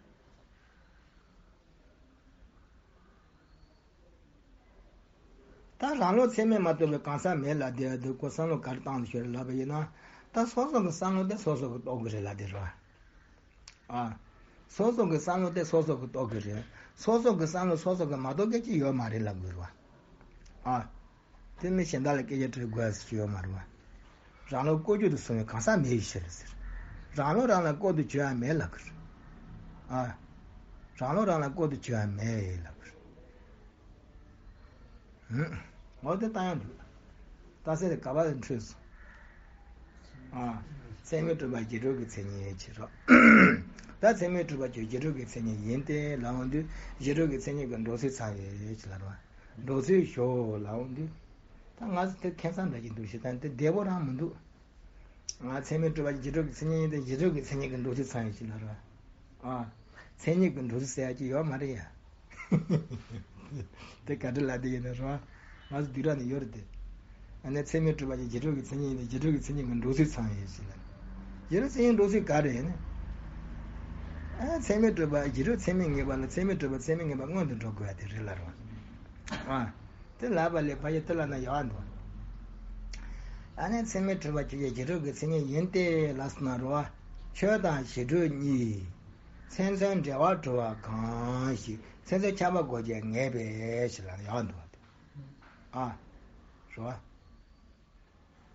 ད་རང་བློ་ཚད་མས་མ་རྟོགས་པའི་གང་ཟག་མེད་ལབ་དེ་འདི་ཁོ་བསམ་བློ་ག་རེ་བཏང་འདུག་ཞེས་ལབ་པ་ཡིན་ན། ད་སོ་སོ་གི་བསམ་བློ་དེ་སོ་སོ་གིས་རྟོགས་ཀྱི་རེད་ལབ་དེ་རེད་པ། ཨ། སོ་སོ་གི་བསམ་བློ་དེ་སོ་སོ་གིས་རྟོགས་ཀྱི་རེད། སོ་སོ་གི་བསམ་བློ་སོ་སོ་གིས་མ་རྟོགས་མཁན་ཅིག་ཡོད་མ་རེད་ལབ་དགོས་རེད་པ། ཨ། དེ་མིན་གཞན་དག་ལ་སྐད་ཆ་དྲི་དགོས་ཟེར་གྱི་ཡོད་མ་རེད་པ། རང་བློ་བཀོད་རྒྱུ་དང་བཟུང་བའི་གང་ཟག་མེད་པའི་ཕྱིར་ཟེར། རང་བློ་རང་ལ་བཀོད་དུ་བྱེད་པ་མེད་ལབ་ཀྱི་རེད། ཨ། རང་བློ་རང་ལ་བཀོད་དུ་བྱེད་པ་མེད་ལབ་ཀྱི་རེད། འོ་དེ་བཏང་ཡ་འདུག་རྟགས་གསལ་དེ་ག་པ་ལ་འཕྲོས་སོང་། ཨ། ཚད་མས་གྲུབ་པ་རྗེས་གྲུབ་ཀྱི་མཚན་ཉིད་ཡིན་ཕྱིར་རོ། ད་ཚད་མས་གྲུབ་པ་ཁྱོད་རྗེས་གྲུབ་ཀྱི་མཚན་ཉིད་ཡིན་ཏེ་ལབ་འོང་དུས་རྗེས་གྲུབ་ཀྱི་མཚན་ཉིད་ཀྱི་འགྲོ་ཚུལ་ཚང་ཡོད་ཅེས་ལབ་རོ། འགྲོ་ཚུལ་ཞོག་ལབ་འོང་དུས། ད་ང་ཚོ་དེ་ཁེ་བཟང་འདྲ་ཞིག་འདུག་ཞེ་ད་དེ་བདེ་པོ་རང་མི་འདུག་ང་ཚད་མས་གྲུབ་པ་རྗེས་གྲུབ་ཀྱི་མཚན་ཉིད་ཡིན་ཏེ་རྗེས་གྲུབ་ཀྱི་མཚན་ཉིད་ཀྱི་འགྲོ་ཚུལ་ཚང་ཡོད་ཅེས་ལབ་རོ། ཨ། མཚན་ཉིད་ཀྱི་འགྲོ་ཚུལ་ཟེར་ཡ་ཅིག་ཡོད་མ་རེད་ཡ། དེ་ག་འདྲ་ལབ་དེ་ཡིན་ན་རོ། ང་ཚོ་བསྡུས་གྲྭ་ནས་ཡོད་རེད་དེ། ཨ་ནི་ཚད་མས་གྲུབ་པ་ཅིག་རྗེས་གྲུབ་ཀྱི་མཚན་ཉིད་ཡིན་ན་རྗེས་གྲུབ་ཀྱི་མཚན་ཉིད་ཀྱི་འགྲོ་ཚུལ་ཚང་ཡོད་ཟེར་ལ། རྗེས་གྲུབ་མཚན་ཉིད་འགྲོ་ཚུལ་ག་རེ་ཡིན་ན། ཨ་ཚད་མས་གྲུབ་པ་རྗེས་གྲུབ་ཚད་མས་ངེས་པ་ལ་ཚད་མས་གྲུབ་པ་ཚད་མས་ངེས་པ་སྔོན་དུ་འགྲོ་དགོས་པ་དེ་རེད་ལ་རེད་བ། ཨ། དེ་ལབ་པ་ལས་ཕ་ཡུལ་དེ་ལ་ན་ཡག་འདུག་ཨ་ནི་ཚད་མས་གྲུབ་པ་ཁྱོད་ཀྱི་རྗེས་གྲུབ་ཀྱི་མཚན་ཉིད་ཡིན་ཏེ་ལབ་སོང་ན་རེད་བ། ཆོས་དང་རྗེས་གྲུབ་གཉིས། མཚན་མཚོན་འབྲེལ་བར་གྲུབ་པ་གང་ཞིག་མཚན་མཚོན་ཁྱབ་པ་དགོས་ཀྱི་ངེས་པའི་ཕྱིར་ལ་ཡག་འདུག་ཨ། རེད་བ།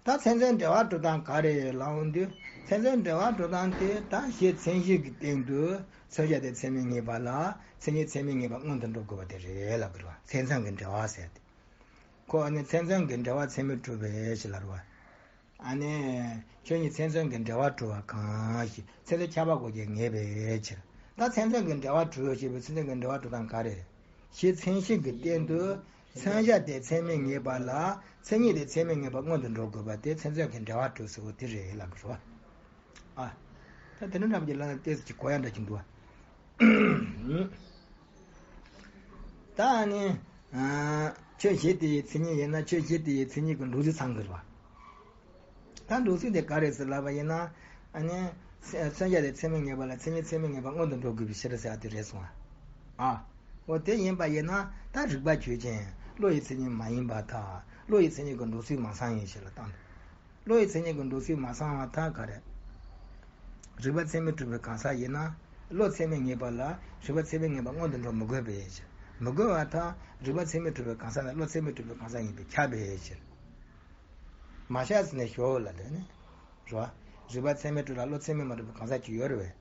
ད་མཚན་མཚོན་འབྲེལ་བར་གྲུབ་སྟངས་ག་རེ་ལབ་འོང་དུས། མཚན་མཚོན་འབྲེལ་བར་གྲུབ་སྟངས་དེ་ད་གཞི་མཚན་གཞི་གི་སྟེང་དུ་མཚོན་བྱ་དེ་ཚད་མས་ངེས་པ་ལ་མཚན་ཉིད་ཚད་མས་ངེས་པ་སྔོན་དུ་འགྲོ་དགོས་པ་དེ་རེད་ལབ་དགོས་རེད་བ། མཚན་མཚོན་གྱི་འབྲེལ་བ་ཟེར་ཏེ། ཁོ་ཨ་ནི་མཚན་མཚོན་གྱི་འབྲེལ་བ་ཚད་མས་གྲུབ་པའི་ཕྱིར་ལ་རེད་བ། ཨ་ནི་ཁྱོད་ཉིད་མཚན་མཚོན་གྱི་འབྲེལ་བར་གྲུབ་པ་གང་ཞིག་མཚན་མཚོན་ཁྱབ་པ་དགོས་ཀྱི་ངེས་པའི་ཕྱིར། ད་མཚན་མཚོན་གྱི་འབྲེལ་བར་གྲུབ་ཞེས་པའི་མཚན་མཚོན་གྱི་འབྲེལ་བར་གྲུབ་སྟངས་ག་རེ་རེད། གཞི་མཚན་གཞི་གི་སྟེང་དུ་མཚོན་བྱ་དེ་ཚད་མས་ངེས་པ་ལ་མཚན་ཉིད་དེ་ཚད་མས་ངེས་པ་སྔོན་དུ་འགྲོ་དགོས་པ་དེ་མཚན་མཚོན་གྱི་འབྲེལ་བར་གྲུབ་ཟེར་བ་དེ་རེད་ལབ་དགོས་རེད་བ། ཨ། ད་དེ་འདྲ་འདྲ་པོ་ཅིག་ལབ་ན་ཏོག་ཙམ་ཅིག་གོ་ཡ་འདྲ་ཅིག་འདུག་བ། ད་ནི། ཨ། ཆོས་གཞི་དེ་ཡི་མཚན་ཉིད་ཡིན་ན་ཆོས་གཞི་དེ་ཡི་མཚན་ཉིད་ཀྱི་འགྲོ་ཚུལ་ཚང་གི་རེད་བ། ད་འགྲོ་ཚུལ་དེ་ག་རེད་ཟེར་ལབ་པ་ཡིན་ན། ཨ་ནི། མཚོན་བྱ་དེ་ཚད་མས་ངེས་པ་ལ་མཚན་ཉིད་ཚད་མས་ངེས་པ་སྔོན་དུ་འགྲོ་དགོས་པའི་ཕྱིར་ཟེར་བ་དེ་རེད་སོང་བ། ཨ། འོ་དེ་ཡིན་པ་ཡིན་ན་ད་རིགས་པ་ཆོས་ཅན། བློ་ཡི་མཚན་ཉིད་མ་ཡིན་པར་ཐལ། བློ་ཡི་མཚན་ཉིད་ཀྱི་འགྲོ་ཚུལ་མ་ཚང་ཡིན་ཞེས་ལ་བཏང་། བློ་ཡི་མཚན་ཉིད་ཀྱི་འགྲོ་ཚུལ་མ་ཚང་བར་ཐལ་ག་རེ། རིགས་པ་ཚད་མས་གྲུབ་པའི་གང་ཟག་ཡིན་ན། བློ་ཚད་མས་ངེས་པ་ལ་རིགས་པ་ཚད་མས་ངེས་པ་སྔོན་དུ་འགྲོ་མི་དགོས་པའི་ཕྱིར། མི་དགོས་པར་ཐལ། རིགས་པ་ཚད་མས་གྲུབ་པའི་གང་ཟག་ནི་བློ་ཚད་མས་གྲུབ་པའི་གང་ཟག་ཡིན་པས་ཁྱབ་པའི་ཕྱིར། མ་ཤ་ཟིན་ནས་ཞོག་ལ་ལས་ནི། རེད་བ། རིགས་པ་ཚད་མས་གྲུབ་ལ་བློ་ཚད་མས་མ་གྲུབ་པའི་གང་ཟག་ཅིག་ཡོད་རེད་བས།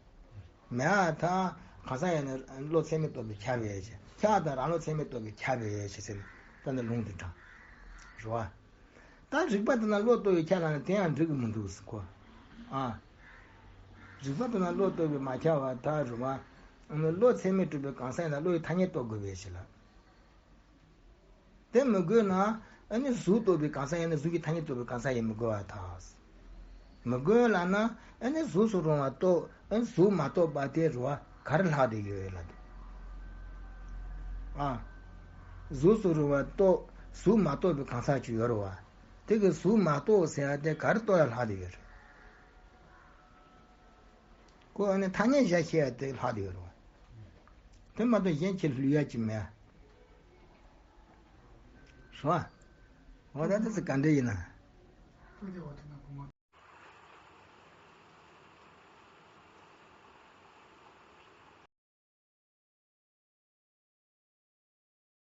མེད་པར་ཐལ། གང་ཟག་ཡིན་ན་བློ་ཚད་མས་རྟོགས་པས་ཁྱབ་པའི་ཕྱིར། ཁྱབ་དང་རང་བློ་ཚད་མས་རྟོགས་པས་ཁྱབ་པའི་ཕྱིར་ཟེར་ནས་ད་ནི་ལུང་དུ་དྲངས། རེད་བ། ད་རིགས་པ་དེ་ན་བློ་རྟོགས་པས་ཁྱབ་ལ་ནི་དེ་ཡང་འགྲིག་གི་མི་འདུག་ཟེར་གོ། ཨ། རིགས་པ་དེ་ན་བློ་རྟོགས་པས་མ་ཁྱབ་པར་ཐལ་རེད་བ། ཨ་ནི་བློ་ཚད་མས་གྲུབ་པའི་གང་ཟག་ཡིན་ན་བློ་ཡི་ཐ་སྙད་རྟོགས་དགོས་པའི་ཕྱིར་ལ། དེ་མི་དགོས་ན། ཨ་ནི་གཟུགས་རྟོགས་པའི་གང་ཟག་ཡིན་ན་གཟུགས་ཀྱི་ཐ་སྙད་རྟོགས་པའི་གང་ཟག་ཡིན་མི་དགོས་པར་ཐལ། མི་དགོས་ལབ་ན། ཨ་ནི་གཟུགས་སུ་རུང་བ་རྟོགས། ཨ་ནི་གཟུགས་མ་རྟོགས་པ་དེ་རེད་བ་ག་རེ་ལྷག་བསྡད་ཡོད་ལབ་དུས། ཨ། གཟུགས་སུ་རུང་བ་རྟོགས། གཟུགས་མ་རྟོགས་པའི་གང་ཟག་ཅིག་ཡོད་རེད་བ། དེ་གི་གཟུགས་མ་རྟོགས་ཟེར་ཡ་དེ་ག་རེ་རྟོགས་ཡ་ལྷག་བསྡད་ཡོད་རེད། ཁོ་ཨ་ནི་ཐ་སྙད་བཞག་ཤེས་ཡ་དེ་ལྷག་བསྡད་ཡོད་རེད་བ། དེ་མ་གཏོགས་གཞན་ཁྱེད་ལྷུག་ཡ་ཅིག་མེད། རེད་བ། འོ་ད་དེ་ཚོ་ག་འདྲ་ཡིན་ན།